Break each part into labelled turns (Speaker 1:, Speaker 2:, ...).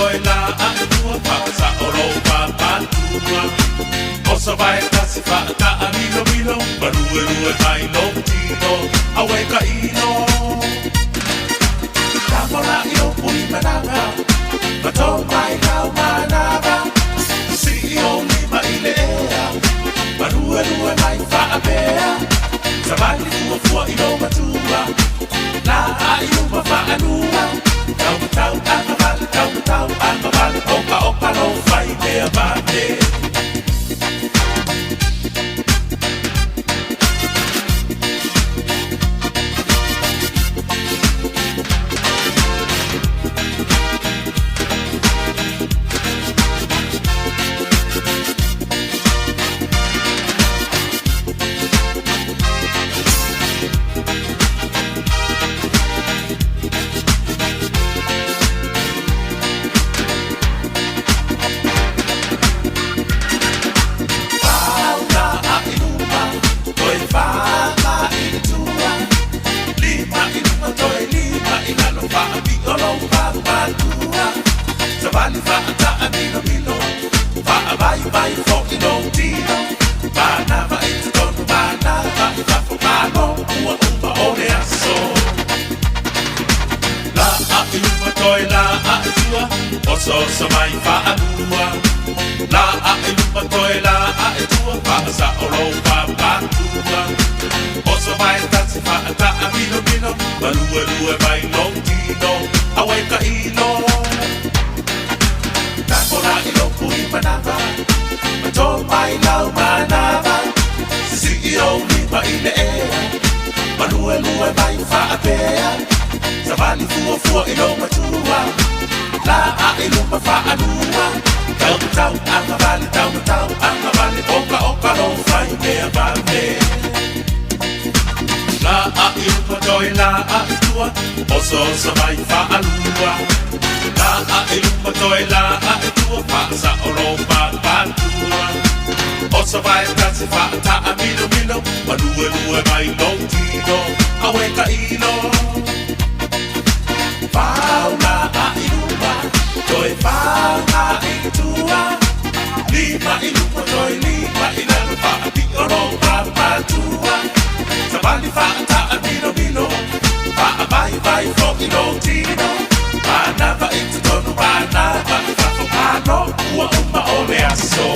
Speaker 1: toe la a i tua Whaasao lo papatua Osa vai tasi whaata a milo milo Marue rue mai lo tino Awe ka ino Tamora i o pui manawa Mato mai lau manawa Si i o lima i le ea Marue rue mai whaapea Savali fua fua i lo matua La a i uma whaanua Tau tau anga vale, tau tau anga vale Oka oka lo whai mea mane. Paula a i luma, toe fā i tua. Lima i luma, toe lima i lalo, whaapio lo papatua. Savali whaata a milo milo, whaawai vai fo i lo tino. Manava i te tonu, manava i fafo, malo ua uma o le aso. La a i luma toe la a i tua, oso oso mai whaalua. La a i luma toe la a i tua, whaasa o lo papatua. Oso mai tasi whaata a milo milo, malue lue mai lo tino, awe ka ilo. Tamora i lo pui manava, mato mai lau manava. Sisi i o lima i le ea, malue lue mai whaapea. Savali fua fua i lo matua, la a i luma whaanua. Tau tau anga vale, tau tau anga vale, oka oka lo whai mea vale. La a i luma toe la a i tua, oso oso mai whaalua. La a i luma toe la a i tua, whaasa o lo papatua. Oso vai tasi whaata a milo milo, malue lue mai lo tino, awe ka ilo. Paula a i luma, toe whanga i tua. Lima i luma, toe lima i lalo, whaapio lo papatua. Savali whaata a milo milo, whaawai vai fo i lo tino. Manava i te tonu, manava i fafo, malo ua uma o le aso.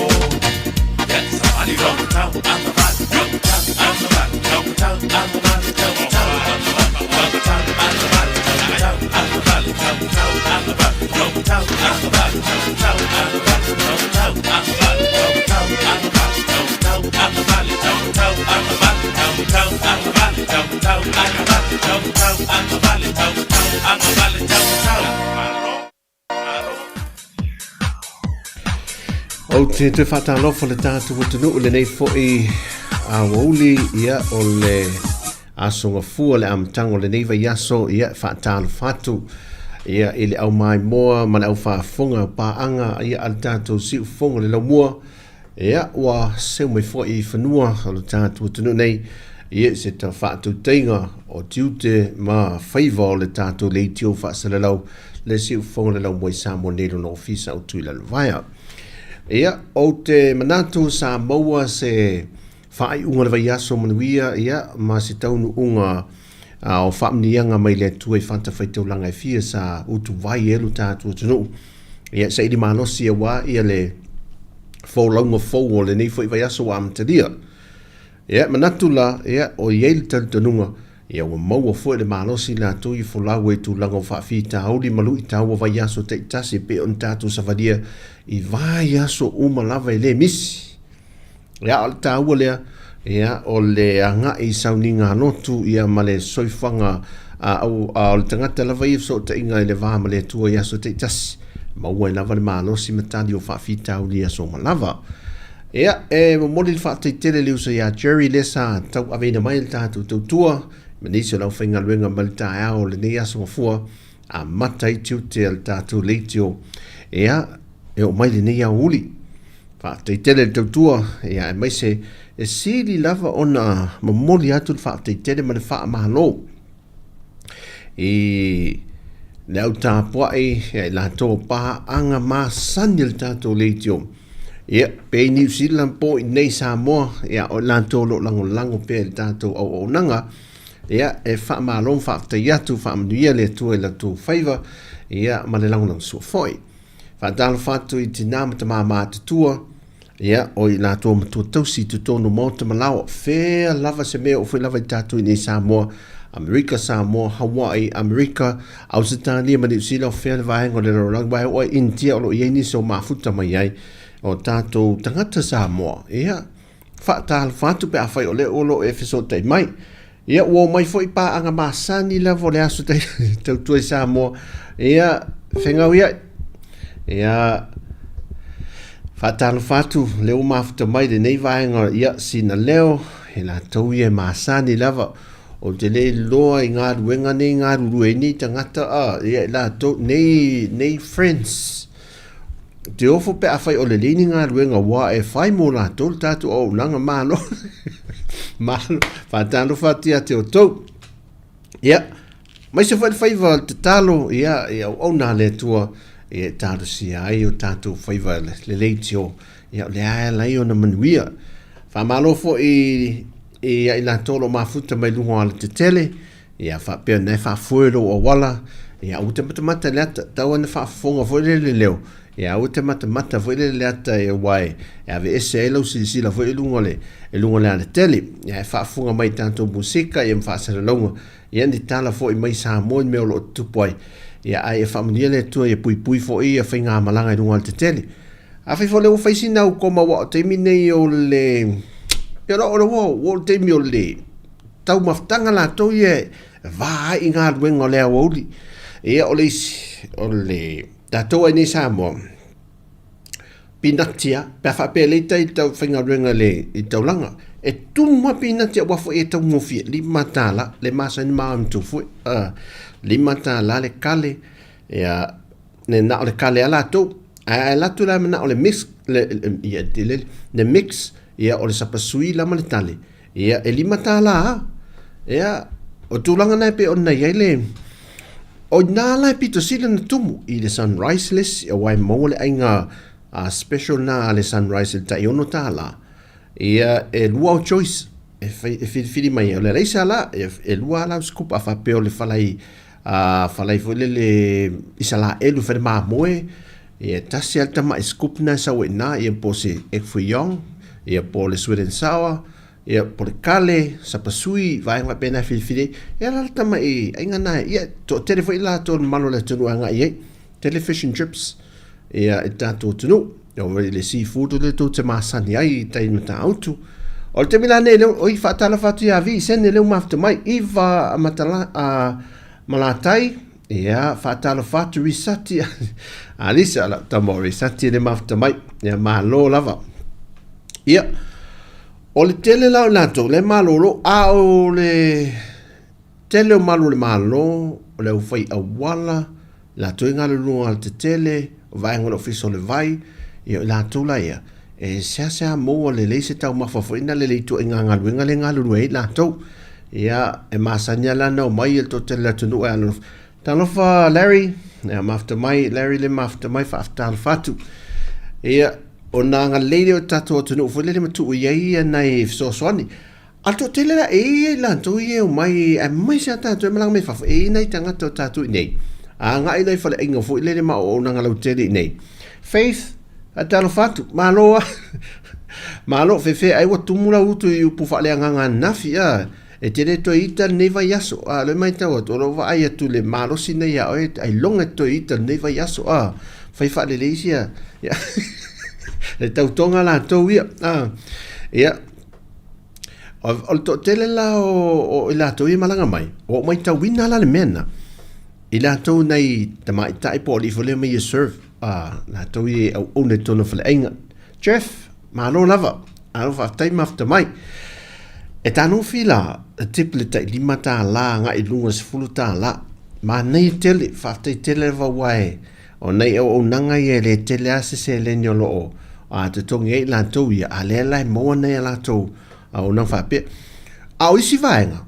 Speaker 1: Yes, savali lo tau anga vale, tau anga vale, tau tau anga vale, tau tau anga vale, tau tau anga vale, tau tau anga vale, tau tau anga vale, tau tau anga vale, tau tau anga vale, tau tau anga vale, tau tau anga vale, tau tau anga vale, tau tau anga vale, tau tau anga vale, tau tau anga vale, tau tau anga vale, tau tau anga vale, tau tau.
Speaker 2: Ou te toe faatalofa le tatou atunuu lenei foi aoauli, ia o le aso gafua le amataga o lenei vaiaso, ia e faatalofa atu ia i le aumaimoa ma le aufaafofoga paaga ia a le tatou siufofoga le laumua, ia ua seu mai foi i fanua o le tatou atunuu nei ia se ta faatautaiga o tiute ma faiva o le tatou leitio faasalalau le siufofoga le laumua i Samoa nei lona ofisa o Tuilalovaea. Ia, ou te manatu sa maua se faaiuga o le vaiaso manuia, ia, ma se taunuuga o faamanuiaga mai le Atua i fatafaitaulaga e fia sa utuvai e lo tatou atunuu. Ia, saili malosi auā ia le folauga fou o lenei foi vaiaso ua amatalia. Ia, manatu la, ia, o i ai le talitonuga, ia ua maua foi le malosi latou i folau ai tulaga o faafitauli ma luitau o vaiaso taitasi e pei ona tatou savalia i vaiaso uma lava e le misi. Ia, o le taua lea, ia, o le agai i sauniga lotu, ia, ma le soifuaga a, au, a, o le tagata lava ia fesootaiga i le va ma le Atua i aso taitasi. Maua ai lava le malosi ma tali o faafitauli i aso uma lava. Ia, e momoli le faafetai tele i le uso ia Jerry lea sa tauaveina mai le tatou tautua ma nisi o le aufaigaluega mai le taeao o lenei aso mafua amata ai tiute a le tatou leitio. Ia, e oo mai lenei aoauli. Faafetai tele i le tautua, ia, aemaise e sili lava ona momoli atu le faafetai tele ma le faamalo i le au tapuai ia i latou o paaga masani a le tatou leitio. Ia, pe i Niu Sila po i nei Samoa, ia, o i latou o lo o lagolago pea i le tatou auaunaga, ia, e faamalo ma faafetai atu, faamanuia le Atua i la outou faiva, ia, ma le lagolagosua foi. Faatalofa atu i tina ma tama matutua, ia, o i latou matua tausi i totonu o maota ma laoa, fea lava se mea o foi lava i tatou i nei Samoa, Amerika, Samoa, Hawaii, Amerika, Ausetalia ma Niu Sila, o fea le vaega o le lalolagi, aua e oo lava i Initia o lo o i ai nisi o mafuta mai ai o tatou tagata Samoa. Ia, faatalofa atu pe afai o lea o lo o e fesootai mai. Ia, ua omai foi paaga masani lava o le aso tautua i Samoa. Ia, fegauiai. Ia, faatalofa atu lea ua mafuta mai lenei vaega, ia, sina leo, e latou ia e masani lava. Ou te le iloa i galuega nei galulue ai nei tagata, a, ia, i latou, nei, nei friends. Te ofo pe afai o lelei ni galuega ua e fai mo latou le tatou auaunaga malo. Malo. Faatalofa atu ia te outou. Ia, aemaise foi le faiva o le tatalo, ia, i auauna a le Atua, ia e talosia ai o tatou faiva lelei tio, ia o lea e ala ai ona manuia. Faamalo foi ia i latou o lo o mafuta mai luga o alatetele, Ia faapea na e faafoe lou auala, ia aua te matamata i le ata, tau ana faafofoga foi lele le leo, ia aua te matamata foi lele le ata e aua e aveese ai lau silasila foi i luga o le, i luga o le alatele. Ia e faafofoga mai i tatou musika ia ma faasalalauga, ia ni tala foi mai Samoa i mea o lo o tutupu ai. Ia ae ia faamanuia le Atua ia puipui foi ia faigamalaga i luga o alatetele. Afai foi o lea ua fai sina au koma aua o taimi nei o le, ia o le ua oo le taimi o le taumafataga latou ia e va ai i galuega o le aoauli. Ia, o le isi, o le tatou ai nei Samoa, pinati lava, pe a faapea e lei tai tau faigaluega i le i taulaga, e tumu lava pinati aua foi e taugofie, $5 le masani ma au foi, $5 le kale, ia, ne na o le kale a latou. Ae a alu atu la manao le mix, le, ia, le mix, ia, o le sapasui la ma le tale, Ia, e $5 lava. Ia, o tulaga na e pei ona i ai le... O ina la e pito sili ona tumu i le Sunrise le isi, aua e maua le aiga special na a le Sunrise i le tai $6. Ia, e lua au choice e, fai, e filifili mai ai. O le alaisa la, e, e lua lava lau scoop a faapea o le falai, falai foi lele Isalaelu fai le mamoe, ia, e tasi lava le tamai scoop na e sau ai i ina, ia po o se egg foo young, ia po o le sweet and sour, ia po o le kale, sapasui, vaega faapena e filifili ai. Ia la le tamai aiga na, ia, toatele foi latou o le mamalu o le atunuu e agai i ai. Tele fish and chips, ia, i le tatou atunuu. Ia, o le seafood o lea tou te masani ai i tai Matautu. O le taimi la nei, lea, oi, faatalofa atu ia Vi, sene lea ua mafuta mai, Iva Matala, Malatai, Ia, faatalofa atu Risati, Alisa, lau tama o Risati e le mafuta mai. Ia, malo lava. Ia, o le tele la o latou, le malolo, a o le tele o malu o le Malo, o le aufai auala, latou e galulue alatetele, o vaega o le Ofisa o le Vai, ia, o latou la ia, e seasea maua lelei se taumafa foi na lelei ituaiga galuega lea e galulue ai latou. Ia, e masani lava la ona omai le toatele o le atunuu e alolofa. Talofa Larry, ia mafuta mai Larry le mafuta mai faafetalofa atu. Ia, ona agalelei lea o le tatou atunuu foi lele ma tuu i ai ia nai fesoasoani. A o le toatele la e i ai latou ia e omai aemaise lava tatou e malaga mai fafo, e i ai nai tagata o tatou i inei, a agai i nai faleaiga foi lele ma auaunaga lautele i inei. Faith, Faatalofa atu, malo lava. Malo, fefe ai ua tumu lau utu i upu faaleagaga ananafi, a. E te le toe ita lenei vaiaso, a. O lea e matau atu, o lo o vaai atu le malosi nei ia oe, ailoga e te toe ita lenei vaiaso, a. Fai faalelei sia, ia, le tautoga latou ia, a. Ia, o le toatele la o i latou ia e malaga mai, ua ou matauina la le mea lena, I latou nai tamaitai po o alii foi lea ma ia serve, a, latou ia e auauna i totonu o faleaiga. Jeff, malo lava. Alo faafetai mafuta mai. E tanofi la, e tip le tai $5 agai i luga i le $10. Manaia tele, faafetai tele lava aua e, o nai auaunaga ia e le tele lava se seleni o lo o a, totogi ai i latou ia, a lea la e maua nai a latou auaunaga faapea. A o isi vaega,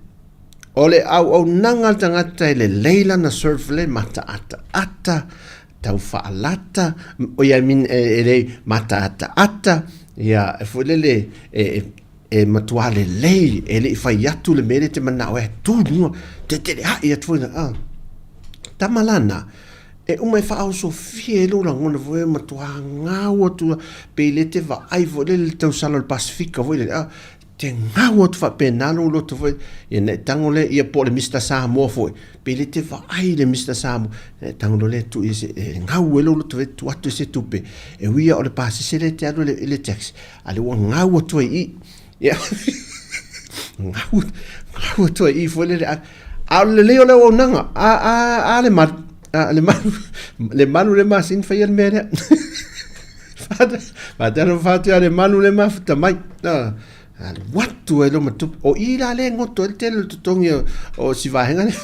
Speaker 2: O le auaunaga a le tagata e lelei lana serve le mataataata, tau faalata, oi I mean e lei mataataata, ia e foi lele e, e matua lelei, e le i fai atu le mea lea e te manao ai e tu i luga, teteleai atu foi na, tama lana, e uma e faaosofia ai lou lagona foi e matua gau atu pe le te vaai foi lele i le tausala o le Pasefika foi lele, te gau atu faapena lou loto foi, ia na e tago lea, ia po o le Mister Samoa foi, pe le te vaai i le Mister Samoa, na e tago loa lea e tuu i se, e gau ai lou loto foi, tuu atu i se tupe, e ui lava o le pasese lea e te alu i le taxi, a lea ua gau atu ai i i, ia, gau, gau atu ai i i foi lele, a o le lelei o le auaunaga, a, a, a le malu, a le malu, le malu le masini faia le mea lea. Faatalofa atu ia le malu le mafuta mai. Alu atu ai loma tupe. O i la le goto ai le tele o le totogi o si vaega lea.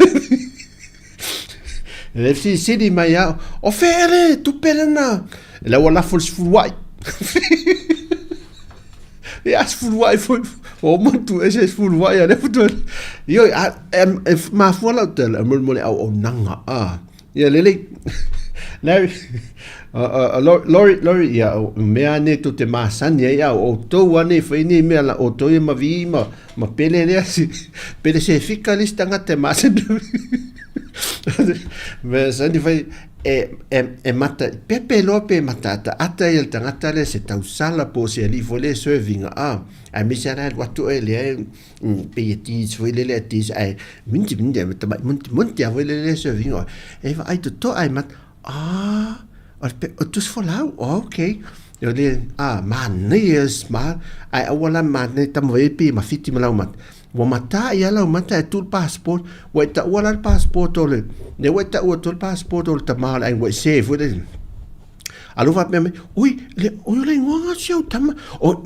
Speaker 2: Le fesilisili mai au, o fea le tupe lena? La ua lafo le sefuluai. Ia sefuluai foi. O matu e se sefuluai a le futu. Ioe, e mafua lau tala, e molemole auaunaga. Ia lelei. Larry, Lori, Lori, ia, o mea nei tou te masani ai, a o outou lava nei e fai nei mea la outou ia ma vi ma, ma pele lea, si, pele se fika le isi tagata e masani. Mea sani fai, e, e, e mata, pepe loa pe mataataata ia le tagata lea se tausala po o se alii foi lea e serving a, aemaise lava la e alu atu oe lea e, pei e tease foi lele a tease ae minti minti ae tamai monti monti lava foi lele e serve ina e vaai totoa ae mata ah o le o tusi folau oh okay o le ah manaia smile ae aua la manaia tama foi pei e mafiti ma lau mata ua mata ia lau mata e tu le passport ua e taua la le passport o le lea ua e taua atu le passport o le tama o le aiga ua e se foi lele Alo faapea mai, oi, le, oi o le igoa si au tama, o,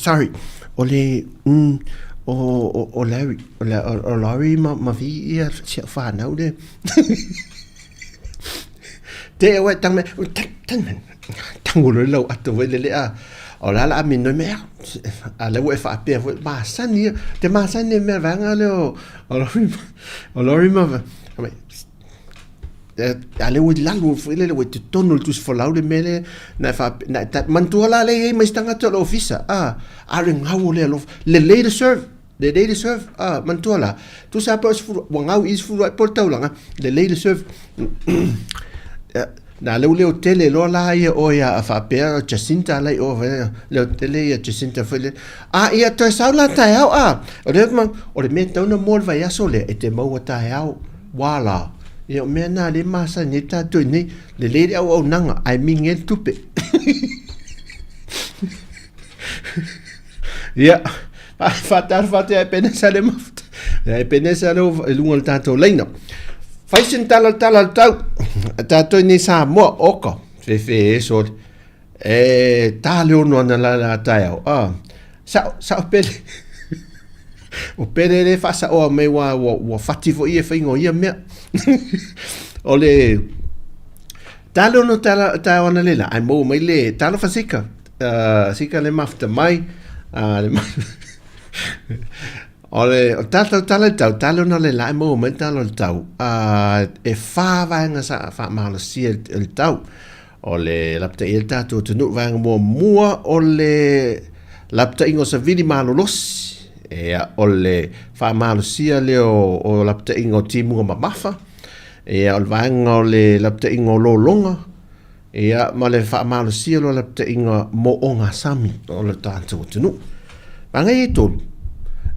Speaker 2: sorry, o le, mm, o, o, o Larry, o, o, o Larry ma, ma vi ia si au whanau le. Te e wai tang me, tang, tang, tango lo lau atu wai le le a, o la la a minoi me, a le ua e whaapea foi, masani ia, te masani e mea vanga le o, o Larry, o Larry ma, mai, a lea ua i lalo foi lele ua i totonu o le tusi folau le mea lea na e faape na e manatua la lea e i ai ma isi tagata o le ofisa a a o le gau o le alofa lelei le serve lelei le serve a manatua la tusa lava pe o le sefulu ua gau i le sefulu ae po o le taulaga lelei le serve na lea ua leo tele loa la ia oe a faapea Jacinta la i o leo tele ia Jacinta foi lea a ia toe sau la taeao a o le o le mea e tatau ona mua le vaiaso lea e te maua taeao Wā la, ia o mea nā le masani ai tātou i nei, lelei le auaunaga, ae mingi ai le tupe. Ia, faatalofa atu ia Epenesa le mafuta. Ia Epenesa le i luga o le tātou laina. Fai sin tala tala le tau. Tātou i nei Samoa, oka, fefe e sole. E tā le ono ana la la taeao. Ah, sao, sao pele. O pele le faasaoa mai ua, ua, ua fati foi ia faiga o ia mea. o le tā le ono tala, taeao ana le la, ai maua mai le talofa sika. Sika le mafuta mai. Le O le o tātou tala i tau, tā le ona le la e maua mai tala o le tau. E whā vaenga sa whaamalosia i le tau. O le lapataia le tātou atunuu vaega muamua o le lapataiga o savili malolosi, ia, o le faamalosia lea o, o lapataiga o timuga mamafa, ia, o le vaega o le lapataiga o lologa, ia, ma le faamalosia lea o lapataiga mo ogasami o le tātou atunuu. Vaega ia e tolu,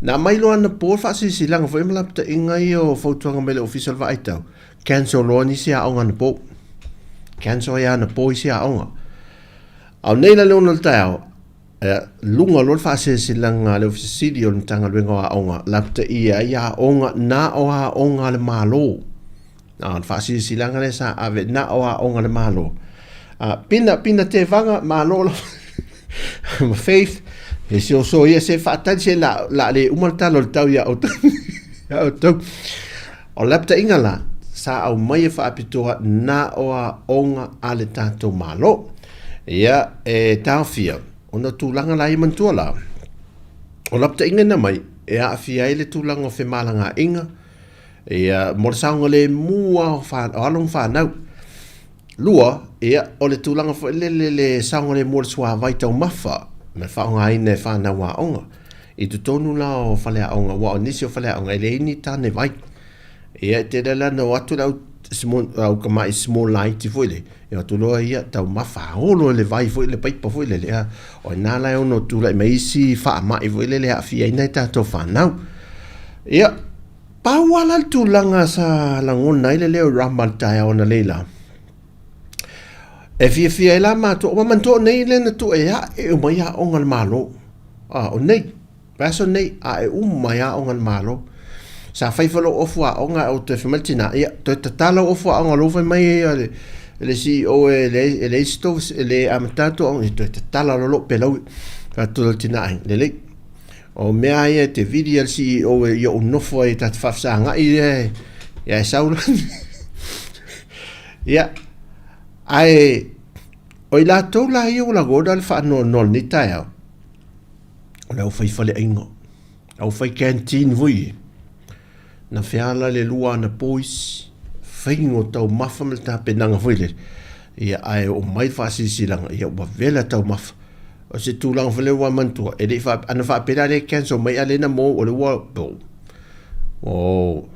Speaker 2: na aumai loa anapo le faasilasilaga foi ma lapataiga ia o fautuaga mai le Ofisa o le Vaai Tau, Cancel loa nisi aoga anapo. Cancel ai anapo isi aoga. A o nei la le 6 o le taeao, luga loa le faasilasilaga a le Ofisa Sili o le Matagaluega o Aoga, lapataia ai aoga na o aoga a le Malo. A o le faasilasilaga lea sa ave na o aoga a le Malo. A, pina, pina tevaga, malo lava. Ma Faith, e si oso ia se faatali se la, la le uma le tala o le tau ia outou. Ia outou. O le lapataiga la, sa aumai e faapitoa na o aoga a le tatou Malo. Ia, e taofia, ona o tulaga la ia manatua la, o lapataiga ina mai, e aafia ai le tulaga o femalagaaiga, Ia, mo le saogalemu lava o fa, o alo ma fanau. Lua, ia, o le tulaga foi lele le saogalemu o le suavai taumafa ma le faaaogaina e fanau aoga i totonu la o faleaoga, aua o nisi o faleaoga e leai ni tane vai. Ia, e tele la na o atu le au small, au tamai small laiti foi lele, e o atu loa ia taumafa olo e le vai foi le paipa foi lele, a o i ina la e ono tulai mai isi faamai foi lele e aafia ai nai tatou fanau. Ia, Pau lava la le tulaga sa lagona ai le leo rama i le taeao analeila, e fiafia ai la matou, ua manatua o nei lea na tuu e ae uma ai aoga a le Malo. A, o nei, vaiaso nei, ae uma ai aoga a le Malo. Sa fai foi lou ofu aoga ae ou toe fai mai le tina, ia, toe tatala ou ofu aoga o lea ua fai mai le, le CEO e leai, e leai se tou, e le amata atu aoga, ia toe tatala loa lou pelau. Fai atu loa le tina, ai, lelei. O mea ia e te vili a le CEO e i ou nofo ai ta te faafesagai lea e, ia e sau la. Ia, ae o i latou la ia ua lagona le faanoanoa i lenei taeao, o le aufai faleaiga, aufai canteen foi ia. Na feala le lua ana boys, faiga o taumafa ma le tapenaga foi lele, ia ae oo mai le faasilasilaga, ia ua vela taumafa. O se tulaga foi lea ua manatua, e le i faa, ana faapea la lea e cancel mai a lea na maua, o lea ua, o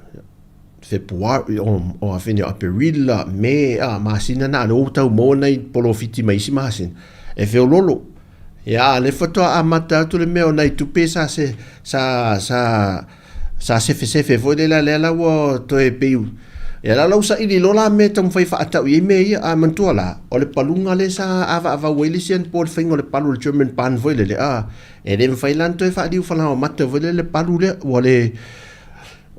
Speaker 2: Fepuari, o afine o Aperila, Me, a, masina na, a lea ua tau maua nai polofiti mai isi masina, e feololo. Ia, a lea faatoa amata atu le mea o nai tupe sa se, sa, sa, sa sefesefe foi lea lea la ua toe pei ia la la ua saili loa la mea e taumafai e faatau i ai mea ia a manatua la o le paluga lea sa avaavau ai le isi anapo le faiga o le palu o le German barn foi lele a e le mafai la ona toe faaliu falaoamata foi lele le palu lea ua le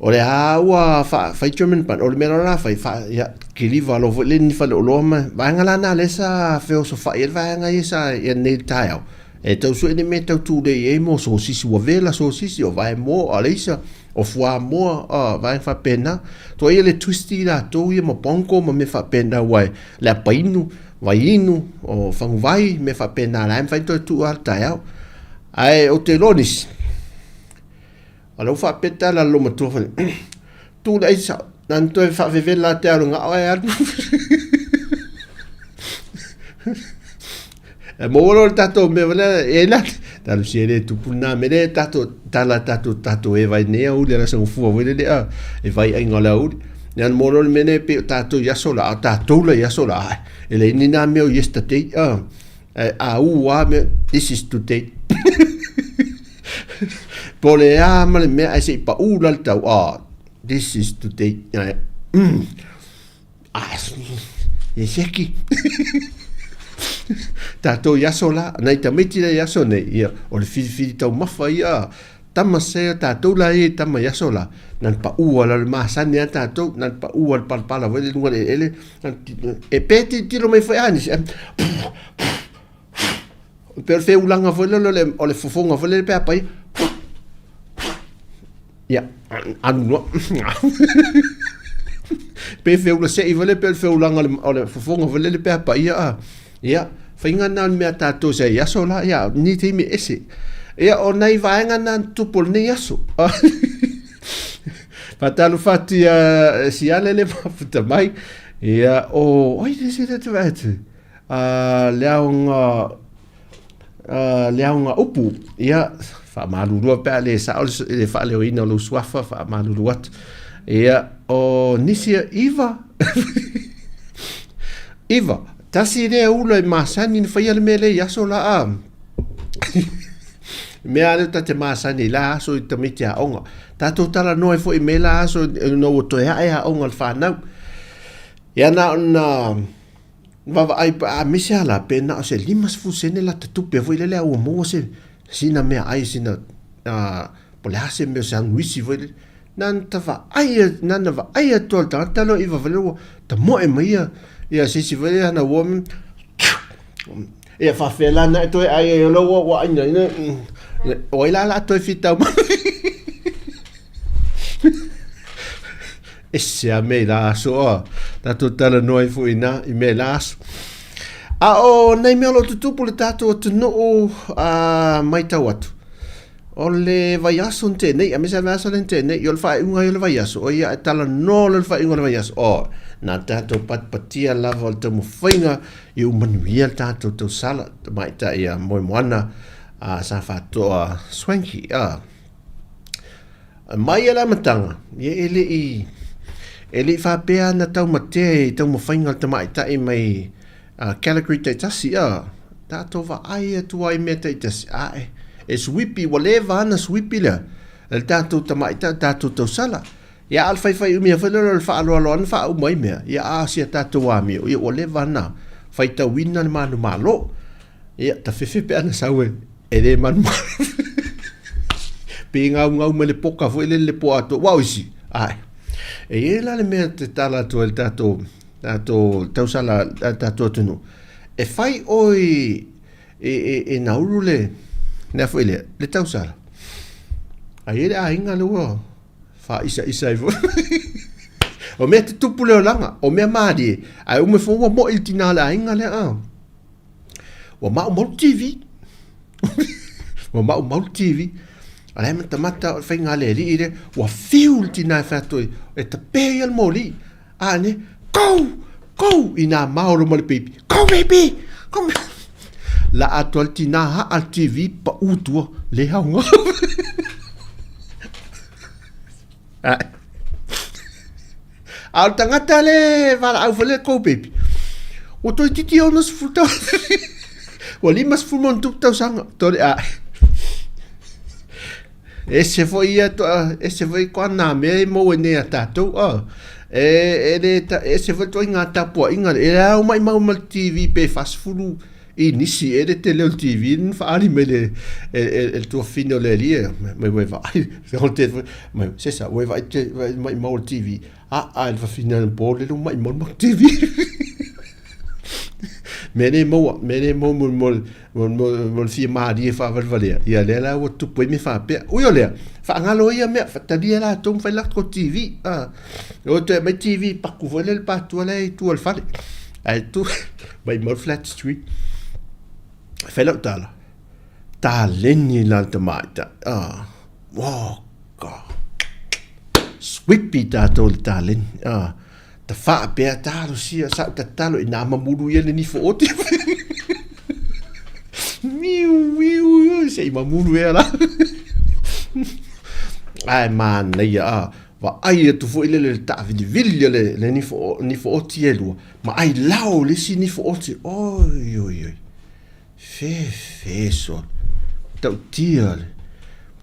Speaker 2: o le a ua fai German barn o le mea la la fai fa ia kiliva loa foi lele ni faleoloa ma vaega la na lea sa feosofai ai le vaega ia sa ia nei taeao E tau sue ni mea tau tulei ai mo sosisi, ua vela sosisi, o vaemoa, o aleisa, o fuamoa, a, vaega faapena. Tua ia le twisty latou ia ma bongo ma mea faapena, aua e le apainu, vaiinu, o faguvai, mea faapena, la e mafai ona toe tuu lava le taeao. Ae ou te iloa nisi, O lea ua faapea tala a le loomatua foi, tu le aisa, na ona toe faavevela atu lava o le gao ae alu. E maua loa le tatou mea foi lea, e la, talosia e le tupu lena mea lea tatou, tala tatou, tatou e vai nei aoauli a le Aso Gafua foi lele, a, e vai aiga o le aoauli. Ia ona maua loa le mea lea pei o tatou i aso la, a o tatou la i aso la, ai, e leai ni na mea o yesterday, a, e a u lava mea, this is today. Po o le a ma le mea ae se i pau la le tau, oh, this is today. Ah, e seki. Tātou i aso la, nai tamaiti la i aso nei, ia, o le whiriwhiri taumafa ia, tama sea tātou la ia i tama i aso la, nan pa ua la le masani a tātou, nan pa ua le palapala foi le lunga le ele, e pē titilo mai foi a nisi, E pei o le feulaga foi lele o le fofoga foi lele pe a pai. Ia, alu loa. Pe feula sei foi lele pei o le feulaga o le fofoga foi lele pe a paia a. Ia, faiga na o le mea tatou sa i aso la, ia, ni taimi ese. Ia, o nai vaega na na tupu o lenei aso. Faatalofa atu ia Siale le mafuta mai. Ia, o, oi, le se te vaai atu. Le aoga le aoga upu ia faamalulua pe a le sao le faaleoina o lou suafa faamalulu atu ia o nisi iva iva tasi lea ula i masani na faia le mea lea i aso la a mea lea ta te masani i la aso i tamaiti aoga tatou talanoa ai foi i me la aso ina ua toe ae aoga le fanau ia na ona Vaavaai pe a misi a la pe na o se 50 sene lata tupe foi lele a ua maua se sina meaai sina po o le a se mea o se anuisi foi lele. Na ona ta vaai na ona vaai atu lava o le tagata lea o Iva foi lele ua tamoe mai ia ia se isi foi lele ana ua ia faafefea la ona e toe ai ai o lea ua aina o ai la o le a toe fitau mai. Ese a mea i la aso a. Tatou talanoa ai foi inā i mea i la aso. A o nei mea o lo o tutupu le tatou atunuu a matau atu. O le vaiaso na tea nei, aemaise lava le vaiaso lea na tea nei, o le faaiuga ia o le vaiaso, o ia e talanoa loa le faaiuga o le vaiaso, oh, na tatou patipatia lava o le taumafaiga ia ua manuia le tatou tausala, tamaitai ia Moemoana a sa faatoa Swanky. Ah. Mai le amataga, ia e le i e le i faapea na taumatea i taumafaiga o le tamaitai mai a Calgary taitasi, a tatou vaai atu ai i mea taitasi, ae e suipi, ua leva lava na suipi lea e le tatou tamaitai, le tatou tausala. Ia a o le faifai umi foi lea o le faaaloalo na faauma ai mea, ia a o si a tatou amio, ia ua leva na faitauina le manumalo. Ia, tafefe pe ana sau e, e le manumalo. Pe gaugau mai le poka foi lele le po atoa. Ua o isi, ae. E i ai la le mea te tala atu ai le tatou, tatou tausala a le tatou atunuu. E fai oi e, e, e naulu le, le foi lea, le tausala. A i ai le aiga le ua faaʻisaʻisa ai foi. O mea tutupu le olaga, o mea malie, ae uma ifo ua moʻi le tinā o le aiga lea a. Ua maumau le TV. Ua maumau le TV. A la e matamata o le faiga a le alii lea, ua fiu le tinā e fai atu ai, e tape ia le moli. A ne, go, go, i nā maolo ma le peipi. Go baby, go. La atoa le tinā haa le TV, paʻū tua, le aoga. A o le tagata le valaau foi le kou baby. Ua toeitiiti 60 tau. Ua 50 ma ona tupu tausaga. Tole a. Ese foi ia toa, ese foi koa nā mea e maua nei a tātou. Oh. E, e le, ta, ese foi toi ngā tapuaiga. E le au mai mau ma le TV pe 40 i nisi e le tele o le TV na whaari mai le e, e, e le tuafine o le alii e mai ua e vaai mai se sa ua e vaai te mai mau le TV a a le fafine ana po le mai mau le TV mea nei maua mea nei maua mo mo mo mo mo le fia malie faavalevalea ia lea la ua tupu ai mea faapea ui o lea faagalo ia mea faatalia latou ma fai latou TV a o toe mai TV paku foi lea le patua lea i tua o le fale ae tu mai mau flat screen. Fai lau tala, taleni la le tamaitai. Ah, oh, God. Swipi tātou le taleni. Ah, ta whaapea talosia sa tatalo i nā mamulu ia le nifo oti. Miu, miu, miu, se i mamulu ea la. Ai mānaia, ah, vaai atu foi lele le taavilivili o le, le nifo, nifo oti e lua, ma ai lao le isi nifo oti, oi, oi, oi, fe, fe solo, tautia le,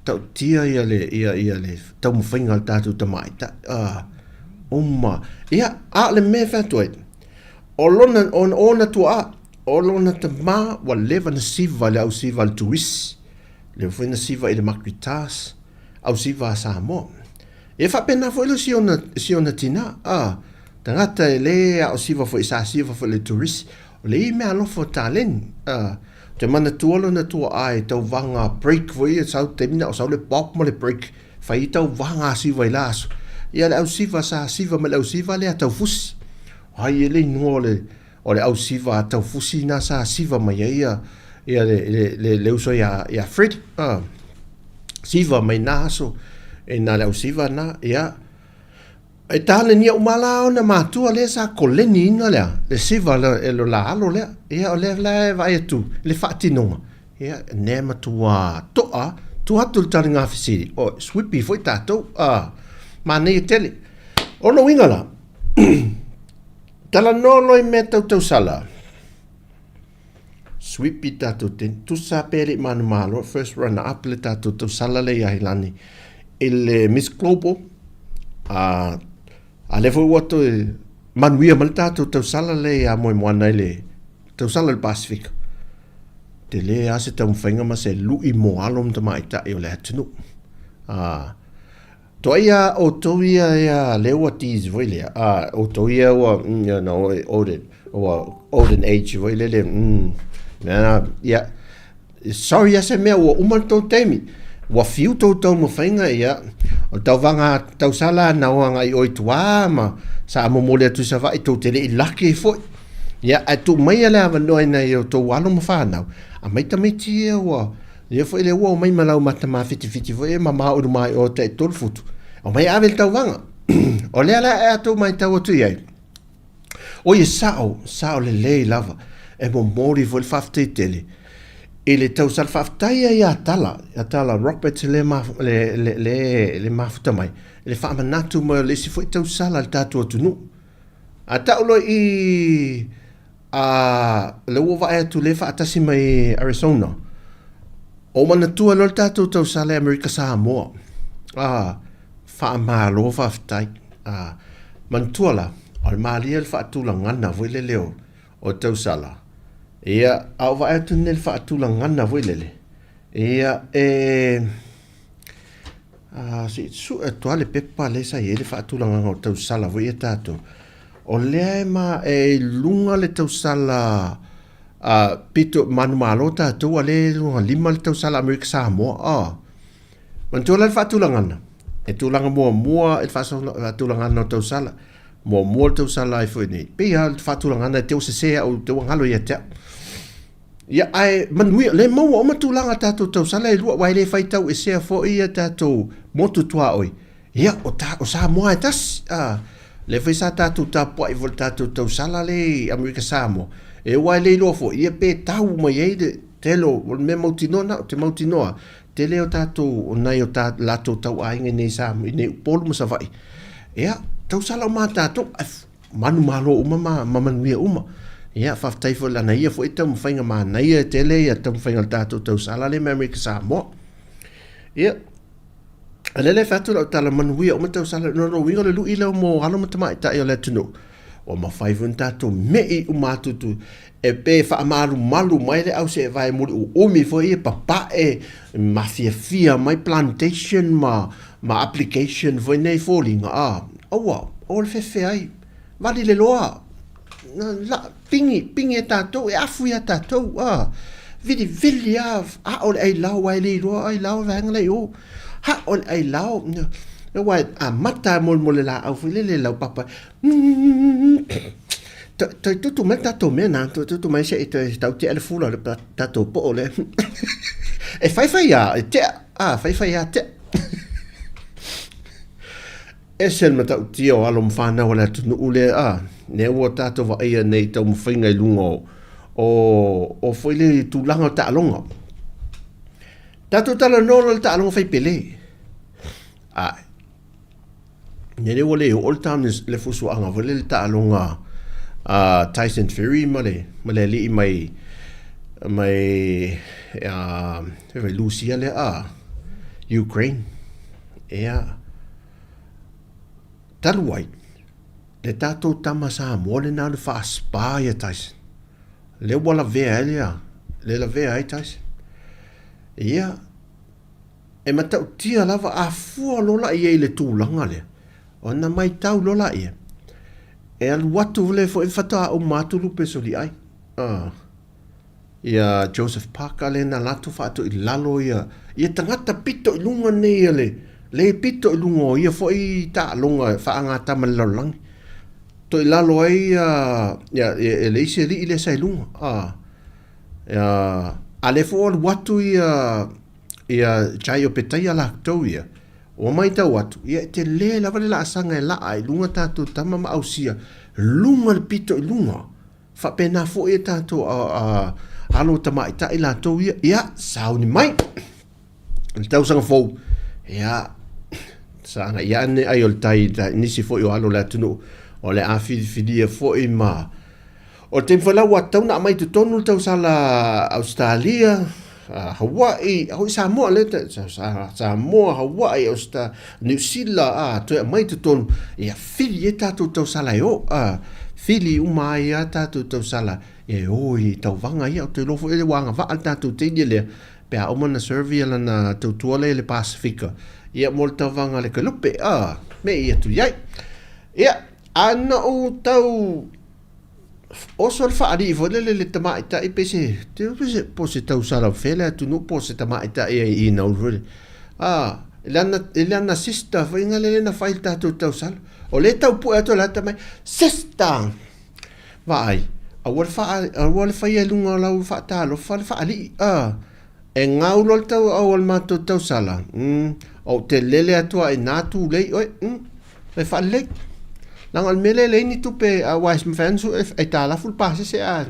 Speaker 2: tautia ia le, ia, ia le taumafaiga a le tatou tamaitai, ah, uma, ia, a o le mea e fai atu ai, o lona, o ona tuaa, o lona tamā ua leva na siva i le au siva a le turisi, leva foi na siva i le Makuitas, ausiva a Samoa. E faapena foi le si ona, si ona tinā, a, tagata e lē aosiva foi sa siva foi le turisi, o le i mea alofa o taleni, a, te manatua lona tua'a i tauvaga break foi ia sau taimi na o sau le pop ma le break, fai i tauvaga a siva i la aso. Ia le ausiva sa siva ma le ausiva lea taufusi. Ai e le inoa o le, o le ausiva a taufusi na sa siva mai ai ia, ia le, le, le, le uso ia, ia Fred. A, siva mai nā aso, e nā le ausiva na, ia, e tālenia uma la ona matua lea sa koleni ina lea, le siva le, e lo la alo lea, ia o lea la e vaai atu, le faatinoga, ia, nea matua to'a, tua atu le taligā fesili, o, swipi foi tātou, a, mānaia tele. O lona uiga la, Talanoa loa i mea tau tausala. Sweep i tātou te tusa pe le manu malo, first runner up le tātou tausala le i Ahilani i le Miss Global. A, a le foi ua toe manuia ma le tātou tausala le i a Moemoana i le tausala i le Pasifika. Tele a se taumafaiga ma se lui mo alo ma tamaitai o le atunuu. A, Toa outou ia ia lea ua tease foi lea, a outou ia ua, you know, old, ua olden age foi lele, mea, ia, sorry ia se mea ua uma le tou taimi, ua fiu tou taumafaiga, ia, o le tauvaga tausala na o agai oi tua ma sa momoli atu i Savaii tou te le i laki ai foi. Ia, ae tuu maia le avanoa i nai o tou alo ma fanau, aumai tamaiti ia ua, Ia foi lea ua omai ma lau mata mafitifiti foi e mamao i luma i o tai 3 futu. Omai ave le tauvaga. O lea la e atou matau atu i ai. Oi e sao, sao lelei lava. E momoli foi le faafetai tele i le tausala faafetai ai ia Tala, ia Tala Roberts le, ma, le, le, le, le mafuta mai, le faamanatu mai o le isi foi tausala a le tatou atunuu. A tau loa i a lea ua vaai atu lea faatasi mai Arizona, o manatua loa le tatou tausala i Amerika Samoa. A, faamalo faafetai. A, manatua la, o le malie le faatulagana foi lele o, o tausala. Ia, a o vaai atu nei le faatulagana foi lele, ia, e, a, se i sue atu lava le pepa lea sa i ai le faatulagaga o tausala foi ia tatou. O lea e ma, e i luga le tausala a, pito manumalo tatou, a lea e luga lima le tausala Amerika Samoa. A, manatua la le faatulagana, e tulaga muamua i le faatulagana o tausala, muamua le tausala ai foi nei. Pei lava le faatulagana e te ua sese au, te ua galo ia te au. Ia, ae manuia, le maua uma tulaga tatou tausala e lua, aua e le faitau esea foi ia tatou motu tuaoi. Ia, o, ta, o Samoa e tasi. A, lea foi sa tatou tapuai foi le tatou tausala lea i Amerika Samoa. E aua e le iloa foi, ia pe tau mai ai le tele o le mea mautinoa na, o te mautinoa, tele o tatou, o nai o ta, latou tauaiga i nei Samoa, i nei Upolu ma Savaii. Ia, tausala uma a tatou, ai, manumalo uma ma, ma manuia uma. Ia, faafetai foi lana ia foi taumafaiga manaia e tele ia taumafaiga o le tatou tausala lea mai Amerika Samoa. Ia, a lea e fai atu lau tala manuia uma tausala, no lona uiga o le lui lea mo alo ma tamaitai o le atunuu, ua mafai foi ona tatou me'i uma atu tu, e pe faamalumalu mai le au seevae muli uumi foi ia papae mafiafia mai plantation ma, ma application foi nei foliga, a, aua, aua le fefe ai, vali le loa, la, pigi, pigi e tatou, e afu ia tatou, a, vilivili a, ao le ailao, aua e le iloa ailao le vaega la i o, hao le ailao, aua e amata mo, mo le laau foi lele laupapa, Toe tutu mai le tatou mea na, toe tutu mai se i toe tau tea le fula o le tatou poo lea. E faifai a, e tea, a, faifai a tea. Ese le matautia o alo ma fanau a le atunuu lea, a, lea ua tatou vaaia nei taumafaiga i luga o, o, o foi le tulaga o taaloga. Tatou talanoa loa i le taaloga fai pele. A, Lele ua le oo le taone le fuafuaga foi lele taaloga a Tyson Fury ma le ma le alii mai mai a uh, Lucia lea a Ukraine. Ea talu ai le tatou tama Samoa lena le faaspa ia Tyson. Lea ua lavea ai lea, le lavea ai Tyson. Ia E matautia lava a fua loa la i ai i le tulaga lea, ona matau loa laia, e alu atu le foi faatoa uma atu lupe soliai. Ah. Ia Joseph Parker lea na latou faatoilalo ia, ia tagata pito i luga nei a le, le pito i luga o ia foi taaloga faagatama i le lalolagi. Toilalo ai ia, ia, ia, le isi alii lea sa i luga. Ah. Ia, a lea foi ua alu atu ia, ia Jai Opetaia latou ia, ua matau atu, ia e tele lava le laasaga e laa i luga tatou tama ma ausia luga le pito i luga. Faapena foi e tatou a, a, alo tamaitai latou ia, ia, sauni mai. Le tausaga fou, ia, saga ia ane ai o le tai, nisi foi o alo le atunuu, o le a filifilia foi ma, O le taimi foi la ua tatau ona aumai i totonu le tausala Ausetalia, Hawaii, a oi Samoa lea, Samoa, Hawaii, Austa, Niu Sila, a, toe aumai i totonu, ia fili ai tatou tausala e o, a, fili uma ai a tatou tausala e o i tauvaga ia. Ou te iloa foi ua agavaa le tatou teine lea, pe a uma ona serve ia lana tautua lea i le Pasefika, ia mo le tauvaga a le Kelupe, a, me i atu i ai. Ia, a na ou tau Oso le faalii foi lele le tamaitai pe se te pe se po se tausala fea le atunuu po se tamaitai ai i Nauru foi lele. A le ana le ana sister foi nga lele na fai le tatou tausala. O le tau pue atu le ata mai sister. Vaai, aua le faa aua le faia i luga o lau faatalofa le faalii. A. E gau loa le tauaau o le matou tausala, mm, ou te lele atu lava i ina tulei oe, mm, e faalelei. Leaga o le mea lea e leai ni tupe, aua e mafai lava ona sue e aitalafu le pasese a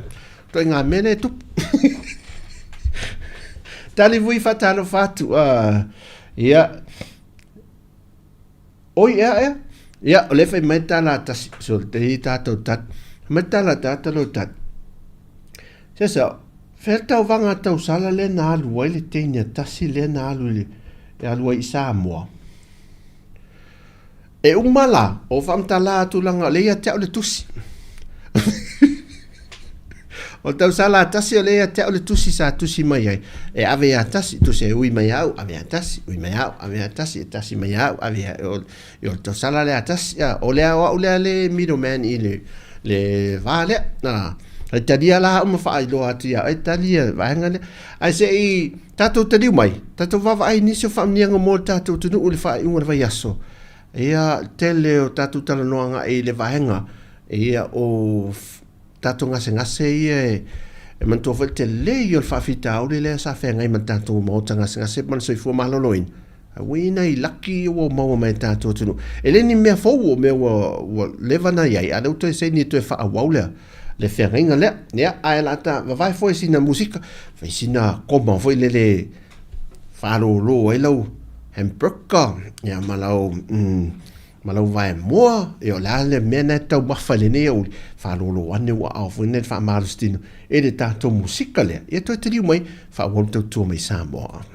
Speaker 2: ituaiga mea lea e tupu. Tali vui faatalofa atu, ia, Oi ea ea. Ia, o lea fai mai tala tasi, so te hi tātou tat. Mai tala tata lo tat. Se sa, fea tau vanga tau sala le na alu ai le teine a tasi le na alu i le, e alu ai i Samoa. E uma la, o whamtala atu langa le ia te au le tusi. O le tausala a tasi o lea ia te au le tusi sa tusi mai ai. E ave ia tasi, tusi e ui mai au, ave ia tasi, ui mai au, ave ia tasi, e tasi mai au, ave ia, o, o le tausala lea a tasi, a, o lea o au lea le middleman i le, le va lea. A, e talia la au ma faailoa atu ia, e talia vaega lea. Ae se i tatou taliu mai, tatou vaavaai nisi o faamanuiaga mo le tatou atunuu i le faaiuga o le vaiaso. Ia, tele o tatou talanoa agai i le vaega, ia, o tatou gasegase ia e, e manatua foi le tele ia o le faafitauli lea sa feagai ma le tatou maota gasegase ma le soifua maloloina. Ua i ai nai laki ia ua maua mai e le tatou atunuu. E le ni mea fou o mea ua, ua leva na i ai, a o lea ua toe saini e toe faaauau lea, le feagaiga lea. Ia, ae o le a ta vavae foi sina musika, fai sina koma foi lele faalōlō ai lau hamburger, ia ma lau, mm, ma lau vaemoa, ia o le a le mea na e taumafa i lenei aoauli, faalōlō ane ua ao foi nei le faamalositino e le tatou musika lea. Ia toe taliu mai, faaauau le tautua mai Samoa.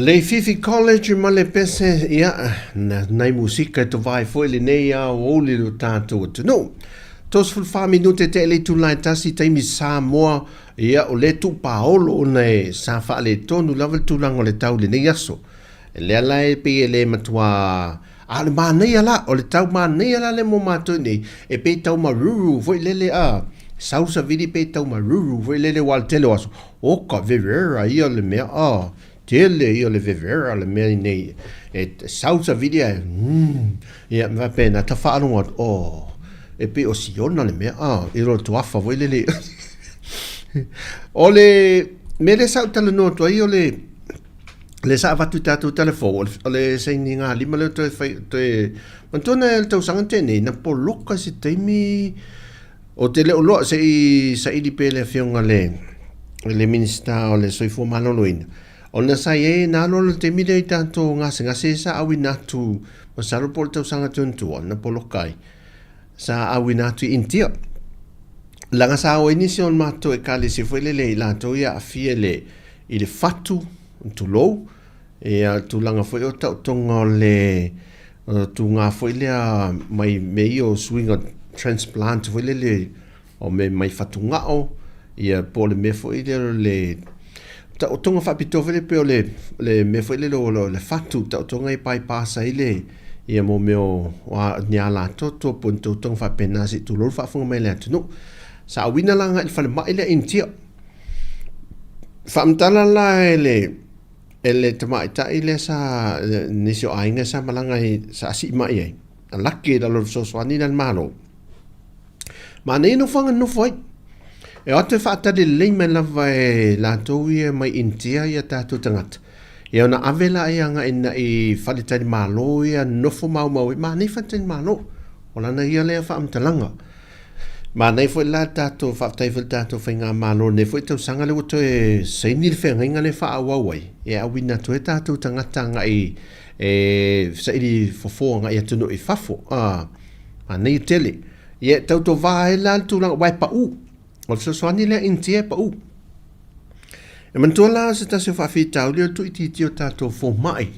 Speaker 2: Leififi College ma le pese, ia, na nai musika e tovae foi lenei aoauli i lo tatou atunuu. 34 minute te le itula e tasi taimi Samoa, ia, o lea tuupaolo ona e sa faaletonu lava le tulaga o le tau i lenei aso. Lea la e pei e le matua a o le manaia la, o le tau manaia la lea mo matou nei, e pei tau maruru foi lele a, sau savili pei tau maruru foi lele aua o le tele o aso, oka vevera ia le mea a, tele ia le vevera le mea nei, e sau savili ae, mm, ia ma faapena, ta faalogo atu, oh, e pei o Siona le mea a, i lo tuafa foi lele. O le mea lea sa ou talanoa atu ai o le lea sa avatu i tatou tala fou, o le sainiga lima lea toe fai, toe, manatua na le tausaga na tea nei, na poloka se taimi, ou te le o iloa se i saili pea le afioga le, le Minisita o le Soifua Maloloina, ona sa i ai, na alu alu le taimi lea i tatou gasegase sa auina atu, masalo po o le tausaga atu i tua, na poloka ai, sa auina atu i Initia. Leaga sa o ai nisi o le matou ekalesia foi lele i latou ia aafia i le, i le fatu, tulou, ia tulaga foi o taotoga o le tuga foi lea mai mea ia o suiga transplant foi lele o mea mai fatugao, ia po o le mea foi lea o le taotoga faapitoa foi lea pei o le, le mea foi lele o le fatu, taotoga e bypass ai le ia mo mea o ni alatoto po o ni tautoga faapena se i tulou le faafofoga mai a le atunuu. Sa auina la agai i le falemai lea i Initia. Faamatala la e le e le tamaitai lea sa nisi o aiga sa malaga ai sa sii mai ai a laki i lalo o le fesoasoani lea a le Malo. Manaia nofoaga na nofo ai. E o atu e faatali lelei mai lava e latou ia mai Initia ia tatou tagata. Ia ona ave laia agai i faletalimalo ia nofo maumau ai. Manaia faletalimalo. O lana ia lea faamatalaga. Manaia foi la le tatou, faafetai foi i le tatou faigamalo i lenei foi tausaga lea ua toe saini le feagaiga lea e faaauau ai, e auina atu ai tatou tagata agai e saili fofo agai atunuu i fafo. A, manaia tele. Ia, e tautova ai la le tulaga, aua e pau. O le fesoasoani lea Initia e pau. E manatua la se tasi o faafitauli o le tuuitiitia o tatou fomai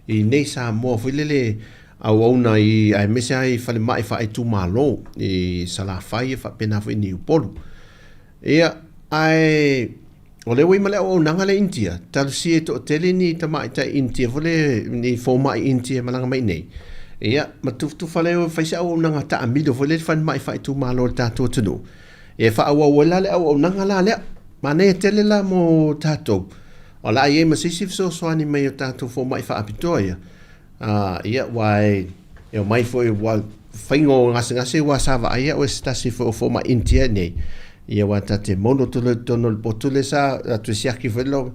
Speaker 2: i nei Samoa foi lele auauna i aemaise lava i falemai faaitumalo i Salafai e faapena foi i Upolu. Ia, ae o lea ua i ma le auaunaga lea Initia, talosia e toatele ni tamaitai Initia foi lea, ni fomai Initia e malaga mai i inei. Ia, ma tufatufa lea e fai se auaunaga taamilo foi lea i le falemai faaitumalo o le tatou atunuu. E faaauau ai la le auaunaga la lea. Manaia tele la mo tatou. O le a i ai ma se isi fesoasoani mai o tatou fomai faapitoa ia. Ā, ia, ua e, e omai foi, ua faiga o gasegase ua sa vaai au e se tasi foi o fomai Initia nei. Ia ua ta te mono tonu i totonu o le potu lea sa atu e siaki foi lo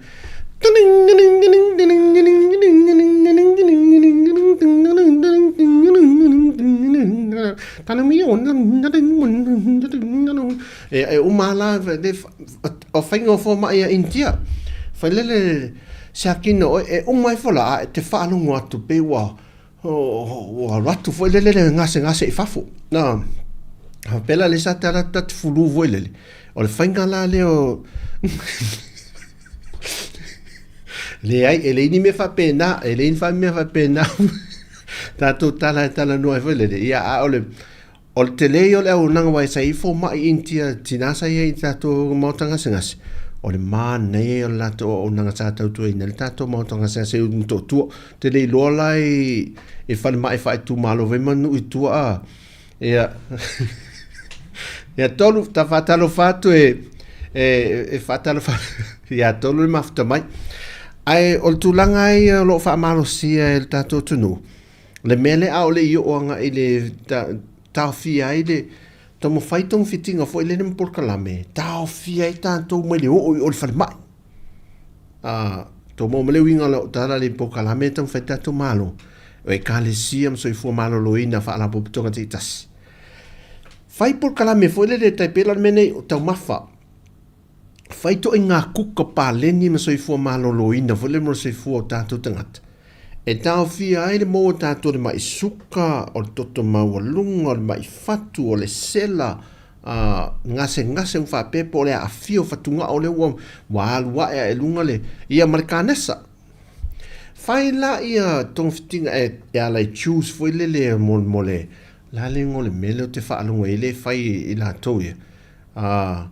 Speaker 2: E, e uma la, o faiga o fomai a Initia. Fai lele, Siakina oe, e uma ifo la, a e te faalogo atu pei ua, ua alu atu foi lele le gasegase i fafo. Na, faapea la lea sa tala atu ta te fulu foi lele. O le faiga la lea o... Leai, e leai ni mea faapena, e leai ni mea faapena. Tatou tala e talanoa ai foi lele. Ia, a o le, O le tele ia o le auaunaga aua sa i ai fomai Initia tina sa i ai i le tatou maota gasegase, o le manaia ia o le latou auaunaga sa tautuaina ai le tatou maota gasegase i Motootua. Ou te le iloa la i i falemai faaitumalo foi ma nuu i tua a. Ia Ia Tolu, ta faatalofa atu e e e faatalofa ia Tolu le mafuta mai. Ae o le tulaga ia o lo o faamalosia e le tatou atunuu, Le mea lea a o le i oo agai i le taofia ai le taumafai togafitiga foi lele ma polokalame, taofia ai tatou mai le oo i o i le falemai. A, tou maua mai le uiga o lau tala i polokalame e taumafai tatou Malo, o Ekalesia ma Soifua Maloloina, Faalapotopotoga taitasi. Fai polokalame foi lele e tai pei la o le mea nei o taumafa. Fai ituaiga kuka paleni ma soifua maloloina foi lea mo le soifua o tatou tagata, e taofia ai le maua o tatou i le mai suka, o le toto maualuga, o le mai fatu, o le sela, a, gasegase uma faapea po o le aafia o fatugao lea ua, ua alu ae ae i luga le, ia ma le kanesa. Fai la ia togafitiga e e ala i choose foi lele mo mo le la le igoa o le mea lea ou te faalogo ai lea e fai i latou ia. A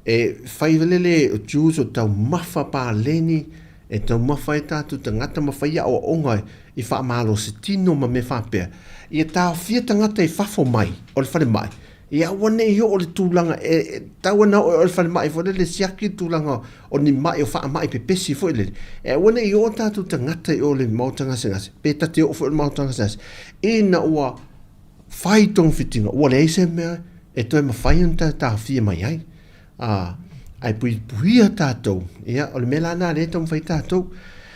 Speaker 2: e fai lele o choose o taumafa paleni e taumafa ai tatou tagata ma fai aoaoga i faamalosi tino ma mea faapea. Ia taofia tagata i fafo mai o le falemai Ia aua ne i oo le tulaga e tatau ona oo i le falemai foi lele e siaki le tulaga o ni mai o faamai pepesi foi lele. E aua ne i oo tatou tagata i o le maota gasegase, pe ta te oo foi i le maota gasegase, ina ua fai togafitiga, ua leai se mea e toe mafai ona toe taofia mai ai. A, ae puipuia tatou, ia, o le mea la lena o lea e taumafai tatou.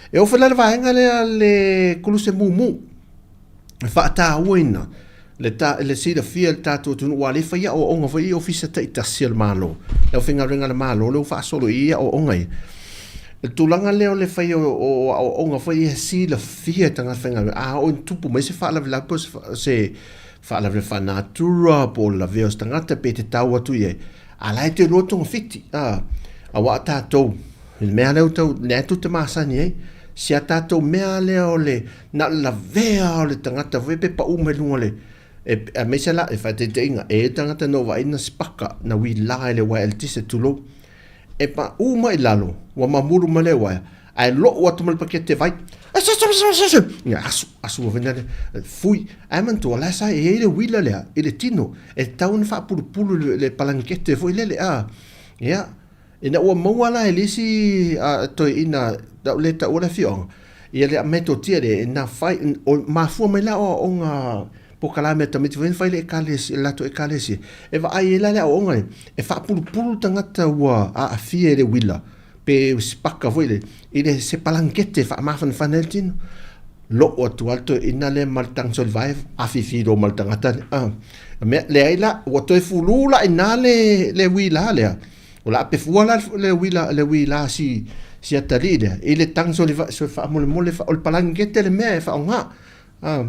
Speaker 2: E oo foi la i le vaega lea le koluse mumu, e faatauaina le ta, le silafia e le tatou atunuu, aua o lea e fai aoaoga foi i ofisa taitasi a le Malo, le aufaigaluega a le Malo lea ua faasolo i ai aoaoga ia. O le tulaga lea o le fai o aoaoga foi ia e silafia e tagata faigaluega, a oo ina tupu mai se faalavelave po o se faalavelave faanatura po o le lavea o se tagata pe te tau atu i ai, a la e toe iloa togafiti, a, aua o tatou, i le mea lea ua tau, lea tou te masani ai, si a tatou mea lea o le na o le lavea o le tagata foi pe pau mai luga o le e, aemaise la e faataitaiga e tagata na ou vaai na sipaka na uila i le uaea eletise tulou e pau mai lalo ua mamulu mai le uaea ae lou atu ma le pakete vai ia asu asu foi lea fui ae manatua la sa i ai le uila lea i le tino e tatau ona faapulupulu le palangekete foi lele a ia Ina ua maua la e le isi toeaina lau le taua le afioaga, ia le metotia lea, na fai, o mafua mai la aoaoga polokalame a tamaiti foi na fai le ekalesia, le latou ekalesia, e vaai ai la le aoaoga lea, e faapulupulu tagata ua aafia i le uila, pe sipaka foi lea, i le se palangekete e faamafanafana ai le tino. Loo atu lava le toeaina lea ma le tagasolivae, afifi loa ma le tagata lea. Ah, mea, leai la, ua toe fulu la i ina le, le uila lea, O le a pefua la le uila, le uila si, si atalii lea, i le tagi soli, soli faamolemole, o le palangekete le mea e faaaoga. Ah.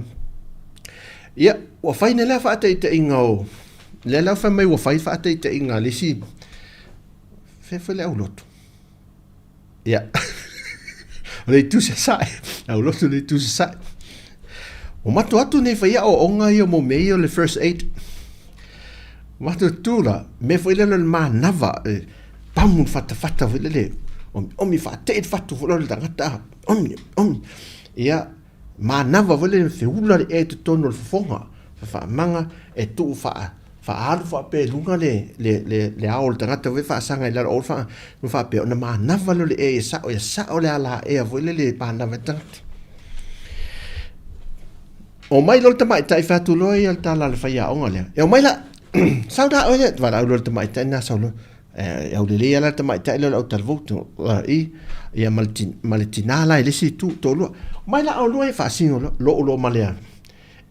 Speaker 2: Ia, ua fai nei la faataitaiga o, lea la fai mai ua fai faataitaiga a le isi, fea foi le aulotu. Ia, o le itu sasae, aulotu le itu sasae. Ua matou atu nei fai aoaoga ia mo mea ia o le first aid. Matou tu la, mea foi lele o le manava, e, pamu le fatafata foi lele, omi, omi faatei le fatu foi lele o le tagata, omi, omi. Ia, manava foi lele feula le ea i totonu o le fofoga, faamaga e tuu faa faaalu faapea i luga le, le, le, le ao o le tagata foi faasaga i lalo o le faa, faapea ona manava lea o le ea ia sao, ia sao le alaea foi lele e manava ai le tagata. Omai loa le tamaitai fai atu loa ia le tala a le faiaoga lea. E omai la, sau la oe lea, valaau loa le tamaitai lena sau loa. E aulelei lava la le tamaitai lea o le autalavou i, ia ma le, ma le tina la i le isi itu, toalua. Omai la oulua e faasino loa, lou loa ma le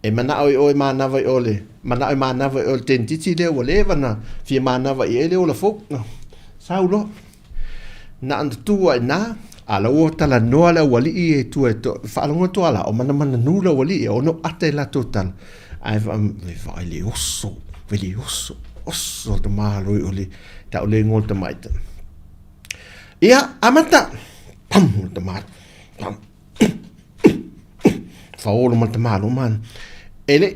Speaker 2: E manao i oe manava i o le, manao e manava i o le tenititi lea ua leva na fia manava i ai le ola fou. Sau loa. Na ona tu ai na, a la ua talanoa le aualii e tua e to, faalogo atu ala, o manamananu le aualii, e ono ata i latou tala. Ae fa, e vaai le oso, vai le oso, oso te malo i o le, tau le ingoa o le tamaitai. Ia, amata! Pam, o le tamalo. Pam. Faolo ma le tamalo man. E le,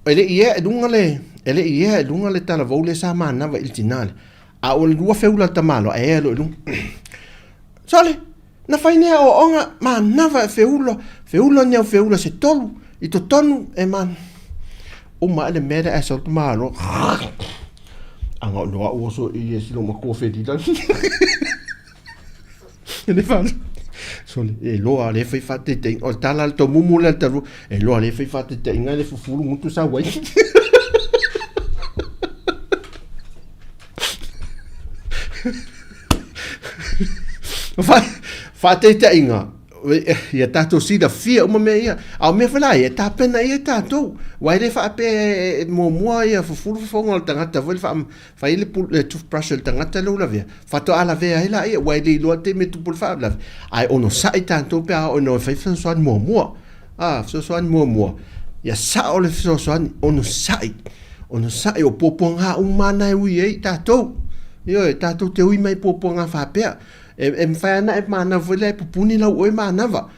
Speaker 2: e le i ea i luga le, e le i ea i luga le talavou lea sa manava i le tina lea. A ua lua feula le tamalo, ae ea loa i luga. Sole, na fai nei aoaoga manava e feula, feula ni au feula se tolu i totonu e man. Uma ae le mea lea ae sau le tamalo. Aga o noa ua so i e silo matua felila. E le fale. Sole, e loa le fai faataitaiga. O le tala le tomumu lea le talu. E loa le fai faataitaiga le fufulu gutu sau ai. Faataitaiga, ia tatou silafia uma mea ia. A o mea foi la ia, e tapena i ai tatou. Aua e le faapea e muamua ia fufulu fofoga o le tagata foi le Fai le, le toothbrush a le tagata lea ua lavea, faatoa lavea ai laia, aua e le iloa le taimi e tupu le faalavelave. Ae onosai tatou pe a oo ina fai fesoasoani muamua. A, fesoasoani muamua, ia sao le fesoasoani, onosai, onosai, o puapuaga uma lava na e ui ai tatou. Ioe, tatou te ui mai i puapuaga faapea. E, e mafai lava ona e manava foi lea e pupuni lau oe manava.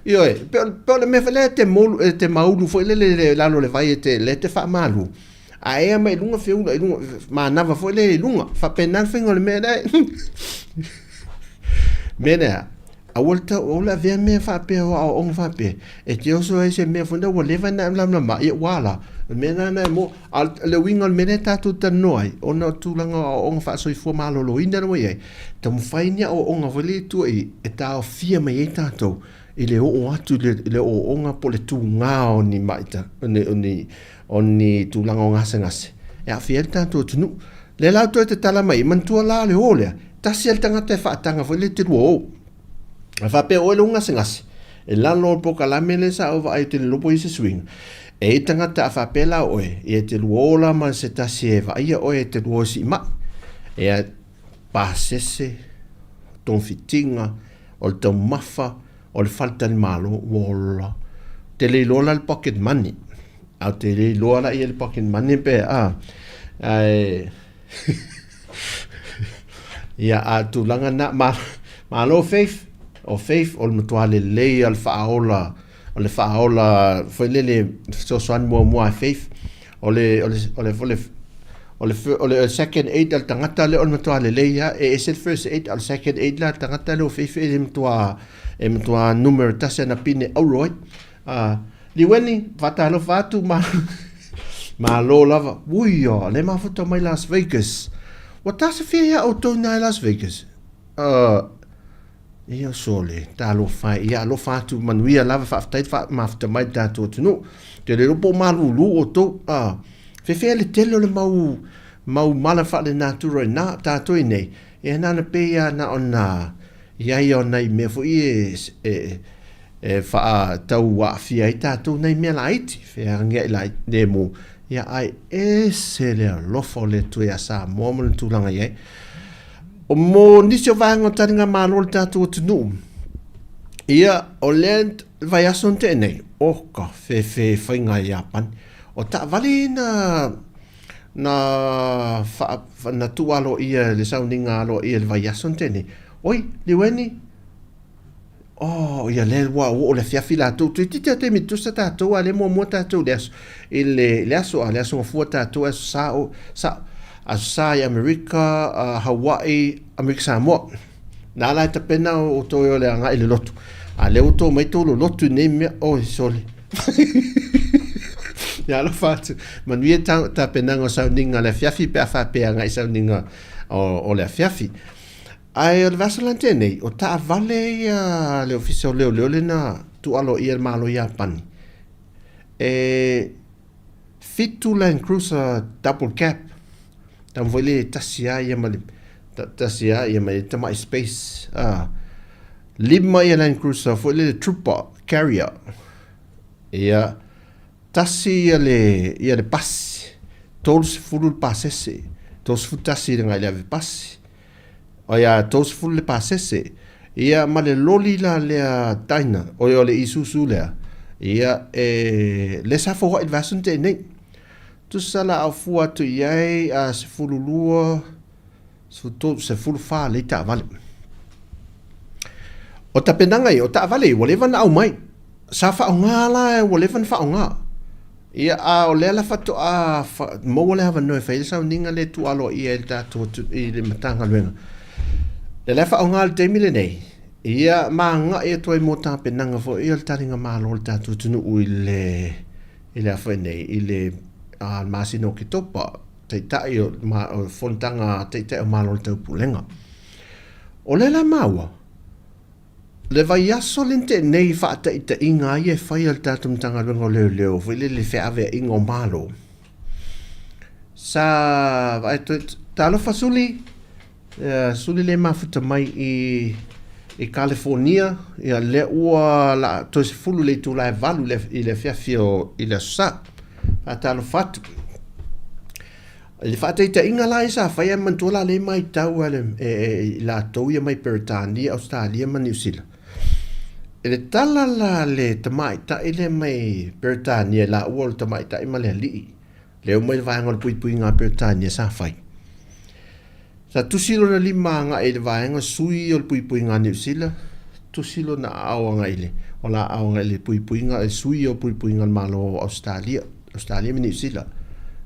Speaker 2: Ioe, pe o le mea foi lea e te molu, e te maulu foi lele i lalo o le vai e te, lea e te faamalu, a ea mai luga feula i luga, manava foi lea i luga, faapena le faiga o le mea lea. Mea lea, aua le tau, aua le avea mea faapea o aoaoga faapea, e te oso ai se mea foi lea ua leva ona e malamalama ai, ia ua a la? O le mea lena e mo, a o le uiga o le mea lea tatou te talanoa ai, ona o tulaga o aoaoga faasoifua maloloina lea ua i ai, taumafai ni aoaoga foi lea i tua i e taofia mai ai tatou i le oo atu i le ooooga po o le tuga o ni mai, o ni tulaga o gasegase e aafia ai le tatou atunuu. Lea la toe tatala mai, manatua la le o lea, tasi lava le tagata e faataga foi lea e te lua o. A faapea o oe lou gasegase, i lalo o le polokalame lea sa ou vaai ou te le iloa po o i ai se suiga, e i ai tagata a faapea la oe, ia e te lua o la ma se tasi e vaaia oe e te lua o e siimai. Ia, pasese, togafitiga, o le taumafa, o le faletalimalo, ua ola. Ou te le iloa la le pocket money, ae ou te le iloa la i ai le pocket money pe a, ae ia, a o le tulaga lena, malo Faith, o Faith o le matua lelei lava o le faaola, o le faaola foi lele fesoasoani muamua a Faith, o le, o le, o le, o le, o le, o le second aid a le tagata lea o le matua lelei lava, e ese le first aid, a o le second aid la a le tagata lea o Faith e matua, e matua numera tasi ana pine auro ai. A, Liueni, faatalofa atu, ma, malo lava. Ui ia, le mafuta mai Las Vegas. Ua tasafia ia outou ina i Las Vegas? Uh, ia sole, talofa e, ia alofa atu, manuia lava, faafetai le faamafuta mai le tatou atunuu. Te le iloa po o malulu outou, a, fefea le tele o le mau, mau mala faale-natura ina, tatou i nei, ia na ona pei lava na ona i ai o nai mea foi e, e, e faatau aafia ai tatou nai mea laiti, feagiai laiti, lemu, ia ae ese le alofa o le Atua iā Samoa ma le tulaga i ai. O mo nisi o vaega o taligamalo o le tatou atunuu, ia, o lea vaiaso na tea nei, o ka fefe faiga i Iapani. O taavale na na wha, na tuualoaia le sauniga aloaia i le vaiaso na tea nei. Oi, Liueni, Oh, ia lea ua oo le afiafi latou. Toeitiiti lava taimi tutusa tatou, a lea muamua tatou i le aso, i le, le aso, a le aso gafua tatou, aso Sa, o, sa, aso Sa i Amerika, uh, Hawaii, Amerika Samoa. Na la e tapena o outou e o le agai i le lotu. A lea ua outou mai tou lolotu i nei mea, oi, sole. Ia alofa atu. Manuia ta, tapenaga o sauniga o le afiafi pe a faapea agai sauniga o, o le afiafi. Ae o le vaiaso la na tea nei, o taavale ia a le Ofisa o Leoleo lea na tuualoaia e le Malo o Iapani, e fitu Land Cruiser double cab, tau foi lea e tasi lava ia ma le, tasi lava ia ma le tamai space, a, lima ia Land Cruiser foi lele Trooper Carrier, ia, tasi ia le, ia le pasi, 30 le pasese, 31 le agai i le ave pasi, Oi a 30 le pasese, ia ma le loli la lea Dyna, oi o le Isuzu lea, ia e le sa foai le vaiaso na tea nei. Tusa la au fua atu i ai a 12, 13, 14 lei taavale. O tapenaga ia, o taavale ia ua leva ona aumai. Sa faaaoga la, ua leva ona faaaoga. Ia, a o lea la faatoa maua le avanoa e fai ai le sauniga lea e tuualoaia ai le tatou i le Matagaluega. Lea la e faaaoga i le taimi lenei, ia ma agai atu ai mo tapenaga foi o le taligamalo o le tatou atunuu i le i le a foi nei, i le masina o Oketopa, Taitai o o Fonotaga a Taitai o Malo o le Taupulega. O lea la e maua, Le vaiaso lea na tea nei i faataitaiga a ia e fai a le tatou Matagaluega o Leoleo foi lele i feaveaiga o Malo, sa vaai atu ai, talofa Suli, ia Suli lea e mafuta mai i i California, ia lea ua la toe 10 le itula e 8 i le afiafi o i le Aso Sa. Faatalofa atu. I le faataitaiga la ia sa fai ae manatua la lea e matau a le, e, e, i latou ia mai Peretania, Ausetalia ma Niu Sila. I le tala la a le tamaitai lea mai Peretania i laua o le tamaitai ma le alii, lea ua mai le vaega o le puipuiga a Peretania sa fai. Sa tusi lona lima agai i le vaega sui o le puipuiga a Niu Sila, tusi lona aao agai i le, o la aao agai i le puipuiga, le sui o puipuiga a le Malo o Ausetalia, Ausetalia ma Niu Sila.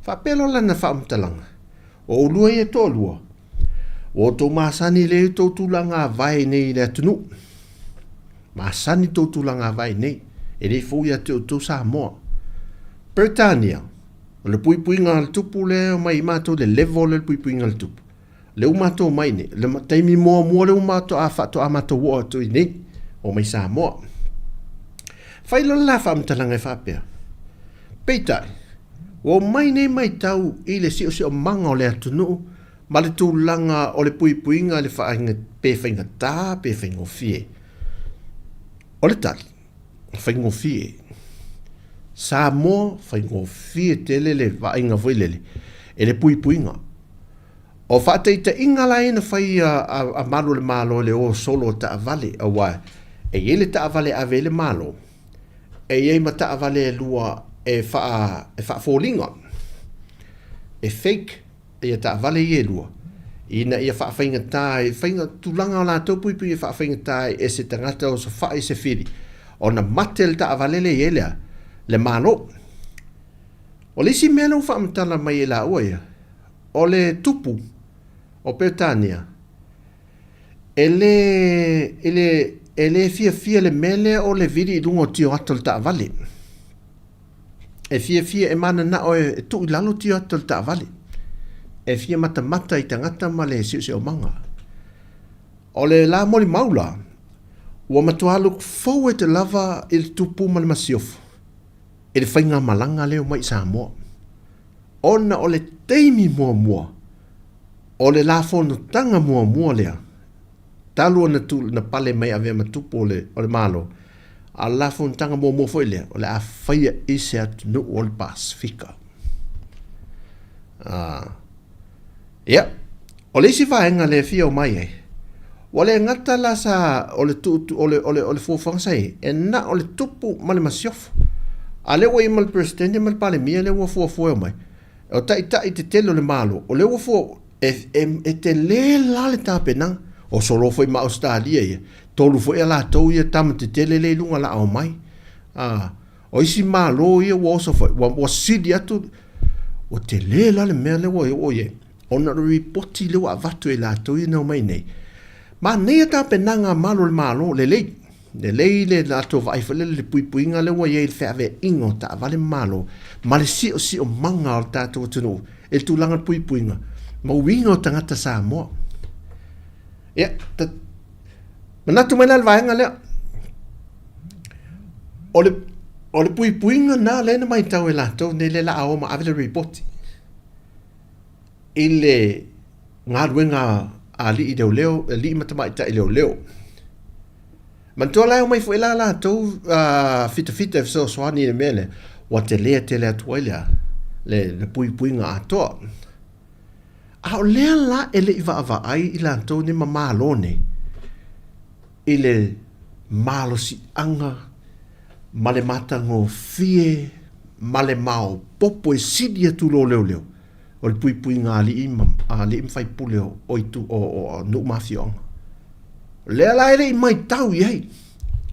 Speaker 2: Faapea loa lana faamatalaga, O oulua ia e toalua, ua outou masani lelei outou tulaga avae nei i le atunuu. Masani tou tulaga avae nei, e le fou ia te outou Samoa. Peretania, o le puipuiga a le tupu lea e omai ai matou i le level lea o le puipuiga a le tupu. Lea ua matou omai nei, le taimi muamua lea ua matou, a faatoa matou oo atu i nei, omai Samoa. Fai loa le la faamatalaga e faapea, peitai, ua omai nei matau i le siosiomaga o le atunuu ma le tulaga o le puipuiga i le faaiga pe faigata pe faigofie. O le tali, faigofie. Samoa, faigofie tele le vaaiga foi lele e le puipuiga. O faataitaiga la ia na fai a malu o le Malo i le o solo o taavale, aua e i ai le taavale e ave ai le Malo, e i ai ma taavale e lua e faafoliga, e fake ia taavale ia e lua, ina ia faafaigata ai, faiga, tulaga o latou puipui e faafaigata ai e se tagata osofai se fili, ona mate le taavale lea i ai le a? Le Malo. O le isi mea lea ua faamatala mai e laua ia, o le tupu o Peretania, e le, e le, e le fiafia le mea lea o le vili i luga o tioata o le taavale. E fiafia, e mananao e tuu i lalo tioata o le taavale. E fia matamata i tagata ma le siosiomaga. O le la molimau la, ua matua look forward lava i le tupu ma le masiofo i le faigamalaga lea omai i Samoa. Ona o le taimi muamua, o le la fonotaga muamua lea, talu ona tu, na pale mai avea ma tupu o le, o le Malo, a o le la fonotaga muamua foi lea, o le a faia i se atunuu o le Pasefika. Ah. Ia, o le isi vaega lea e fia omai ai, ua le gata la sa o le tu, o le, o le, o le fuafuaga sa i ai, e na o le tupu ma le masiofo. A lea ua i ai ma le Peresetene ma le Palemia lea ua fuafua e omai, o taitai tetele o le Malo, o lea ua fua, e, e, e tele la le tapenaga. O solo foi ma Ausetalia ia, tolu foi a latou ia tama tetele lea i luga la omai. Ah, o isi Malo ia ua oso foi, ua, ua sili atu, ua tele la le mea lea ua oo i ai, ona o le ripoti lea ua avatu e latou ia na omai nei. Manaia tapenaga a malu o le Malo, lelei. Lelei le latou vaai foi lele i le puipuiga lea ua i ai i le feaveaiga o taavale ma Malo, ma le siosiomaga o le tatou atunuu i le tulaga o le puipuiga ma uiga o tagata Samoa. Ia, ta, manatu mai la le vaega lea, o le, o le puipuiga na lea na matau e latou nei lea la a o ma ave le ripoti i le galuega a alii leoleo, alii ma tamaitai leoleo. Manatua la e omai foi la latou uh, fitafita e fesoasoani i le mea lea, ua telē tele atu ai le, le, le puipuiga atoa. A o lea la e le i vaavaai i latou nei ma Malo nei i le malosiaga ma le matagofie ma le maopoopo e sili atu lo leoleo o le puipuiga a alii ma, alii ma faipule o, o, itu, o, o, o nuu ma afioaga. O lea la e le i maitau i ai.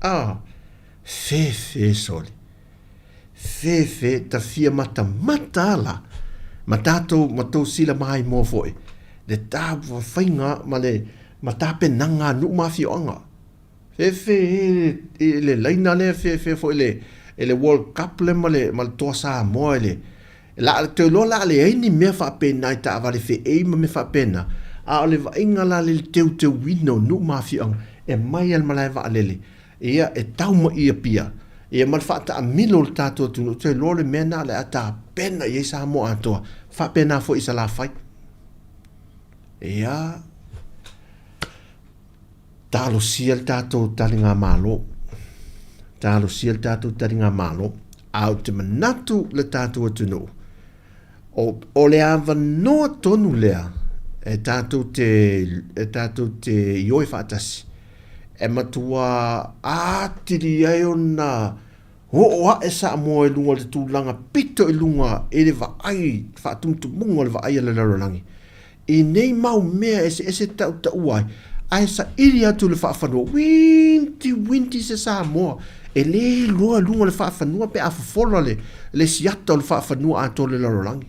Speaker 2: Ah, fefe sole. Fefe ta fia matamata ala ma tātou ma tou sila maimoa foi le tāwhaiga ma le ma tapenaga a nuu ma afioaga. Fefe e le laina lea fefe foi le e le World Cup lea ma le ma le Toa Samoa e le la toe loa la leai ni mea faapena i taavale feei ma mea faapena a o le vaaiga la le teuteuina o nuu ma afioaga e mai a le malae vaalele ia e tau mai i Apia ia ma le faataamilo o le tatou atunuu toe loa le mea na o le a tapena i ai Samoa atoa faapena foi i Salafai ia Talosia le tatou taligamalo. Talosia le tatou taligamalo. A ou te manatu le tatou atunuu, o, o le avanoa tonu lea e tatou te, e tatou te ioe faatasi, e matua atili ai ona oo ae Samoa i luga o le tulaga pito i luga i le vaai, faatumutumuga o le vaai a le lalolagi. I nei mau mea eseese tautaua ai, ae saili atu i le faafanua, uinti uinti se Samoa e le iloa i luga o le faafanua pe a fofola le le siata o le faafanua atoa o le lalolagi.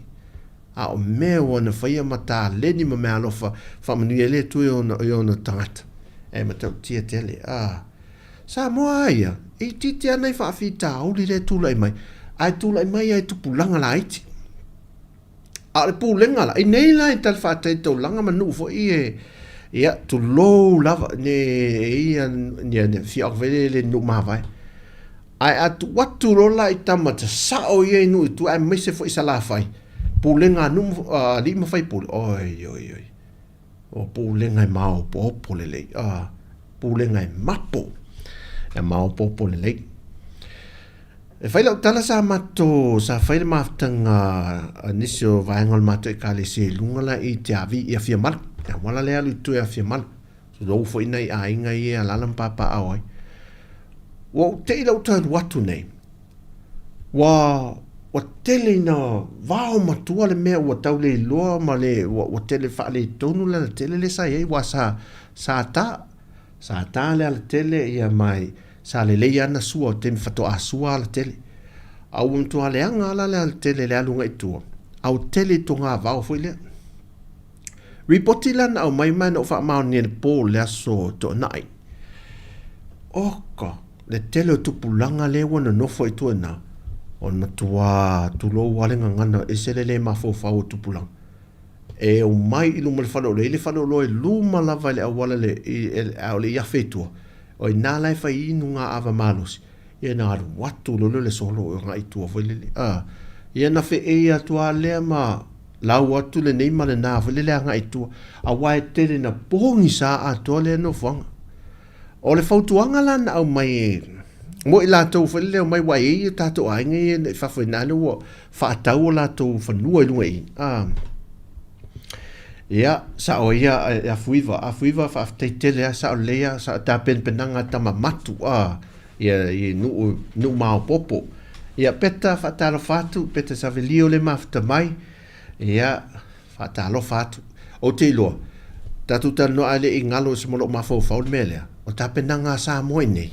Speaker 2: A o mea ua na faia ma taleni ma meaalofa faamanuia ai le Atua i ona, i ona tagata. E matautia tele. A. Samoa a ia, e itiiti lava nai faafitauli lea e tulai mai, ae tulai mai lava i tupulaga laiti. A o le pulega la, i nei la i talafatai taulaga ma nuu foi e, ia, tulou lava, ne e ia, ia, ne afioaga foi lea e le nuu mavae. Ae a tuu atu loa la i tama sasao ia i nuu i tua aemaise foi i Salafai, pulega a nuu, a alii ma faipule, oi, oi, oi. O pulega e maopoopo lelei, a, pulega e mapo, e maopoopo lelei. E fai lau tala sa matou, sa fai le mafutaga a nisi o vaega o le matou ekalesia i luga la i Tiavi i Afiamalu. Le auala lea alu i tua i Afiamalu. Tulou foi nai aiga ia e alaala ma papaaao ai. Ua ou te i lau toe alu atu nei, ua, ua tele ina vao matua le mea ua tau le iloa ma le, ua, ua tele faaletonu le alatele lea sa i ai, aua sa, sa ta. Sa ta le alatele ia mai sa lelei ana sua o taimi faatoa sua alatele. A ua matua leaga la le alatele i le alu agai i tua, a ua tele i togavao foi lea. Ripoti la na aumai mai na ou faamaonia i le po o le aso Toonai. Oka, le tele o tupulaga lea ua nonofo i tua i ina, o le matua tulou lava le gagana, e ese le le mafaufau o tupulaga. E omai i luma o le faleoloa, e i ai le faleoloa i luma lava i le auala le, a o le i afe i tua, o i ina la e fai inu ngā ava malosi, ia na alu atu loa lea o le solo e agai i tua foi lele, a, ia na feei atu lava lea ma lau atu lenei ma lena foi lele agai i tua, aua e tele ina pogisa atoa lea nofoaga. O le fautuaga la na aumai e mo i latou foi lele omai aua e i ai o tatou aiga ia i fafo i ina lea ua faatau o latou fanua i luga i i. A, ia, sao ia e Afuiva, Afuiva faafetai tele lava, sao lelei lava, sa tapenapenaga a tama matu a, ia i nuu, nuu maopoopo. Ia Peta faatalofa atu, Peta Savelio le mafuta mai, ia Faatalofa atu. Ou te iloa, tatou talanoa ae le i galo i se mo lou mafaufau le mea lea, o tapenaga a Samoa i nei,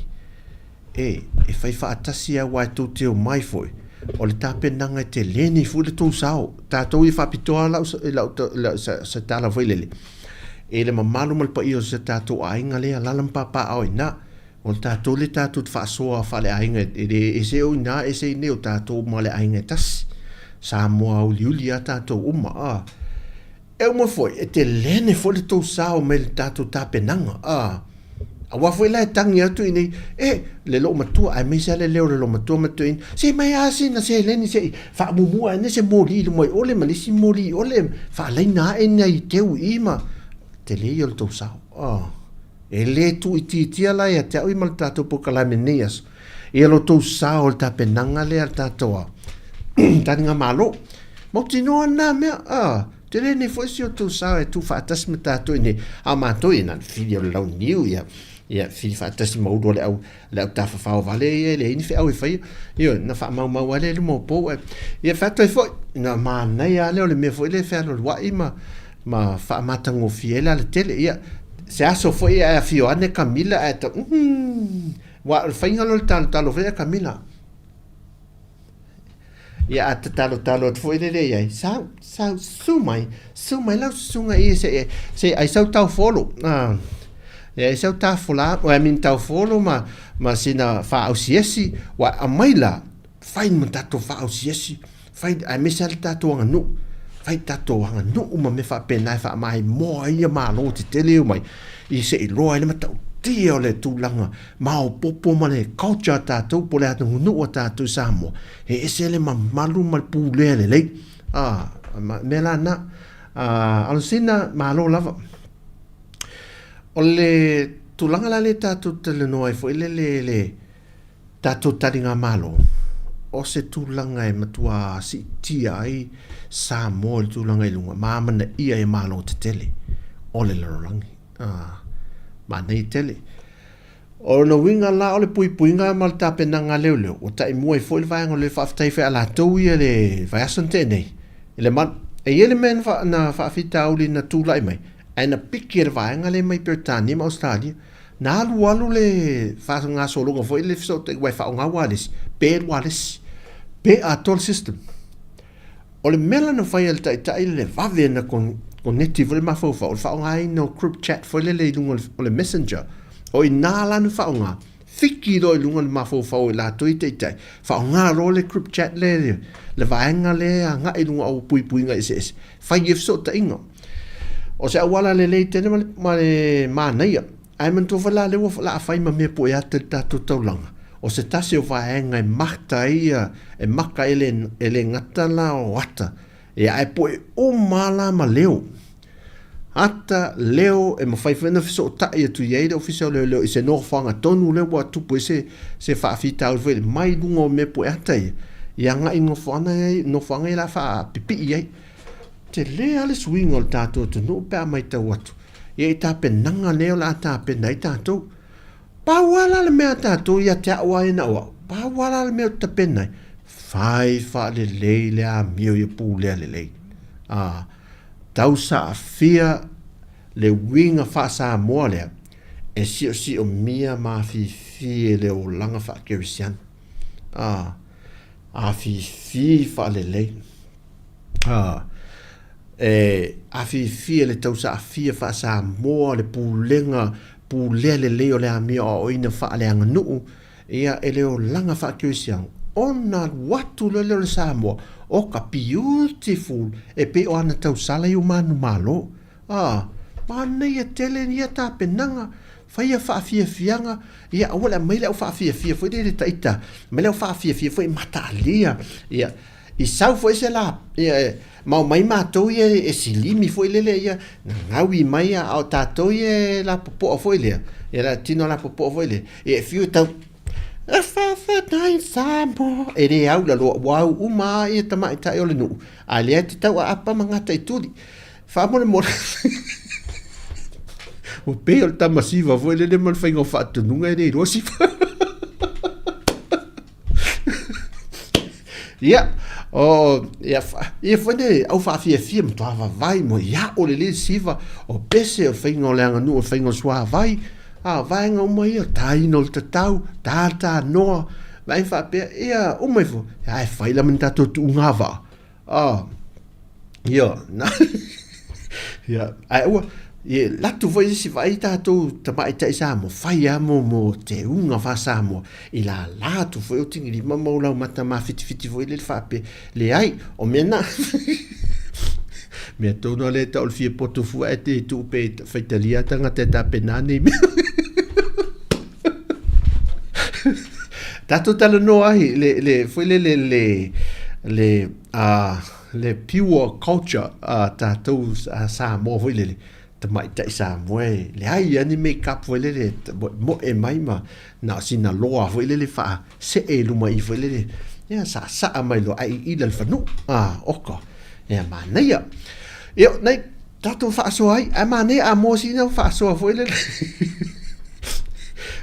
Speaker 2: e, e fai faatasi lava aua e tou te omai foi, o le tapenaga e tele nei foi le tou sao. Tatou ia faapitoa lau, lau, lau, se, se tala foi lele, i le mamalu ma le paia o si o tatou aiga lea e alaala ma papaaao i ina. O le tatou lea tatou te faasoa faaleaiga e le ese o ina ese i inei o tatou uma le aiga e tasi. Samoa uliuli a tatou uma a. E uma foi e telene foi le tou sao mai le tatou tapenaga a. Aua foi la e tangi atu i inei e le loomatua aemaise a le leo o le loomatua ma toeaina se mai a sina seleni se i faamumua ane se moli i luma i ole ma le isi moli i ole faalaina ae nai teu i i ma tele ia o le tou sao a. E le tuuitiitia la ia te au ma le tatou polokalame i lenei aso, ia lo tou sao i le tapenaga lea a le tatou taligamalo. Mautinoa lena mea, a, tele nei foi si o tou sao e tuufaatasi ma tatou i inei, a o matou ia na o le fili o le launiu, ia, ia fili faatasi ma ulu o le au, le au tafafao vale ia e leai ni feau e faia, ioe, na faamaumau lava lea i luma o pou. Ae, ia fai atu ai foi, na manaia lava lea o le mea foi lea e fealualuai ma, ma faamatagofie ai le alatele. Ia, se aso foi ae afio ane Kamila ae tau, uhmm, aua o le faiga lea o le talotalo foi a Kamila. Ia, a tatalotalo atu foi lele i ai, sau, sau, susu mai, susu mai lau susuga i se, se ai sau taufolo. Ah, ia ai sau tafola, I mean taufolo ma, ma sina faausiesi, ua aumai la, fai ma tatou faausiesi, fai, aemaise lava le tatou aganuu, fai tatou aganuu ma mea faapena e faamaimoa ai ia malo tetele e omai, i se i iloa ai le matautia o le tulaga maopoopo ma le culture a tatou po o le aganuu a tatou i Samoa, e ese le mamalu ma le pulea lelei. A, mea la na. A, Alosina, malo lava. O le tulaga la lea tatou te talanoa ai foi lele le tatou taligamalo, o se tulaga e matua siitia ai Samoa i le tulaga i luga, ma amanaia e malo tetele o le lalolagi. A, manaia tele. O lona uiga la o le puipuiga ma le tapenaga a leoleo, ua taimua ai foi le vaega o le faafetai foi a latou ia i le vaiaso na tea nei i le malu. E i ai le mea na, na faafitauli na tulai mai, ae na piki e le vaega lea mai Peretania ma Ausetalia. Na alualu le faagasologa foi le fesootaiga aua e faaaoga ualesi, pe le ualesi, pe atoa le system. O le mea la na fai e le taitai le vave na koneti foi le mafaufau, o le faaaogaina o group chat foi lele i luga o le messenger. O i ina la na faaaoga, fiki loa i luga o le mafaufau o i latou ia taitai, faaaoga loa le group chat lea, le vaega lea e agai i luga o puipuiga eseese, fai ai fesootaiga. O se auala lelei tele ma le manaia. Ae manatua foi la lea ua laa fai ma mea pueata i le tatou taulaga, o se tasi o vaega e mata ai ia, e maka ai le, e le gata la o ata, ia ae pue uma lava la ma leo. Ata, leo, e mafai foi ona fesootai atu i ai le Ofisa o Leoleo i se nofoaga tonu lea ua tupu ai se, se faafitauli foi mai luga o mea pueata ia, ia agai i nofoaga ia, nofoaga ia la faapipii ai. Tele lava le suiga o le tatou atunuu pe a matau atu ia i tapenaga lea o le a tapena ai tatou. Pau lava la le mea a tatou ia te au lava ia na o au, pau lava la le mea ou te tapena ai, fai faalelei le amio ia pulea lelei. A, tau saafia le uiga faa-Samoa lea e siosiomia ma afifi e le olaga faakerisiano. A, afifi faalelei. A, e afifi e le tausaafia faa-Samoa le pulega pulea lelei o le amio aoaoina faaleaganuu, ia, e le olaga faakerisiano, ona alu atu loa lea o le Samoa, o ka beautiful e pei o ana tausala i o manumalo. A, manaia tele ia tapenaga, faia faafiafiaga, ia aua le aumai le au faafiafia foi lele ita, aumai le au faafiafia foi mataalia, ia, I sau foi se la, ia, ma omai matou ia e silimi foi lele, ia, gaui mai a o tatou ia e lapopoa foi lea, ia la tino lapopoa foi lea, ia e fiu e tau, e faafetai Samoa, e le au laloa, ua au uma lava ia tamaitai o le nuu, a lea e te tau aapa ma gataituli. Faamolemole, ua pei o le tama siva foi lele ma le faiga o faatonuga e le iloa siva. Ia, o, ia, ia foi le au faafiafia matua vavai mo ia o le le siva, o pese o le faiga o le aganuu, o le faiga o le suavai, a, vaega uma ia, taina o le tatau, ta ta noa, vaega faapea, ia, uma ifo, ae fai la ma ni tatou tuuga vaa, a, ia, na, ia, ae aua, ia, latu foi isi vaai tatou tamaitai Samoa, fai lava mo, mo teuga faa-Samoa, i lala atu foi o tigilima ma o laumata mafitifiti foi lele faapea, leai, o mea na, mea tonu lava lea e tau o le fia poto fua ae te tuu pea i faitalia tagata e tapena nei mea. Tatou talanoa ai le, le, foi lele le, le, le pure culture a tatou Samoa foi lele, tamaitai Samoa e leai lava ni make up foi lele, moe mai ma na o sina loa foi lele faasee i luma i foi lele, ia saasaa mai loa ae iila le fanuu, oka, ia manaia. Ia, nei, tatou faasoa ai, ae manaia a moa sina faasoa foi lele.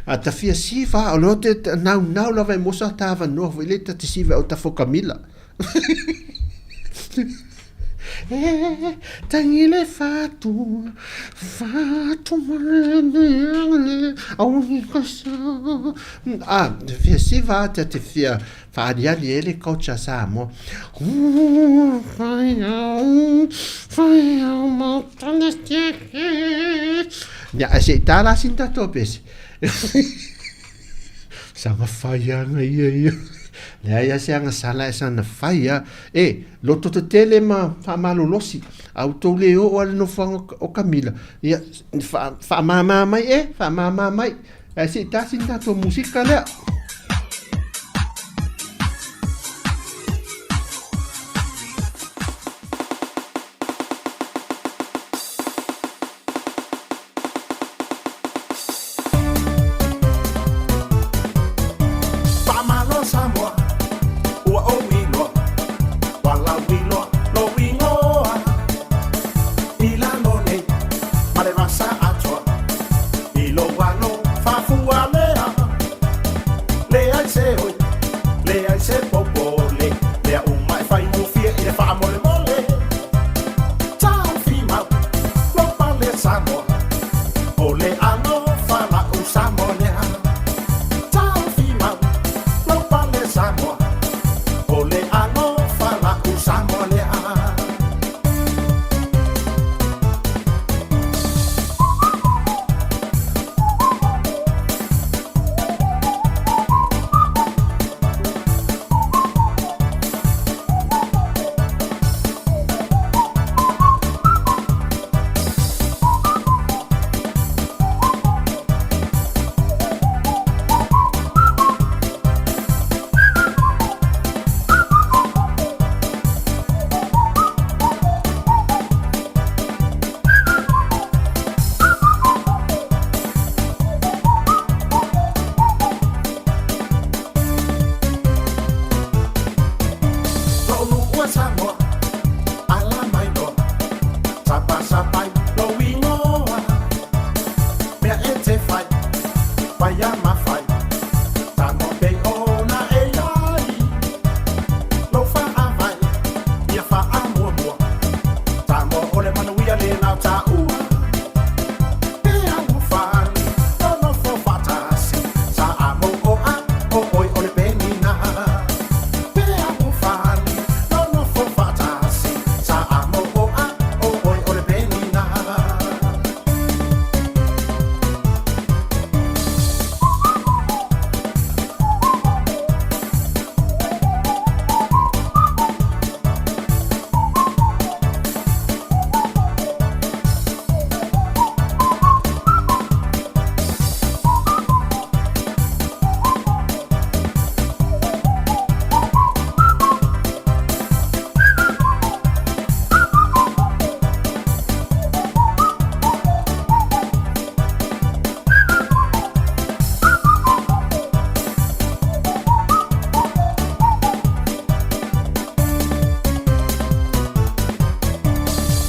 Speaker 2: A ta fia siva, o lea te naunau lava e mosa ta avanoa foi lele ta te siva o ta fokamila. E tangi le fatu, fatu malele, auni kasa. A, te fia siva ta te fia Faaliali ai le culture Samoa. Ia, ae se i tā la sina tatou pese. Sanga whai anga ia ia. Leai a se anga sala e sana whai a. E, loto te tele ma whaamalolosi. A utou le o o ale nofoanga o Kamila. Ia, whaamāmā mai e, whaamāmā mai. Ae se i tā sina tatou musika lea.
Speaker 1: Faamalo Samoa, ua ou iloa, walau iloa lou igoa. I lalo nei ma le vasa atoa. I lou alo faafua lea, leai se oi, leai se popole, mea uma e faigofie i le faamolemole. Pei ona e i ai lou faavae ia faamuamua Samoa o le manuia le lao taua E alofani nonofo faatasi Samoa o oe o le penina E alofani nonofo faatasi Samoa o oe o le penina.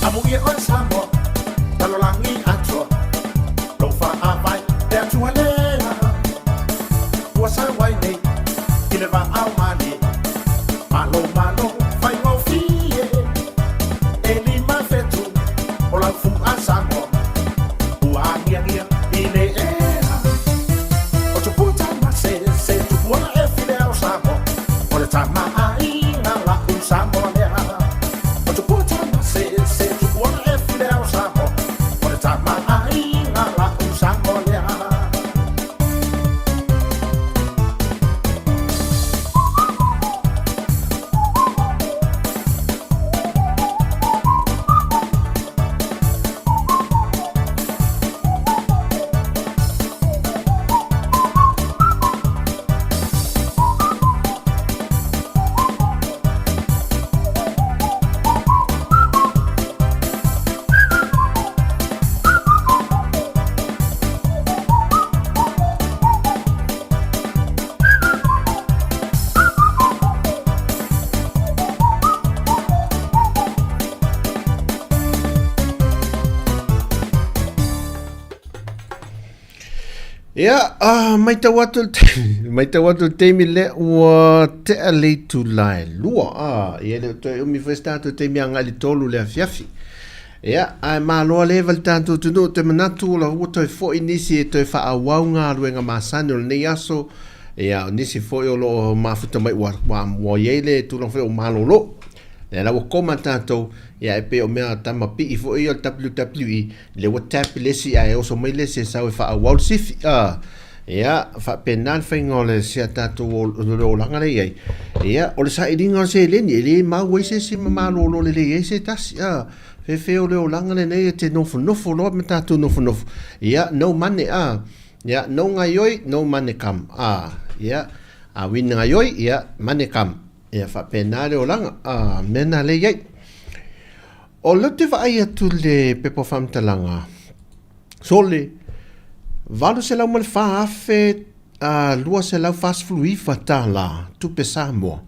Speaker 1: Amuia oe Samoa, lalolagi atoa, lou faavae le Atua lea. Ua sau ai nei i le vaao malie, malo malo faigofie. E 5 fetu o lau fua Samoa, ua agiagia i le ea. O Tupua Tamasese, Tupua e file o Samoa, o le tamaaiga la'u Samoa lea. O Tupua Tamasese, Tupua e file o Samoa, o le tamaaiga la'u Samoa lea.
Speaker 2: Ia, ah, maitau atu le taimi, maitau atu le taimi lea ua tea le itula e 2. Ah, ia e le o toe umi foi se tatou taimi agai i le 3 le afiafi. Ia, ae malo leva le tatou atunuu, ou te manatu o la ua toe foi nisi e toe faaauau galuega masani o lenei aso. Ia, o nisi foi o lo o mafuta mai ua, ua, ua i ai le tulaga foi o malolo. Lea la ua koma tatou, ia e pei o mea tama pii foi ia o le WWE, lea ua tap le isi ae oso mai le isi e sau e faaauau le sifi. Ia, faapena le faiga o le si a tatou o le olaga lea i ai. Ia, o le sailiga o le seleni, e le mau ai se isi ma malolo lelei ai se tasi. Fefe o le olaga lenei e te nofonofo loa ma tatou nofonofo. Ia, no money, Ia, no gaioi, no money come. Ia, a win gaioi, ia, money come. Ia faapena le olaga, a mea na lea i ai. O lea ou te vaai atu i le pepa o faamatalaga, sole, $804,249 tupe Samoa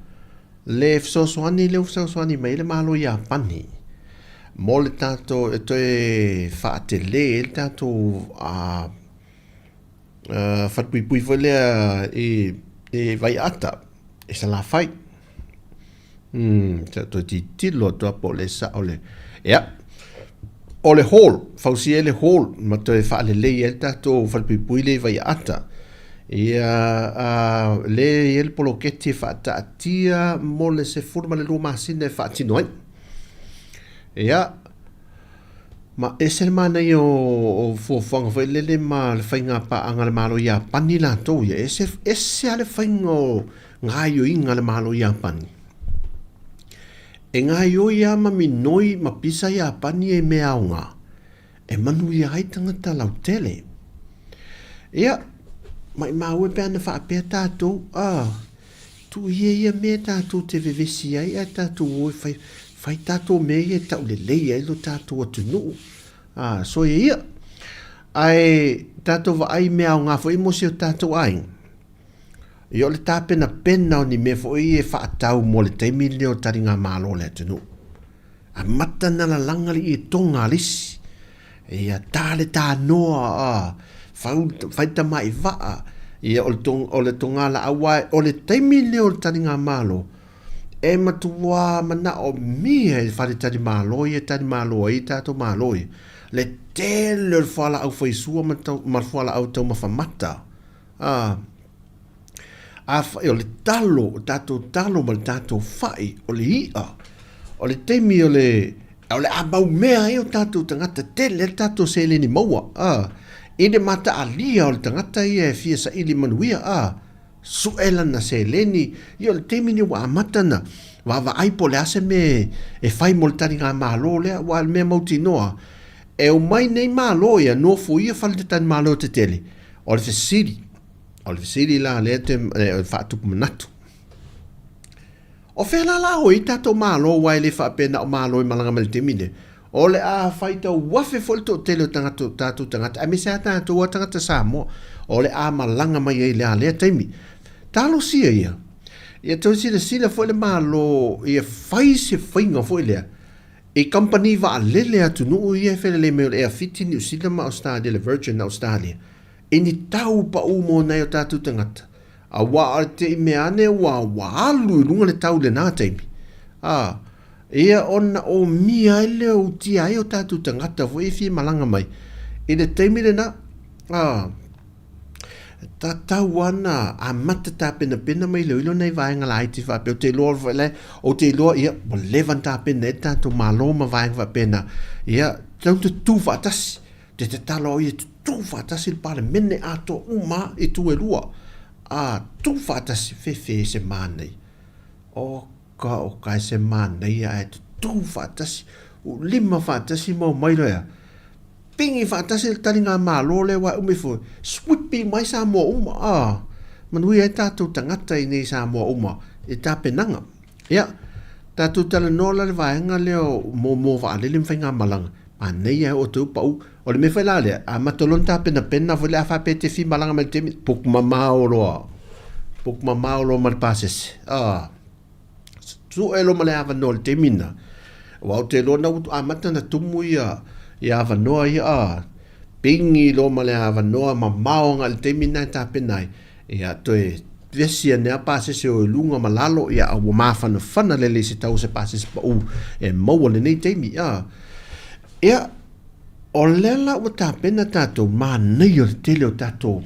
Speaker 2: le fesoasoani lea ua fesoasoani mai ai le Malo Iapani mo le tatou e toe faatele ai le tatou falepuipui foi lea i Vaiaata, i Salafai. Sa ou toe tilotilo atu lava po o le sao le... Ia, o le hall, fausia ai le hall ma toe faalelei ai le tatou falepuipui lea i Vaiaata. Ia, lea e i ai le poloketi e faataatia mo le 12 masina e faatino ai. Ia, Ma ese le manaia o fuafuaga foi lele ma le faiga paaga a le Malo Iapani latou ia. Ese, ese lava le faiga o gaoioiga a le Malo Iapani. E gaoioi lava ma minoi ma pisa Iapani ia i mea aoga e manuia ai tagata lautele. Ia, maimau e pe ana faapea tatou, ah, Tuu ia ia mea tatou te vevesi ai ae tatou o e fai, fai tatou mea ia e taulelei ai lo tatou atunuu. A, soia ia. Ae tatou vaai i mea aoga foi mo si o tatou aiga. Ia o le tapenapena o ni mea foi e faatau mo le taimi lenei o taligamalo a le atunuu. Amata na lalaga le ietoga a le isi. Ia ta le tanoa, a, fau, fai tamai vaa. Ia, o le, o le togalaau, aua o le taimi lea o le taligamalo, e matuā manaomia e le faletalimalo ia e talimalo ai tatou Malo ia, le tele o le fualaau faisua ma le fualaau taumafa mata. A, afai o le talo, o tatou talo ma le tatou fai, o le i'a, o le taimi o le, o le a maumea ai o tatou tagata, tele ai le tatou seleni maua, a, i le mataalia o le tagata ia e fia saili manuia, a, sue lana seleni, ia o le taimi lenei ua amata ona vaavaai po o le a se mea e fai mo le taligamalo lea, aua o le mea mautinoa, e omai nei Malo ia, nofoia faletalimalo tetele, O le fesili, o le fesili la lea te faatupu manatu. O fea la la o i tatou Malo aua e le faapea na o Malo e malaga mai le taimi lea. O le a faitau afe foi le toatele o tagata, tatou tagata, aemaise lava tatou a tagata Samoa, o le a malaga mai ai i le a lea taimi. Talosia ia, ia toe silasila foi le Malo ia fai se faiga foi lea, I kamupani vaalele atunuu ia e felelei mai o le Air Fiti, Niu Sila ma Ausetalia, le Virgin Australia, i ni tau paʻū mo nai o tatou tagata, auā o le te i mea ane ua ua alu i luga le tau i lenā taimi, ā, ia ona omia ai lea o utia ai o tatou tagata foi e fia malaga mai i le taimi lenā, ā. Tatau ana amata tapenapena mai iloilo nai vaega laiti faapea, ou te iloa foi la, ou te iloa, ia, ua leva ona tapena ai le tatou Malo ma vaega faapena, ia, tatau ona tutu faatasi. Ou te tatalo au ia tutu faatasi le Palemene atoa uma lava i itu e lua. A tu faatasi, fefe se manaia. Oka, oka e se manaia ae tutu faatasi, lima faatasi ma omai loa ea. Pigi faatasi le taligamalo lea aua e umi foi, swipi mai Samoa uma, ah, manuia ai tatou tagata i nei Samoa uma i tapenaga. Ia, tatou talanoa la le vaega lea o momoa vaalele ma faigamalaga, manaia e oo atu ai ua pau. O le mea foi la lea, amata loa ona tapenapena foi lea a faapea e te fia malaga mai i le taimi, book mamao loa, book mamao loa ma le pasese, ah. Sue loa ma le avanoa i le taimi lena, aua ou te iloa na ua amata ona tumu ia, ia avanoa ia, a, pigi loa ma le avanoa mamao agai i le taimi lena e tapena ai, ia toe vesi ane lava pasese o i luga ma lalo, ia a ua mafanafana lelei se tau o se pasese pau e maua i lenei taimi, a. Ia, o lea la ua tapena tatou, manaia le tele o tatou,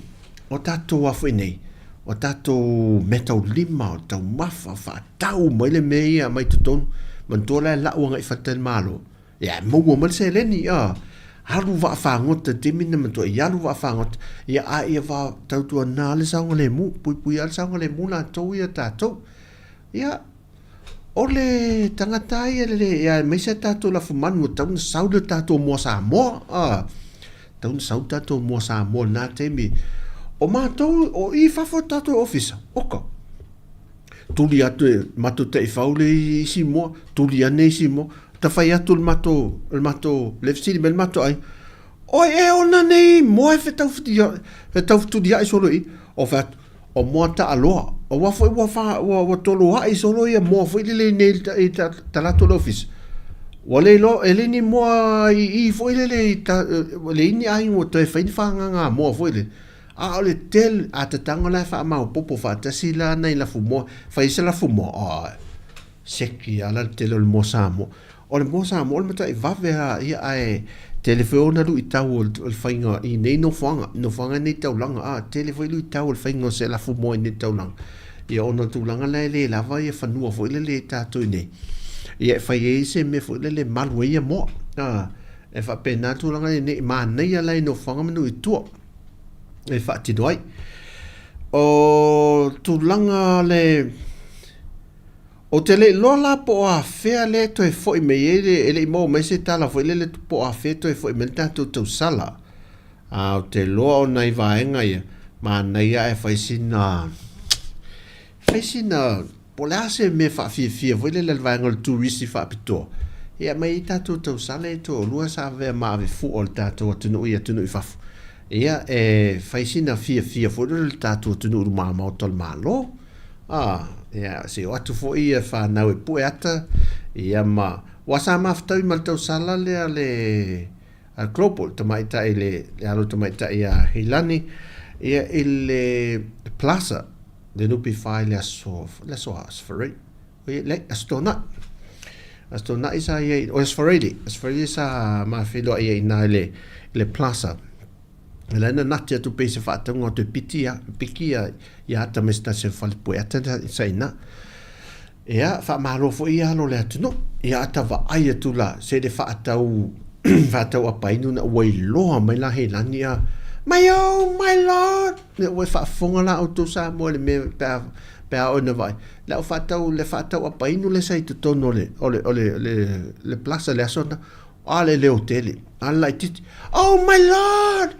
Speaker 2: o tatou a foi nei, o tatou meataulima, o taumafa, faatau mai le mea ia mai totonu, manatua la e lau agai i faletalimalo, ia e maua mai le seleni, a, alu vaafagota i le taimi lena matua i alu vaafagota, ia a ia va tautuana le saogalemu, puipui lava le saogalemu latou ia tatou. Ia, o le tagata lava ia le, ia aemaise a tatou lafumanu ua tatau ona sau le tatou moa Samoa, a, tatau ona sau le tatou moa Samoa i lena taimi. O matou, o i fafo o tatou ofisa, oka, tuli atu e matou taifau le isi moa, tuli ane isi moa, ta fai atu le matou, le matou, le fesili mai le matou aiga, Oi e ona nei moa e fetaufutuliai solo i i. O fai atu, o moa taaloa. Aua foi ua, fa, ua, ua toloai solo ia moa foi lele i nei i ta, ta latou le ofisa. Ua le iloa, e le ni moa i i foi lele i ta, leai ni aiga ua toe fai ni fagaga moa foi lele. A o le tele, a tataga la e faamaopoopo faatasi la nai lafumoa, fai se lafumoa, oi, Seki ala le tele o le moa Samoa. O le moa Samoa o le matuai vave lava ia ae tele foi ona luitau o le faiga i nei nofoaga, nofoaga i nei taulaga, a tele foi luitau o le faiga o se lafumoa i nei taulaga. Ia ona o le tulaga la e le lava ia fanua foi lele i tatou i nei, ia e fai ai se mea foi lele e malu ai ia moa. A, e faapena le tulaga nei, nei manaia la i nofoaga ma nuu i tua e faatino ai. O tulaga le Ou te le iloa la po o afea lea e toe foi mai ai le, e le i maua mai se tala foi lele po o afea e toe foi mai le tatou tausala. A ou te iloa o nai vaega ia, manaia ae fai sina, fai sina, po o le a se mea faafiafia foi lele a le vaega o le turisi faapitoa, e aumai ai tatou tausala e toalua sa avea ma ave fua o le tatou atunuu i atunuu i fafo. Ia, e fai sina fiafia foi lele o le tatou atunuu i luma o Maota o le Malo. Ā, ia, se i o atu foi ia whānau e pue ata, ia ma, ua sa mafutaui ma le tausala lea le, a Global, tamaitai le, le alo tamaitai a Heilani, Ia, i le Plaza, le NPF i le aso, le aso a, Aso Faraile. Oi, le, Aso Toonai. Aso Toonai sa i ai, o Aso Faraile, Aso Faraile sa ma feiloai ai i ina i le, i le Plaza. E la na nati atu pei se faatauga o toe piti ia, piki ia, ia ata me se tasi o fale pue ata sa ina. Ia, faamalo foi ia alo o le atunuu. Ia ata vaai atu la, se le faatau, faatau apainu na ua iloa mai la Heilani a, My oh, my lord! Ia ua e faafofoga la outou Samoa i le mea pe a, pe a oe na vaai. Le au faatau, le faatau apainu lea sa i totonu o le, o le, o le, le, le plaza le aso na. A le leo tele, a le laititi, Oh my lord!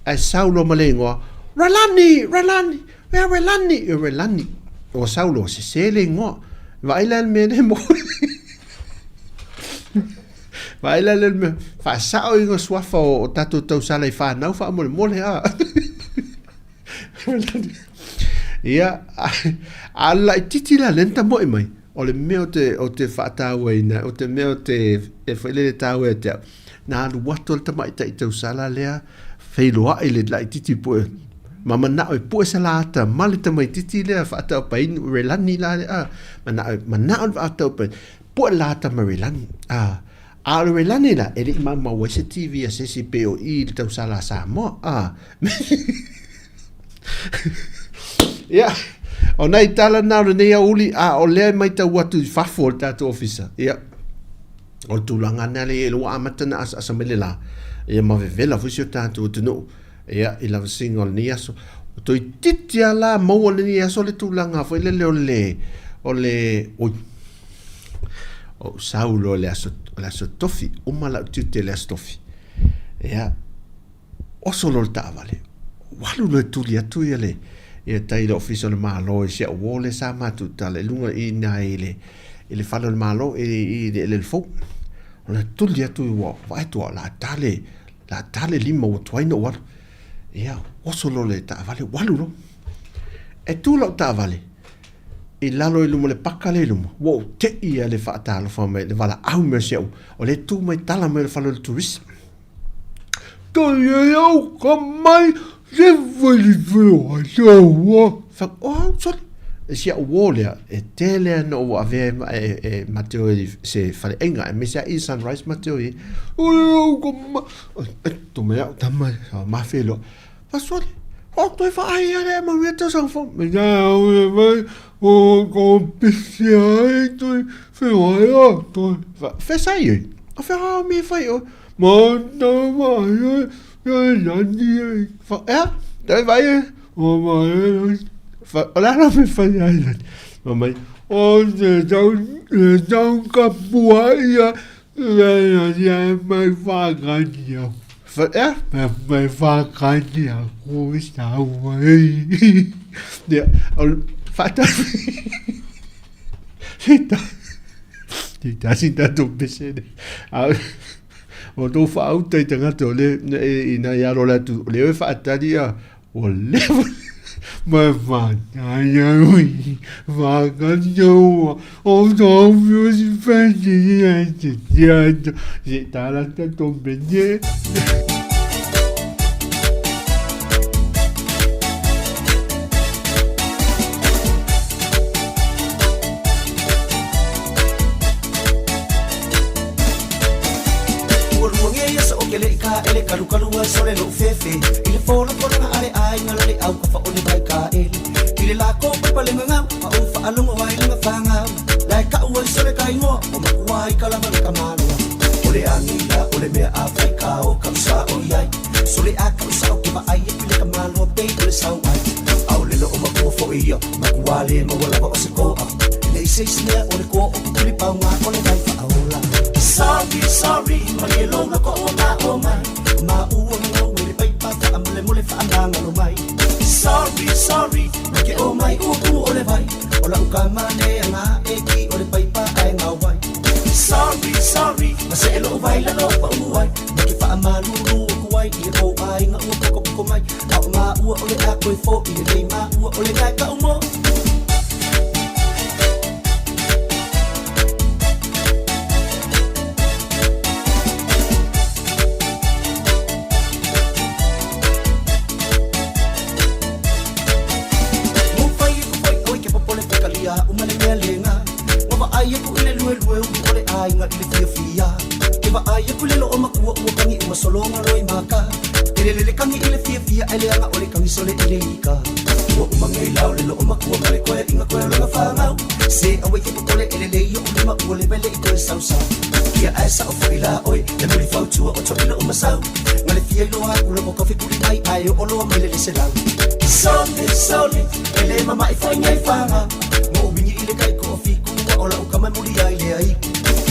Speaker 2: Ae sau loa ma le igoa, Relani! Relani! Ea Relani! E Relani. Ua sau loa, sese le igoa. Vaai la le mea lea mo. Vaai la le mea, faasao igoa suafa o, o tatou tausala i whanau faamolemole a. Ia, a le laititi la lea na tamoe mai, o le mea o te, o te faatauaina, o te mea o te, e foi lele taua ia te au, na alu atu le tamaitai tausala lea, feiloai le laititi pue, ma manao e pue se lata ma le tamaititi lea faataupainu, relani la lea, manao, manao le faataupainu, pue lata ma relani, a, A o le welani la, e le i maumau ai se TV a se isi pei o i le tausala a Samoa. A. Ia, o nai tala na o lenei aoauli, a o lea e maitau atu i fafo o le tatou ofisa. Ia, o le tulaga lena lea i ua amata na asaasa mai le la, ia ma vevela foi si o tatou atunuu, ia, i lavasiga o lenei aso. O toeitiiti lava la maua lenei aso le tulaga foi lele o le, o le, oi, Ou sau loa le aso, le aso tofi, uma lau tiute le aso tofi. Ia, oso loa le taavale, ua alu loa e tuli atu ia le, ia tai le ofisa o le Malo i si au uo lea sa matou tala i luga i ina i le, i le fale o le Malo i, i le eleele fou. O le tuli atu ua vaai atu o le a ta le, le a ta le lima ua tuai ona ou alu. Ia, oso loa le taavale, ua alu loa. E tu lau taavale, i lalo i luma o le paka lea i luma, ua ou te'i lava i le faatalofa mai, le valaau mai o si au, o lea e tu mai tala mai o le fale o le turisi. Toi e au ka mai, se whai whai ua. Fa, o au, sorry. E si au uo lea, e tele ana ou avea e, e, e Mateo i se faleaiga, aemaise a i Sunrise Mateo i, o au ka mai, e, to mai au tama, mafe loa. Pasole, o toe whaai a lea mau e tausaga fou. Me nā au e mai, o ko pisi ai toi, whenua ai a toi. Whesai ai, a wha me whai o, ma tā mai ai, e nani ai. Wha, ea, toi vai e, o mai ai, wha, o la me whai ai nani. Ma mai, o te tau, te tau kapua ia, Ia mai whakani au. Ia mai whakani aku sau ai. Ia, o whata. Sita. Sita sita tu pese ne. A o tō whaauta i tangata o le i nā i aro le atu, o le oe whaatari a, Ua leva mai whānau whakataua o tō whiusi whati i te tiata se tarata tō mene.
Speaker 3: Ua luangia ia sa o ke leʻi kāʻele Kalukalu ai sole loʻu fefe I le folopologa a le ʻaiga lale au ka faʻole vai kāʻele I le lākou paipa le gagau Ma ou faalogo ai le mafagau Lae kaʻu ai sole ka igoa O makua ai ka lava le ka maloa O le anila o le mea a fai ka o kaʻu sa o iai Sole a kaʻu sa o ke vaai aku i le ka maloa pei o le sau ai ʻAʻole o makua foʻi ia Makua le maua lava o se koa Nei se isi mea o le koa o kukuli paunga o le vai whaaola Sorry, sorry, malie lou loko o ma o mai Ma ua ngau e le paipa wha mole mole wha ngalo mai Sorry, sorry, na ke o mai ua ku o le vai O la uka mane anga e ki o le paipa ai ngā wai Sorry, sorry, ma se e lo vai la lo pa uai Ma ke wha malulu o kuai i e o ai ngā ua poko poko mai A o mā ua o le a koe fo i le nei mā ua o le ngai ka umo. aiga i le fiafia. Ke vaai aku le loo makua ua kagi uma sologa loi maka. E lelele kagi i le fiafia ae leaga o le kagi sole i le ika. Ua uma nei lao le loo makua ma le koe inga koe loga whangau. Se awe ke popole e lelei o ulima ua le vele i koe sausau. Ia ae sao foi la oi, le muli fautua o to'ila o masau. Nga le fia iloa aku lo kofi kuli ai ai o oloa mai le le selau. Sole, sole, e le mama'i foi ngai whanga. Mo wingi i le kai ko o fiku ua ola o kama muli ai le ai.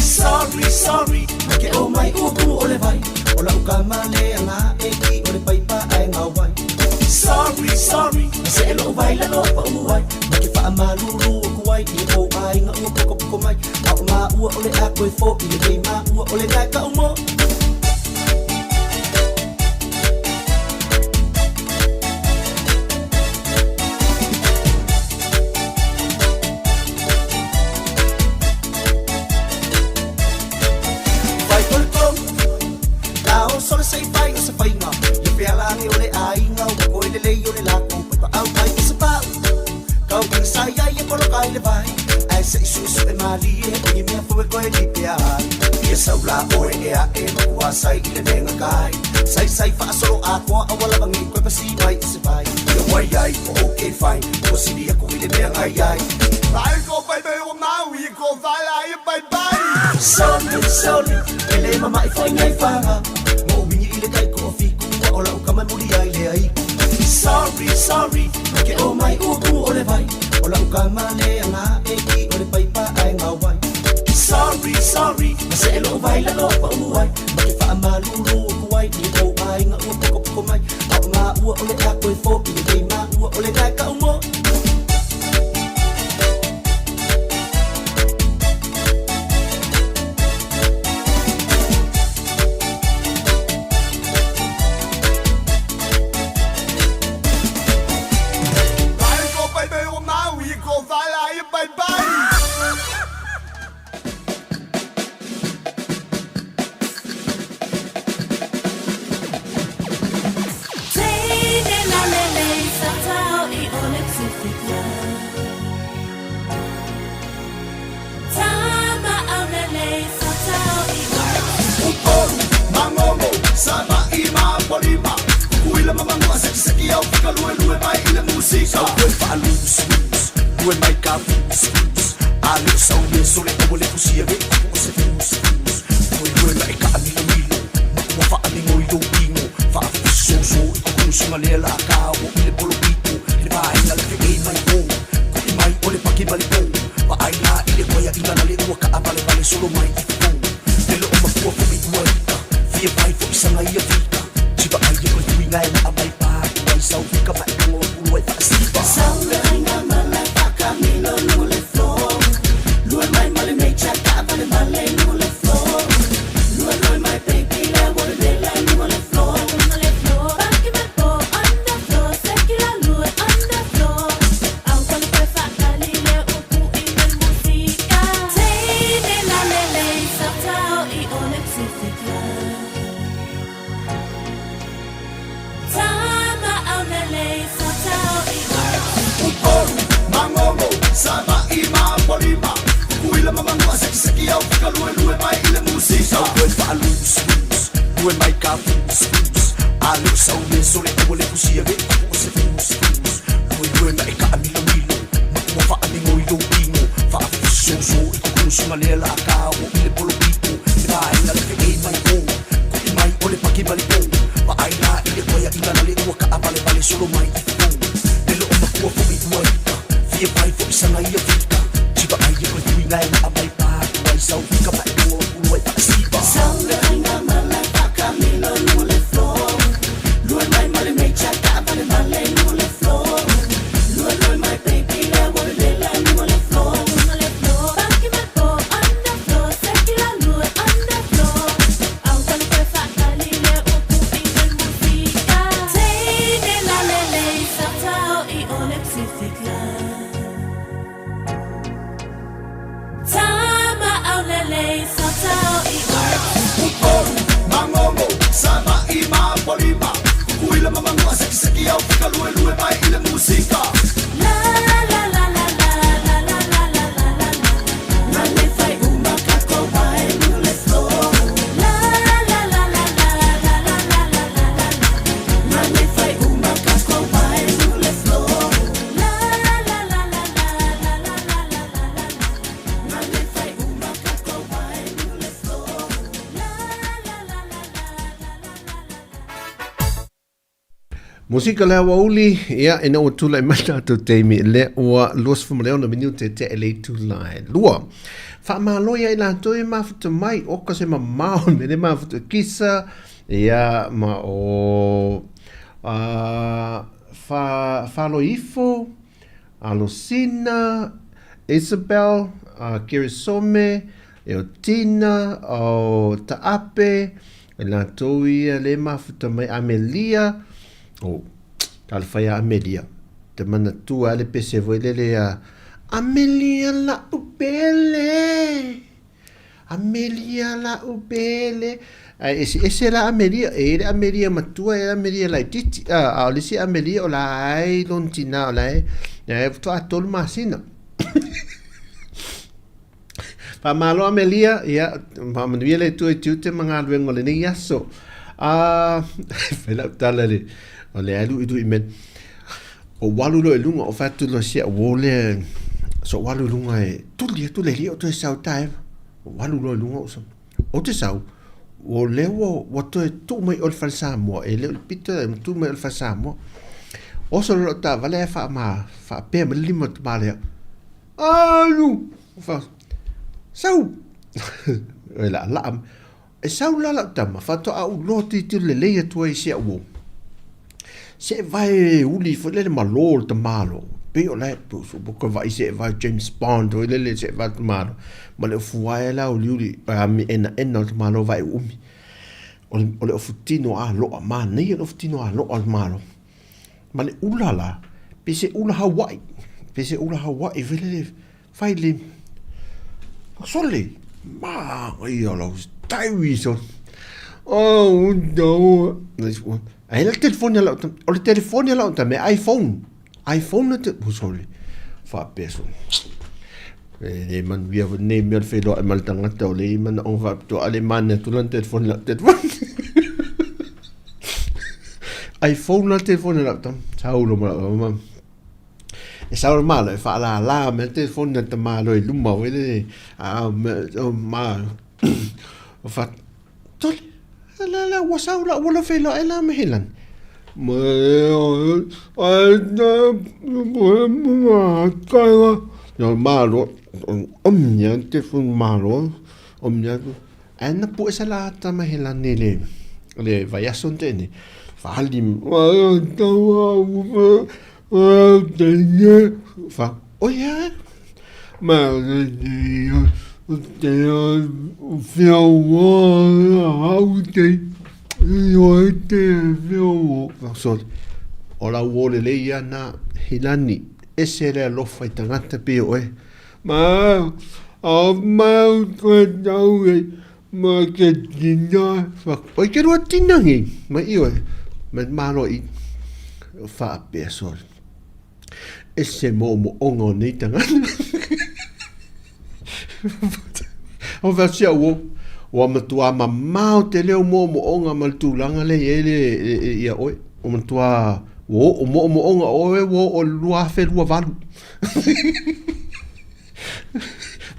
Speaker 3: Sorry, sorry, ma ke o mai ua kumu o le vai. Ola o kama le anga e ki o le paipa ai ngā wai. Sorry, sorry, ma se e loo vai la loa pa uai. Ma ke wha malulu o kuai i o ai ngā ua poko poko mai. A o ngā ua o le a koe fo i le lei mā ua o le ngai ka umo. Vai o le tolu, la o sole se i fai o se faiga. Ia fealagi o le aiga ua koe lelei o le lakou paipaau ai o se pau. Kau ina sa iai e poloka i le vai. Ae seʻi suʻesuʻe mālie o ni mea fou e koe lipea ai. Ia sau la oe e aʻe makua sai i le lega kai. Sai sai faasolo atoa aua lava nei koe pasi mai i se vai. Ia wai ai o okay fine, ua sili aku i le mea ngai ai. Sole, sole, e le mama'i foi ngai faga. Mo wingi i le kai ko o fiku ua ola o kama muli ai le ai. Sorry, sorry, ma ke o mai ua kumu o le vai. Ola o kama le anga e ki o le paipa ai ngā wai. Sorry, sorry, ma se e loo vai la loa pa uai. Ma ke wha malulu o kuai i le kou ai ngā ua poko poko mai. A o ngā ua o le a koe fo i le lei mā ua o le ngai ka umo. Upolu, Magogo, Savaii ma Apolima, Tutuila ma Manua, sekiseki au fakaluelue mai i le musika. Sau koe faalusulus, lue mai ka fulusfulus, a le o sau ie sole aua le fusia ve kupu o se fulusfulus. Lue lue ma e kaamilomilo, makua faamigo i lou igo, faafufusoso i kukunusuga lea la ka o i le polopito, le vaega le feʻe mai o, kuʻi mai o le paki ma le po, vaai la i le koeaʻiga na le ua kaʻavalevale solo mai i fofo. Le loo makua foʻi ua ika, fia vai foʻi saga ia fika, tiva ai e koe tuiga e naa mai pa, ai sau fika ma e kago aku ai faasiva. Upolu, Magogo, Savaii ma Apolima, Tutuila ma Manua, sekiseki au fakaluelue mai i le musika. Sau koe faalusulus, lue mai ka fulusfulus, a le o sau ie sole aua le fusia ve kupu o se fulusfulus. Lue lue ma e kaamilomilo, makua faamigo i lou igo, faafufusoso i kukunusuga lea la ka o i le polopito, le vaega le feʻe mai o, kuʻi mai o le paki ma le po, vaai la i le koeaʻiga na le ua kaʻavalevale solo mai i fofo. Le loo makua foʻi ua ika, fia vai foʻi saga ia fika, tiva ai e koe tuiga e naa mai pa, ai sau fika ma e kago aku ai faasiva. Upolu, Magogo, Savaii ma Apolima, Tutuila ma Manua, sekiseki au fakaluelue mai i le musika.
Speaker 2: Musika le aoauli, ia, ina ua tulai mai tatou taimi, lea ua 26 minute te e le itula e lua. Faamalo ia i latou e mafuta mai, oka se mamao me le mafuta kisa, ia, ma o fa, Faloifo, Alosina, Isabel, Keresome, e o Tina, o Taape, e latou ia le mafuta mai Amelia, o, talofa ia Amelia, te manatua a le pese foi lele ia Amelia la'u pele, Amelia la'u pele, ae eseese la Amelia, e i ai le Amelia matua e i ai le Amelia laitiiti, a, a o le isi Amelia o la e i lona tinā o la e, e faatoa 3 masina. Faamalo Amelia, ia, faamanuia le Atua i tiute ma galuega o lenei aso. Ah, fai lau tala le, o le alu i lui men. O walu lo i lunga, o whatu lo sia, o le, so walu lunga e, tuli atu le lia o toe sau tae. O walu lo i lunga o so. O te sau, o le ua, ua toe tuu mai o le fale Samoa, e le o le pito e tuu mai o le fale Samoa. O so lo ta vale e wha ma, wha pea ma lima te malea. Alu! Fa, sau! E la la e sau la lau tama, faatoa ou loa tilotilo lelei atu ai i si au uo. Se vae uli foi lele malo le tamalo. Pei o la e ka vaai se vae James Bond foi lele se vae tamalo. Ma le ofu ae la uliuli a mi ena ena o le tamalo vae uumi. O le, o le ofu tino a loa, manaia le ofu tino a loa o le malo. Ma le ula la, pe se ula Hawaii, pe se ula Hawaii foi lele, fai le, sole, manaia lau taui so. Oh, no. Ai le telefoni a lau, o le telefoni a lau tama, iPhone. iPhone te, oh, sorry. Faapea so. E le manuia foi nei mea o le feiloai ma le tagata o le i manaoga faapitoa a le mane atu lana telefoni lau telefoni. iPhone la telefoni lau tama. Sau lo ma lau tama. E sau le malo e faalala mai le telefoni a le tamaloa i luma foi lele. A o ma o fa tole. La la ua sau la ua feiloai la ma Helani. Ma No malo omnia te fun malo omnia ae na pue sa la tama Helani le le vaiaso te ni fali fa o ia ma O lau uo lelei ia na Helani, ese le alofa i tagata pei o oe. Ma a mau koe tau e ma ke tina. Oi ke rua tina ngi, mai i oe. Ma malo i whaapea sorry. Ese mo'omo'oga o nei tagata. O fai atu si au uo, ua matuā mamao tele ou mo'omo'oga ma le tulaga lea e i ai le, ia oe. Ua matuā, ua oo mo'omo'oga o oe ua oo i le 2028.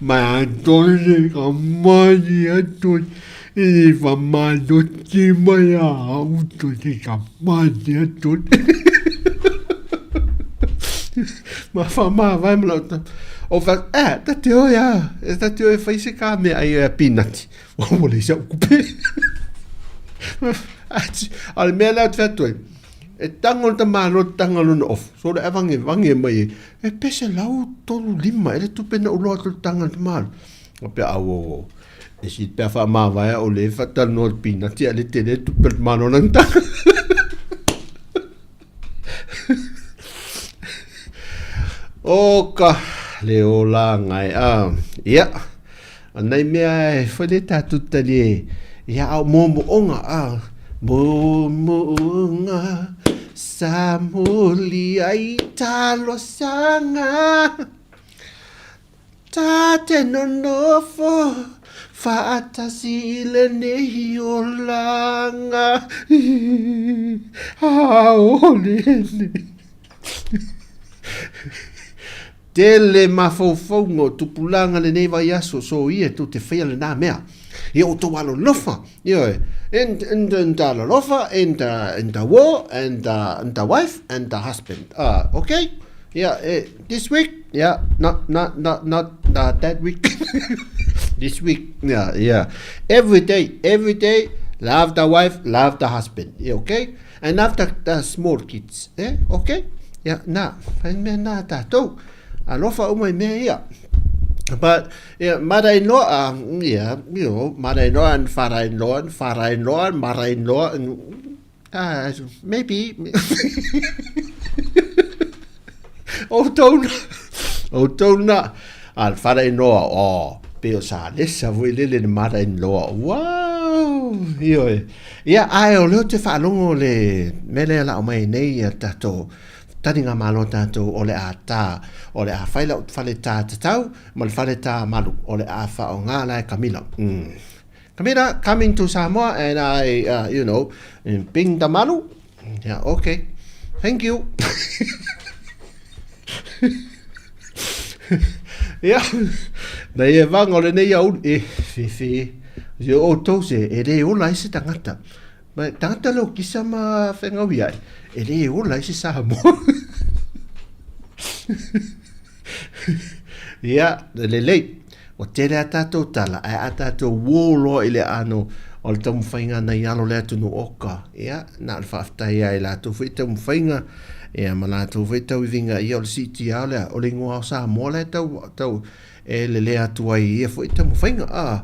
Speaker 2: Ma atone ka mani atu i whamanoki mai a auto te ka mani atu. Ma whamāwae ma lau O fa, eh, ta te oi a, e ta te oi whai se ka mea ai a pinati. Ua ua le sau kupe. A le mea lea te whatu ai, e tango le tamalo, tanga lona off. So le avange vange mai e, E pese lau 35 e le tupe na uloa atu le tanga le tamalo. A pea au au au. E si pea whaamāwaea o le whatalanoa le pinati a le tele tupe le tamalo nang tanga. O ka le ola ngai a. Ia. A nei mea e whai le tātou tali e. Ia au momoonga a. Momoonga sa moli ai talosanga. Tā te nonofo whaatasi i lenei olanga. Aole nei. Tele mafaufauga o tupulaga lenei vaiaso, so ia tou te faia lena mea. Ia outou alolofa, ioe, in the alolofa, in the war, and the wife, and the husband. Okay? Yeah, this week, yeah, not, not, not, not that week. This week, yeah, yeah. Every day, every day, love the wife, love the husband, yeah, okay? And love the small kids, eh, okay? Yeah, na, whai mea nā tātou. Alofa uma i mea ia. But, yeah, mother-in-law, yeah, you know, mother-in-law and father-in-law and father-in-law and mother-in-law and, maybe. O tou na, o tou na, a le father-in-law, oh, pei o sa lesa foi lele le mother-in-law, wow, ioe. Ia, ae o lea ou te faalogo le mea lea la aumai nei ia tatou taliga malo tatou o le a tā, o le a fai lau fale tā tatau ma le fale tā malu, o le a faaaoga la e Kamila. Kamila, coming to Samoa and I, you know, ping the malu. Yeah, okay. Thank you. Ia, nei e vanga o lenei aoauli, e, fefe, e outou se, e le ola ai se tagata. Ma tagata leo kisa ma whengaui ai, e le ola ai se Samoa. Ia, lelei, ua tele a tātou tala, ae a tātou uō loa i le aano o le taumafaiga nai alo le atunuu oka. Ia, na o le faafetai lava i latou foi taumafaiga, ia ma latou foi tauiviga, ia o le siitia o le, o le igoa o Samoa la e tau, tau e lelea atu ai i ia foi taumafaiga. A,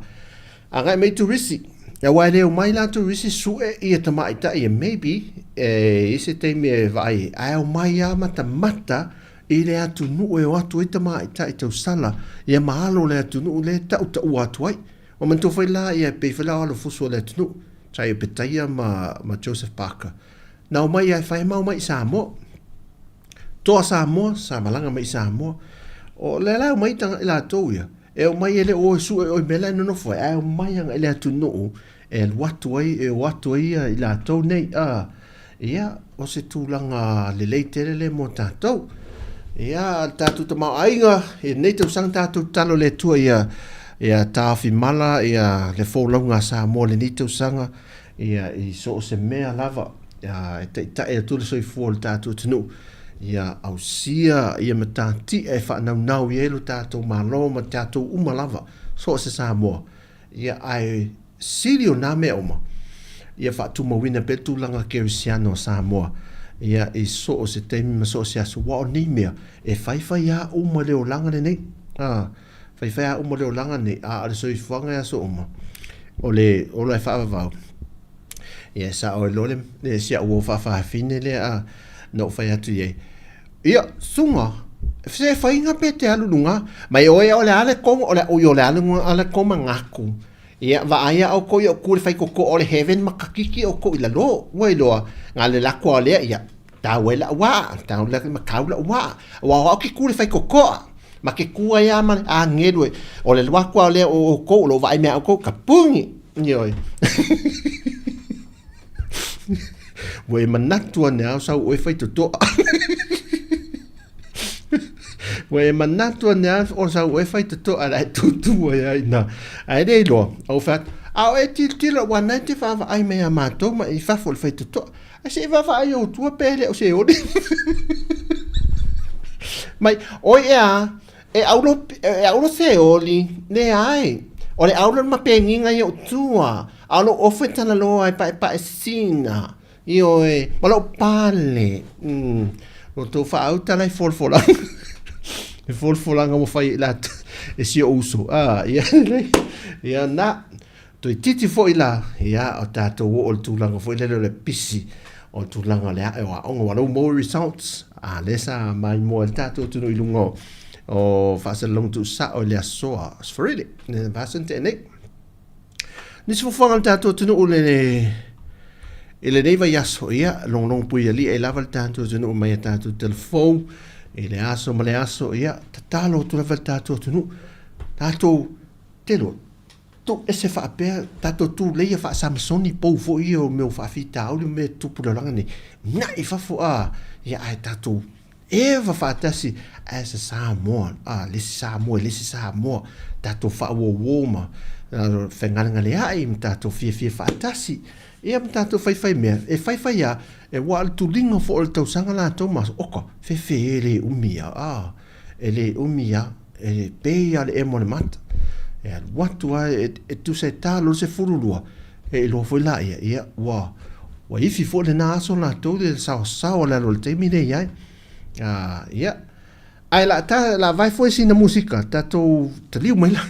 Speaker 2: agai mai turisi, aua e le omai la turisi sue ia tamaitai e maybe e i se taimi e vaai ai, ae omai lava matamata i le atunuu e o atu ai tamaitai tausala ia ma alo o le atunuu lea e tautaua atu ai. Ua manatua foi la ia e pei foi la o alofusu o le atunuu, Chai Opetaia ma, ma Joseph Parker. Na omai ia e fai ma omai i Samoa. Toa Samoa, sa malaga mai i Samoa. O lea la e omai i latou ia, e omai e le o e sue oe i mea la e nonofo ai, ae omai agai i le atunuu e alu atu ai, e o atu ai ia i latou nei, a, ia, o se tulaga lelei tele lea mo tatou. Ia, le tatou tamaoaiga, i lenei tausaga tatou tatalo i le Atua ia, ia taofi mala ia le folauga a Samoa i lenei tausaga, ia, i so o se mea lava, ia, e taitai atu le soifua o le tatou atunuu, ia ausia ia matatia e faanaunau i ai lo tatou Malo ma tatou uma lava, so o se Samoa. Ia, ae sili o nā mea uma, ia faatumauina pea le tulaga kerisiano o Samoa, ia, i so o se taimi ma so o se aso, aua o nei mea, e faifai lava uma le olaga lenei, a, faifai lava uma le olaga lenei, a o le soifuaga i aso uma, o le ola e faavavau, ia, e sao ai loa le, le si au uo faafafine lea, a, na ou fai atu i ai, Ia, suga, se faiga pe te alu luga, mai oe o le a le kongo, o le ui o le a luga a le koma ngaku. Ia, vaai a oukou ia ku le fai koko o le heaven ma kakiki oukou i lalo, ua iloa, nga le lako a lea, ia, tau ai la'u waa, tau la ma kau la'u waa, aua o au ke ku le fai kokoa, ma ke ku ai a ma le agelu e, o le lako a lea o oukou, o lo vaai mea oukou, ka pungi, ioe. Ua e manatu ane a o sau oe fai totoa. Ua e manatu ane a o sau oe fai totoa la e tūtū ai ai nā. Ae le iloa, au fai atu, a o e tilotilo ua nai te vaavaai mai a mātou ma i fafo o le fai totoa. Ae se i vaavaai ou tua pe le o se oli. Mai, oi ea, e aulo, e aulo se oli, leai. O le aulo ma pengiga i ou tua, a o lou ofu e talaloa e paepae sina. Ioe, ma lou pale. Lo tou faaauta la i folafolaga. I folafolaga ua fai e i latou, e si ou uso. Ah, ia lelei. Ia na. Toeitiiti foi la, ia, o tatou oo i le tulaga foi lele o le pisi o le tulaga o le ae o aoga, ua lou maua results, a lea sa maimoa ai le tatou atunuu i luga o, o faasalalauga tuusao i le asoa Sfrili, le vasa na tea nei. Nisi fuafuaga a le tatou atunuu le i lenei vaiaso, ia, logologo puialii ai lava le tatou atunuu mai a tatou telefou i le aso ma le aso, ia, tatalo atu lava le tatou atunuu, tatou telo, Tu ese faapea tatou tuleia faa-Samasoni pou foi ia o mea o faafitauli ma mea e tutupu i le olaga nei, na'i i fafo a, ia ae tatou Forever faatasi as a Samoan. Ah, le isi Samoa, le isi Samoa. Tatou faauouo ma fegalegaleai ma tatou fiafia faatasi. Ia ma tatou faifai mea, e faifai a, e ua o le tuliga foi o le tausaga latou ma oka, fefe e le umi a, ah, e le umi a, e pei a le emo o le mata. E alu atu a, e, e tusa e ta loa le 12, e iloa foi laia, ia, ua, ua ifi foi lena aso latou le saosaoa le alu o le taimi lea i ai. Ah, ia. Ae la ta la vae foi sina musika, tatou taliu mai la.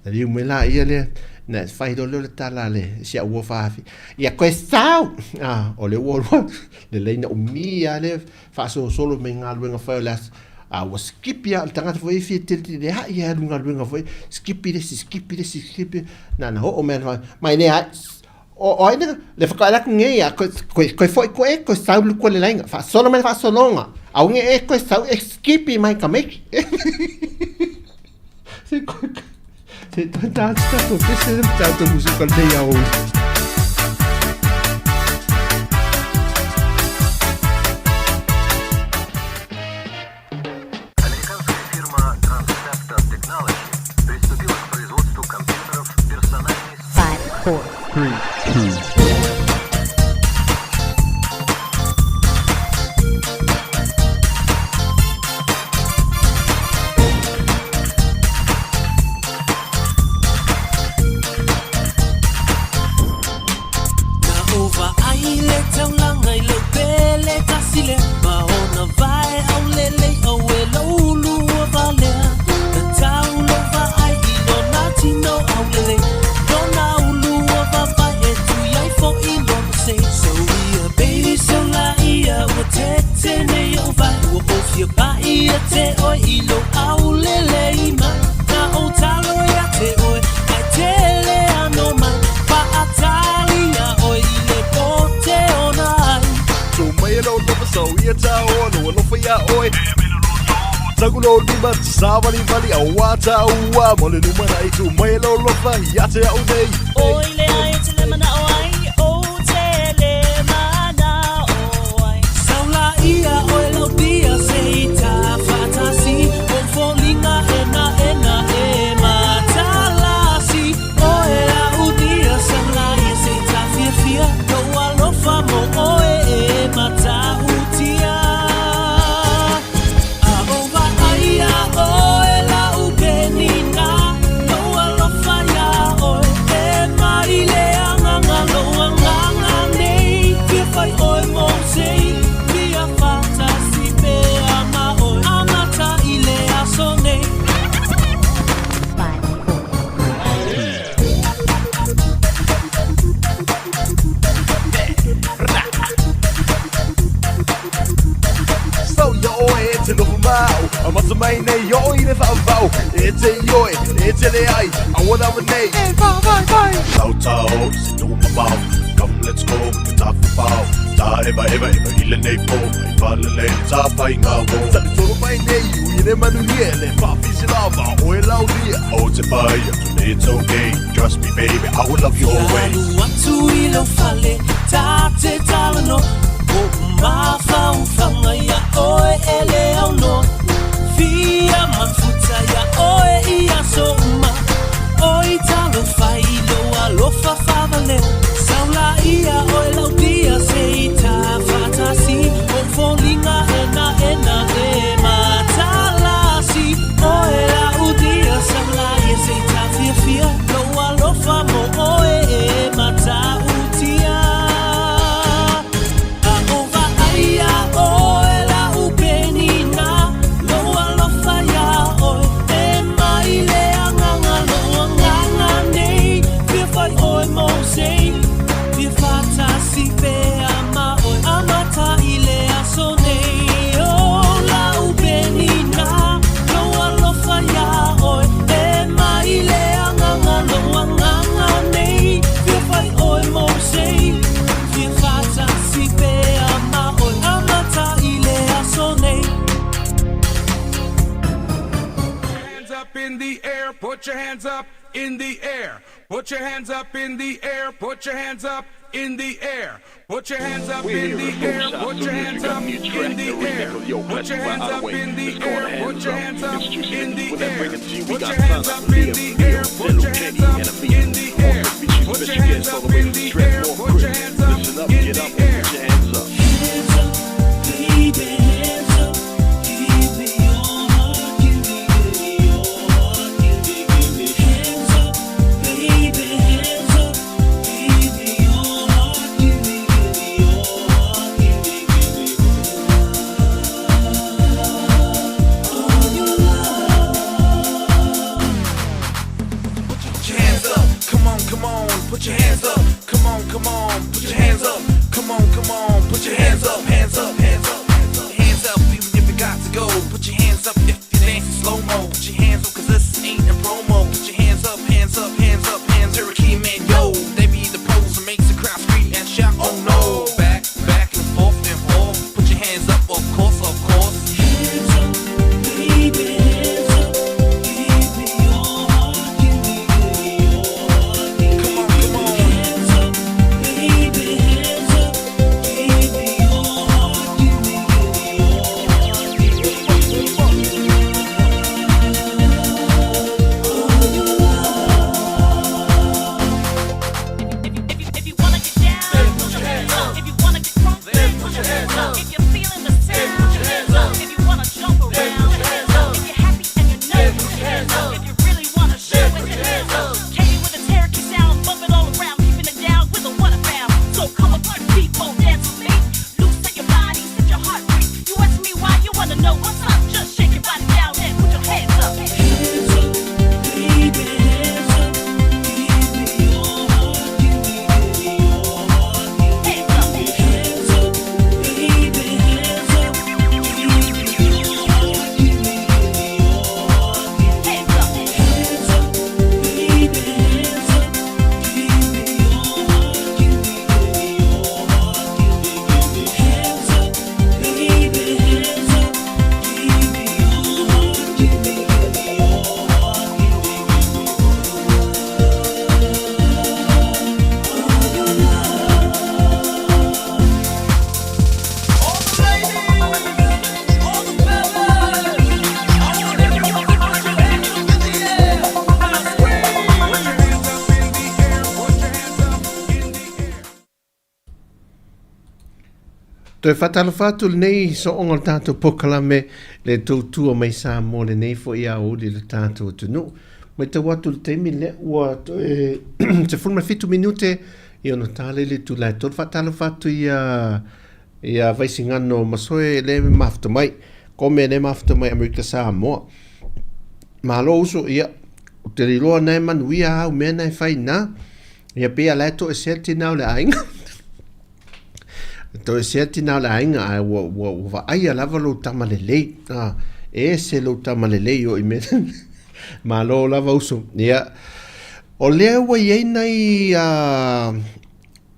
Speaker 2: Taliu mai la ia lea. Na fai loa lea o le tala a le si au uo faafi. Ia koe sau! Ah, o le ua alu atu. Lelei na umi lava le faasolosolo mai galuega fai o le aso. A ua sikipi lava, o le tagata foi e fia teleteleai lava i galuega foi. Sikipi le isi, sikipi le isi, sikipi. Na ona oo mai lava, mai lea ai. O ai le le whakaela atu nei a koe koe koe foi koe koe sau le koe le lainga faasolo mai le faasologa au nge e koe sau e skipi mai ka meiki se koe se toe tā tātou pese le tātou musika nei au.
Speaker 4: Five, four, three, two.
Speaker 5: Na ou vaai le taulaga i lou pele tasi lea Ma ona vae aulelei au e lou lua valea Na tau lou vaai i lona tino aulelei Lona ulua vavae e tui ai foi lona sei So ia baby so la ia ua tete nei ou vae Ua ou fia pai ia te oe i lou aulelei mai Na ou talo ia te oe Mai tele ano mai Paatali ia oe i le pote ona ai.
Speaker 6: Tu mai e lou loma sau ia ta oa lou alofa iā oe Tagu lou lima te sāwaliwali a wā tā ua mo le lumanai Tu mai e lou lofa ia te au nei.
Speaker 7: Oi le ai te le manao ai, o te le manao ai.
Speaker 5: Saula ia oe lau dia se i ta faatasi O foliga ena ena e matalasi Oe lau dia saula ia se i ta fiafia Lou alofa mo oe e matautia A o vaai ia oe lau penina Lou alofa ia oe e mai le agaga Lou agaga nei fia fai oe mo sei Fia faatasi pea ma oe Amata i le aso nei.
Speaker 4: Five, four,
Speaker 6: Sau ia oe e te noho mau A mata mai nei oe i le whaavau E te ioe, e te leai Aua rawa nei E
Speaker 1: Lau tao, se tu mabao Come let's go, we can talk about Ta eva eva eva i lenei po Ai whalelei le tā pai ngā wō
Speaker 6: Tali toro mai nei ui le manuhia Le whaafisi lava oe lau lia
Speaker 1: O te pai atu nei it's okay Trust me baby, I will love you always.
Speaker 5: Alu atu i lou fale ta te talanoa O mafaufauga ia oe e le aunoa Fia mafuta ia oe i aso uma Oi talofa i lou alofa faavalea Saula ia oe lau dia se i ta faatasi O foliga enaena e matalasi Oe lau dia saula ia se i ta fiafia Lou alofa mo oe e matautia A o vaai ia oe lau penina Lou alofa ia oe e mai le agaga Lou agaga nei fia fai oe mo sei Fia faatasi pea ma oe Amata i le aso nei O lau penina Lou alofa ia oe E mai le agaga Lou agaga nei Fia fai oe mo sei Fia faatasi pea ma oe Amata i le aso nei.
Speaker 1: Hands up in the air, put your hands up in the air. Put your hands up in the air, put your hands up. in the air. Put your hands up in the air. Put your hands up in the air. Put your hands up in the air. Put your hands up in the air. Put your hands up in the air. Put your hands up in the air. Put your hands up in the air. Put your hands up in the air.
Speaker 5: Hands up, baby, hands up. Give me your heart, give me, give me your heart, give me, give me. Hands up, baby, hands up. Give me your heart, give me, give me your heart, give me, give me. All your love.
Speaker 1: Put your hands up, come on, come on, put your hands up, come on, come on, put your hands up, come on, come on, put your hands up, hands up, hands up, hands up, hands up, even if you got to go. Put your hands up if you're dancing slow mo. Put your hands up, cause this ain't a promo. Put your hands up, hands up, hands up, hands Cherokee man, yo. They be the pros that makes the crowd scream and shout, oh no. Back, back and forth and forth. Put your hands up, of course, of course.
Speaker 5: Hands up, baby, hands up. Give me your heart, give me, give me your heart, give me,
Speaker 1: Come on, come on.
Speaker 5: Hands up, baby, hands up. Give me your heart, give me, give me your heart, give me, give me. All your love.
Speaker 7: If you wanna get down, then put your hands up. If you wanna get drunk, then put your hands up. If you're feeling the sound, put your hands up. If you wanna jump around, put your hands up. If you're happy and you know, put your hands up. If you really wanna show, put your hands up. Came with a Cherokee sound, bump it all around, keeping it down with the what I found. So come on, people, dance with me. Loosen your body, set your heart free. You ask me why, you wanna know what's up. Just shake your body down and put your hands up.
Speaker 5: Hands up, baby, hands up. Give me your heart, give me, give me your heart, give me.
Speaker 7: Hands up.
Speaker 5: Hands up, baby, hands up. Give me your heart, give me, give me your heart, give me.
Speaker 7: Hands up.
Speaker 5: Hands up, baby, hands up. Give me your heart, give me, give me your heart, give me, give me. Hands up, baby, hands up. Give me your heart, give me, give me your heart, give me, give me. All your love.
Speaker 1: All the ladies, all the fellas, I want everyone to put your hands up in the air. Now scream. Put your hands up in the air. Put your hands up in the air.
Speaker 2: Toe faatalofa atu lenei sooga o le tatou polokalame le tautua mai Samoa lenei foi aoauli i le tatou atunuu. Matau atu i le taimi lea ua toe 17 minute i ona tala i le itula e tolu. Faatalofa atu ia ia Vaisigano Masoe le mafuta mai. Kome le mafuta mai Amerika Samoa. Malo uso ia. O te liloa na e manuia au mea na e whai nā. Ia pea la e to e sea tina o le aiga. Toesea tina o le aiga ae ua, ua, ua vaaia lava lou tama lelei. Ah, e ese lou tama lelei o i mea. Malo lava uso. Ia. O lea ua i ai nai a,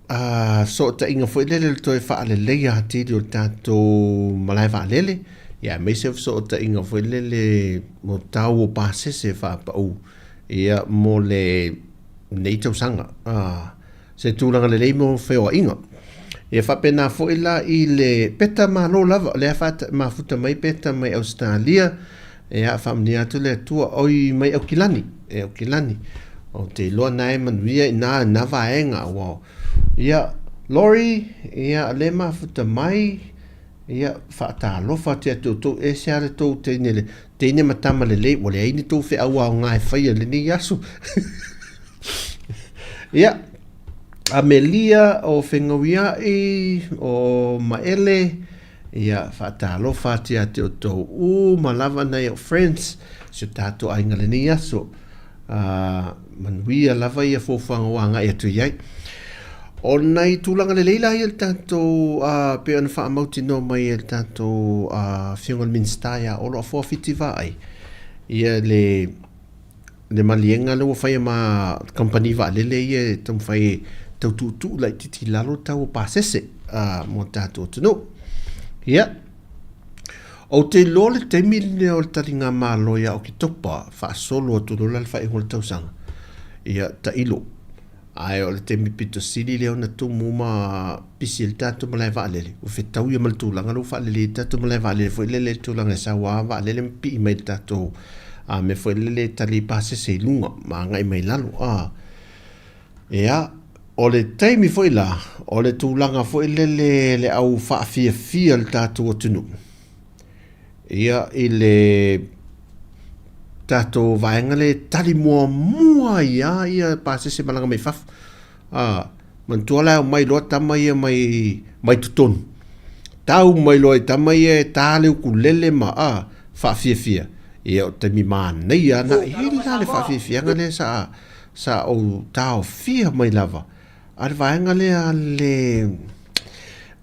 Speaker 2: a sootaiga foi lele le toe faaleleia atili o le tatou malae vaalele. Ia, aemaise o fesootaiga foi lele mo tau o pasese faapau ia mo le nei tausaga. Ah, se tulaga lelei mo feoaiga. Ia faapena foi la i le peta malo lava, o lea mafuta mai peta mai Ausetalia, ia faamanuia atu le Atua, oi mai Aukilani, e Aukilani. Ou te iloa na e manuia i nā, nā vaega, ua, ia, Lori, ia, le mafuta mai, ia, faatalofa atu ia te outou, ese lava le tou teine, le teine ma tama lelei, ua leai ni tou feau aoga e faia i lenei aso. Ia, Amelia o Fegauiaʻi, o Maele, ia, faatalofa atu ia te outou uma lava nai o friends, si o tatou aiga lenei aso. Uh, manuia lava ia fuafuaga ua agai atu i ai. O nai tulaga lelei la ia le tatou uh, pei ona faamautinoa mai e le tatou uh, Afioga i le Minisita ia Olo Afoa Fiti Vaai, ia le le maliega lea ua faia ma kamupani vaalele ia e taumafai e tau tuutuu laitiiti i lalo le tau o pasese uh, mo tatou atunuu. Ia, ou te iloa le taimi lenei o le taliga malo ia Oketopa, faasolo atu loa la le faaiuga o le tausaga, ia tailo. Ae o le taimi pito sili lea ona tumu ma pisi ai le tatou malae vaalele, ua fetau ia ma le tulaga lea ua faalelei ai le tatou malae vaalele foi lele i le tulaga e sau lava vaalele ma pii mai i le tatou a mea foi lele e tali ai pasese i luga ma agai mai i lalo. A, ia, o le taimi foi la, o le tulaga foi lele le au faafiafia le tatou atunuu, ia, i le tatou vaega lea e tali muamua ai lava ia pasese malaga mai fafo. A, manatua la e omai loa tama ia mai, mai totonu. Tau mai loa i tama ia e ta le ukulele ma, a, faafiafia. Ia, o taimi manaia lava na. E i ai la le faafiafiaga lea sa, sa ou taofia mai lava a le vaega lea a le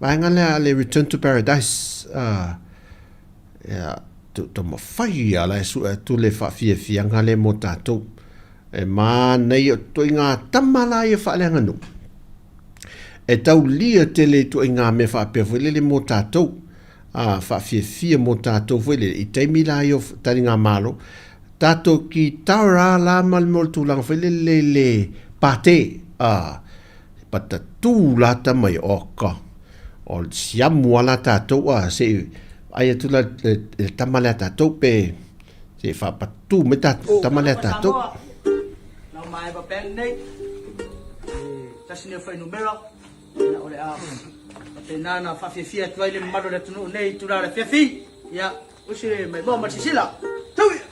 Speaker 2: vaega lea a le Return to Paradise a ia taumafai lava la e sue atu le faafiafiaga lea mo tatou. E manaia o ituaiga tama la ia faaleaganuu e taulia tele i ituaiga mea faapea foi lele mo tatou a faafiafia mo tatou foi lele i taimi la ia o taligamalo tatou kitara la ma le mea o le tulaga foi lele i le pate a patatū la tama ia oka o le siamu lava la tatou a se i vaai atu la le tama lea a tatou pe se i faapatū mai tama lea a tatou.
Speaker 8: Lau Maeva Band nei, tasi nei o fuainumera, ia o le a faapena ona faafiafia atu ai le mamalu o le atunuu nei i itula o le afiafi. Ia, usi le maimoa ma le sisila. Tau ia!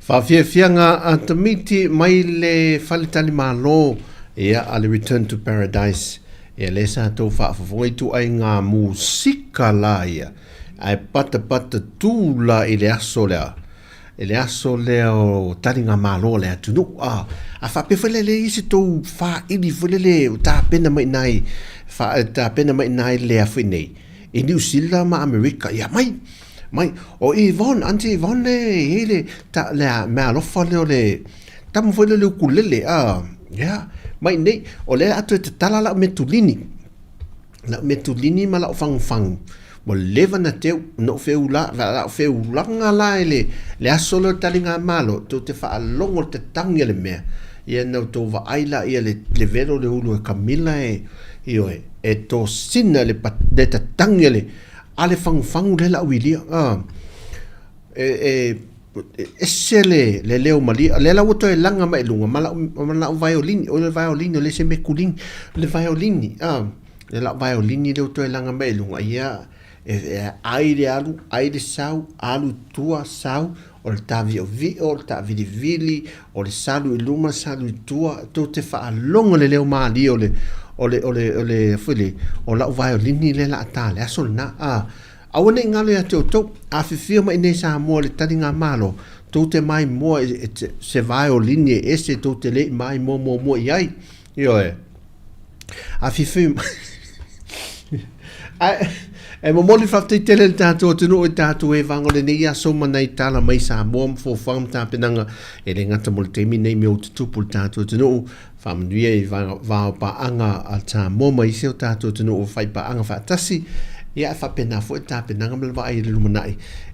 Speaker 2: Faafiafiaga a tamaiti mai le faletalimalo ia a le Return to Paradise ia lea sa tou faafofoga ituaiga musika la ia ae patapata tu la i le aso lea i le aso lea o taligamalo a le atunuu a a faapea foi lea leai se tou faili foi lele o tapena mai i ina tapena mai i ina i le afi nei i Niu Sila ma Amerika ia mai mai o Yvonne Aunty Yvonne le i ai le ta le meaalofa lea o le tama foi lea o le ukulele a ia mai nei o lea a toe tatala lau metulini lau metulini ma lau fagufagu ua leva na teu na ou feula lau feulaga la i le le aso lea o le taligamalo tou te faalogo i le tatagi a le mea ia na outou vaai laia le le velo o le ulu e kamila e ioe e tosina le le tatagi a le a le fagufagu lea la auilia a e e ese le le leo malie lea la ua toe laga mai i luga ma lau ma lau violin o le violin o le ese mekulini le violin a le lau violin lea ua toe laga mai i luga ia e, e ai le alu ai le sau alu tua sau o le taviovio o le taavilivili o le salu i luma salu i tua tou te faalogo le leo malie o le o le o le o le foi le o lau violin lea la a ta le aso lena a Aua ne i ngalo ia te outou, afifio mai i nei Samoa i le taligamalo, tou te maimoa i se violin e ese tou te le i maimoa muamua i ai. Ioe. Afifio mai. Ae, e momoli faafetai tele i le tatou atunuu i tatou evaga o lenei aso ma nai tala mai Samoa ma fuafuaga ma tapenaga e le gata mo le taimi nei mea ua tutupu i le tatou atunuu. Faamanuia i vaopaaga a Samoa ma isi o tatou atunuu faipaaga faatasi, ia e faapena foi le tapenaga ma le vaai i le lumanai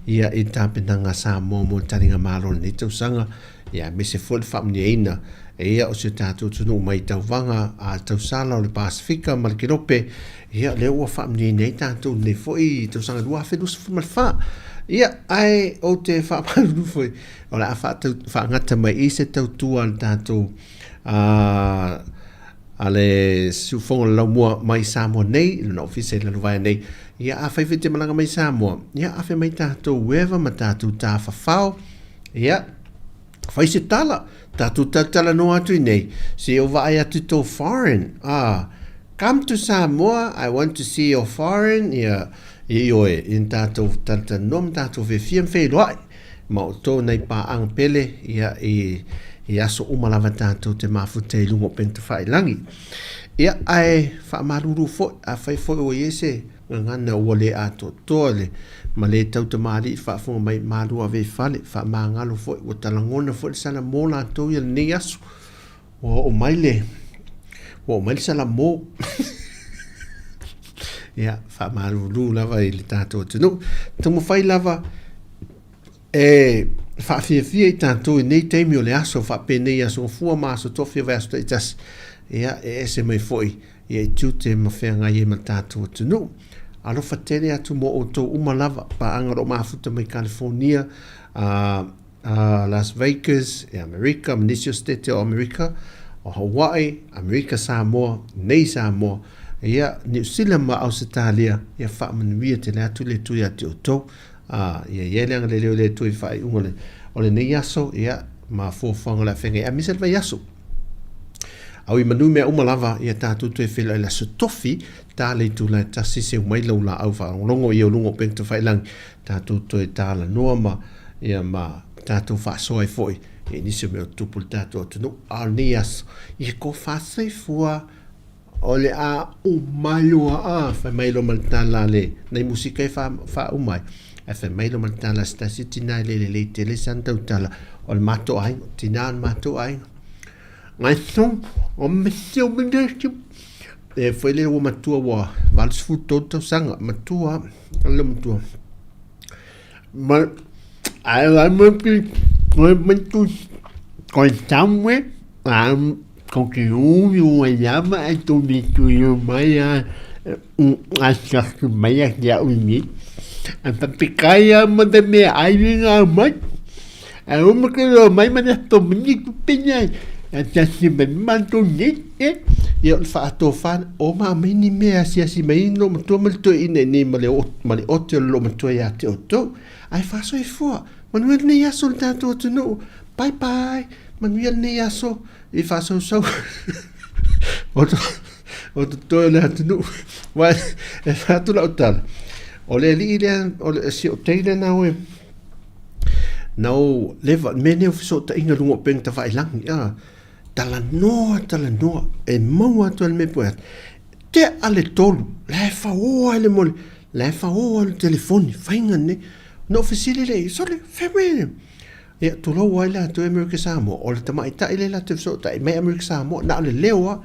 Speaker 2: ia i le tapenaga a Samoa mo le taligamalo o lenei tausaga, ia aemaise foi le faamanuiaina ia o si o tatou atunuu mai tauvaga a tausala o le Pasefika ma le Kelope, ia lea ua faamanuiaina ai tatou i lenei foi tausaga 2024. Ia, ae ou te faamalulu foi, o le a faagata mai i se tautua a le tatou a le siufofoga o le laumua mai Samoa nei, i lona ofisa i Lalovaea nei. Ia, afai foi e te malaga mai Samoa, ia, afe mai tatou eva ma tatou tafafao, ia, fai se tala, tatou talatalanoa atu i nei, se i ou vaai atu i tō foreign, come to Samoa, I want to see your foreign, ia, ioe, i tatou talatalanoa ma tatou fiafia ma feiloai. Ma outou nai paaga pele, ia, i, i aso uma lava tatou te mafuta i luga o Penitafailangi. Ia, ae faamalulu foi, afai foi ua i ai se gagana ua le atoatoa le, ma le tautamalii faafofoga mai, malu ave i fale, faamagalo foi, ua talagona foi le salamo latou ia lenei aso. Ua oo mai le, ua oo mai le salamo. Ia, faamalulu lava i le tatou atunuu. Taumafai lava e faafiafia i tatou i nei taimi o le aso faapenei aso gafua ma aso tofi o vaiaso taitasi. Ia, e ese mai foi ia i tiute ma feagai ai ma le tatou atunuu. Alofa tele atu mo outou uma lava, paaga o lo o mafuta mai California, Las Vegas e Amerika, ma nisi o Setete o Amerika, o Hawaii, Amerika Samoa, nei Samoa, ia, Niu Sila ma Ausetalia, ia faamanuia tele atu le Atua ia te outou. Ia i ai le agalelei o le Atua i faaiuga o o lenei aso, ia, ma fuafuaga o le a feagai ai, aemaise le vaiaso. Au i manu mea uma lava, ia tatou toe feiloai i le aso Tofi, ta le itula e tasi, seu mai lau laau faalogologo ia o luga o upega tafailagi, tatou toe talanoa ma ia ma tatou faasoa ai foi i nisi o mea o tutupu i le tatou atunuu. A o lenei aso, ia ko faasoifua o le a uma loa a fai mai loa ma le tala a le nai musika e faauma ai. Ae fai mai loa ma le tala a se tasi o tina e le lelei tele sana tautala, o le matou aiga, o tina o le matou aiga. E foi le ua matua ua 83 tausaga, matua, le matua. Ma ai lai mai ki koe mai tu koe tamwe a ko ke u yu ai lava ai tu ni tu yu mai a a sa su mai a kia u ni a ta te kai a ma te me ai ni ngā mai a o ma ke lo mai ma te to mini ku pina a ta si me ma tu ni e ia o le faatofa o ma mai ni mea asiasi mai i lou matua ma le toeaina i nei ma le ma le ote o le lou matua ia te outou. Ae faasoifua. Manuia lenei aso le tatou atunuu. Bye bye. Manuia lenei aso i faasausau o o totoe o le atunuu. Aua e fai atu lau tala, o le alii lea, o le si ou tei lea na o e na o leva, mea nei o fesootaiga i luga o upega tafailagi, a, talanoa, talanoa, e maua atu ai le mea po o le a. Tea le 3, la e faoa ai le moli, la e faoa le telefoni, faiga lenei. Ona ou fesili lea i ai, sole, fea mai le... Ia, tulou ai latou i Amerika Samoa, o le tamaitai lea latou te fesootai mai Amerika Samoa, na o le leo lava.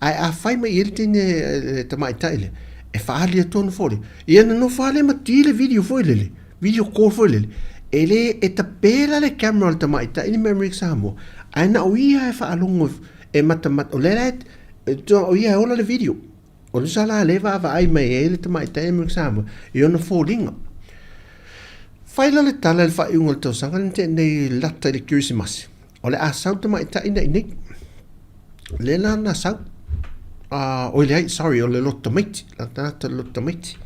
Speaker 2: Ae a fai mai i ai le teine le tamaitai lea, e faaali atu ona foliga. Ia ona nofo lava lea ma ti le video foi lele, video call foi lele, e le, e tape la le camera o le tamaitai lea mai Amerika Samoa, ae na o ia e faalogo e matamata, o lea la e, o ia e ola le video. O le sala lea e vaavaai mai ai le tamaitai Amerika Samoa i ona foliga. Fai la le tala i le faaiuga o le tausaga na tea nei lata i le Kerisimasi, o le a sau le tamaitai na i inei. Lea la na sau. Oi leai, sorry, o le loto tamaiti, la tagata le loto tamaiti.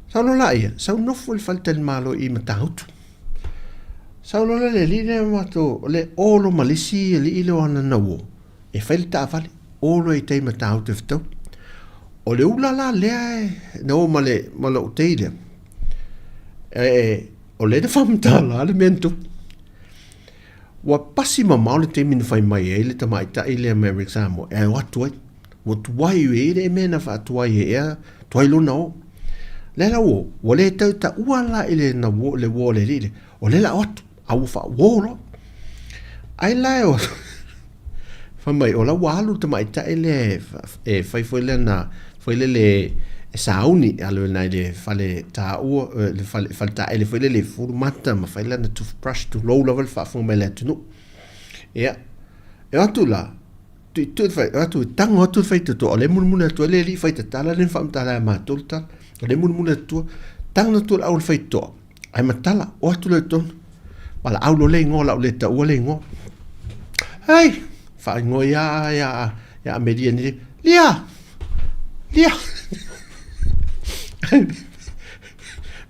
Speaker 2: Sau loa la ia, sau nofo i le faletalimalo i Matautu. Sau loa la le alii lea ma matou, o le o loa ma le isi alii lea o Anana Uo, e fai le taavale, o loa i tai Matautu e fetau. O le ula la lea na o ma le, ma lou tei lea, e, o lea na faamatala le mea na tupu. Ua pasi mamao le taimi na fai mai ai le tamaitai lea mai Amerika Samoa e o atu ai. Ua tuai e i le mea na faatuai ai ea, tuai lona o. Lea la ua, ua le tau taua la i le na uo, le uo o le alii lea, o lea la o atu, a ua faauo loa. Ai la e o atu, fai mai, o la ua alu le tamaitai lea e fai foi lana, foi lele e sauni, alu ai i le fale taua, le fale, fale taele foi lele e fulu mata ma fai lana toothbrush, tulou lava le faafofoga mai a le atunuu. Ia, e o atu la, tuitui le fai, o atu, tango atu le faitotoa, o lea e mulimuli atu ai le alii faitatala lea na faamatala ia matou le tala, o lea e mulimuli atu, tango atu le au o le faitotoa, Ae matala, o atu loa i totonu. Valaau loa le igoa, o le a ou le taua le igoa. Hei! Faaigoa ia, ia, ia Amelia ni. Lia! Lia!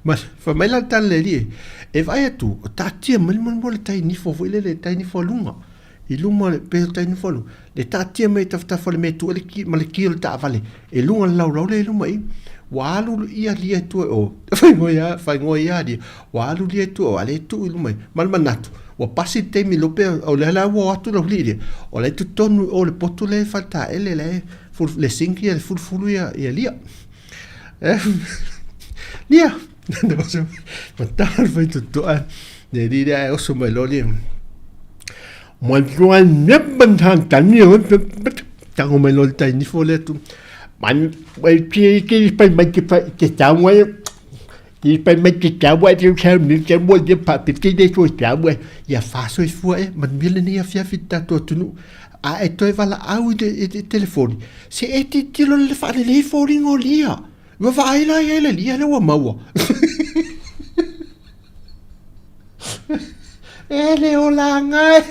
Speaker 2: Ma, fai mai la le tala le alii, e vaai atu, o taatia mai le molimoli le tai nifo foi lele, le tai nifo a luga. I luma o le, pei o le tai nifo a luga, le taatia mai i tafatafa o le mea e tuu ai le ki, ma le ki o le taavale, e luga o le laulau lea i luma i i, ua alu ia lia i tua i o, faaigoa ia lia, ua alu lia i tua i o, a o lea e tuu i luma i, ma le manatu, ua pasi le taimi lope, o lea la ua o atu le aualii lea, o la e i totonu i o i le potu lea e faletaele, la e, le sink ia, le fulufulu ia lia. Lia! Matala le faitotoa, le alii lea ae oso mai loa lia. Matua nepa tani tango mai loa le tai nifo lea tu. Man wai ki ki pai mai te pai te tau ai. Ki pai mai te tau ai te tau ni te mo te pa te te te to tau ai. Ia faasoifua e manuia lenei afiafi i le tatou atunuu. A e toe valaau i le, i le telefoni, se e tilotilo i le faalelei foliga o lia. Ua vaai la i ai le lia lea ua maua. E le olaga e.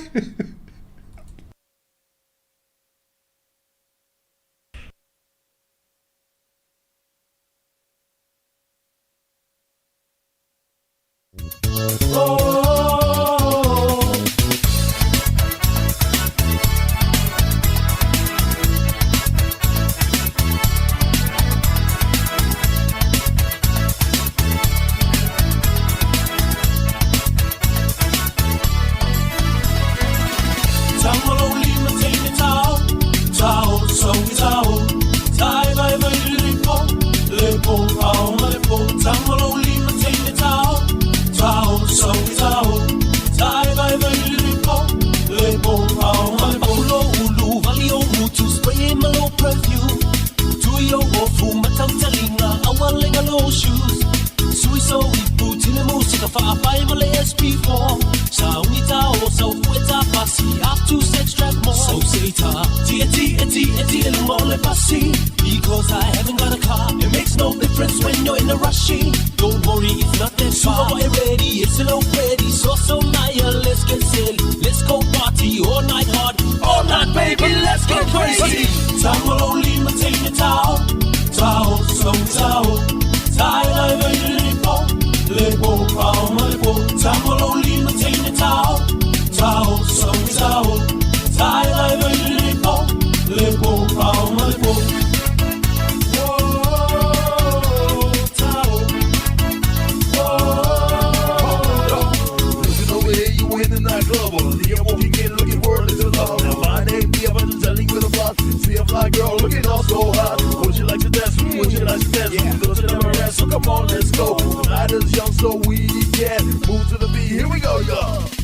Speaker 6: so we can move to the beat. Here we go, y'all.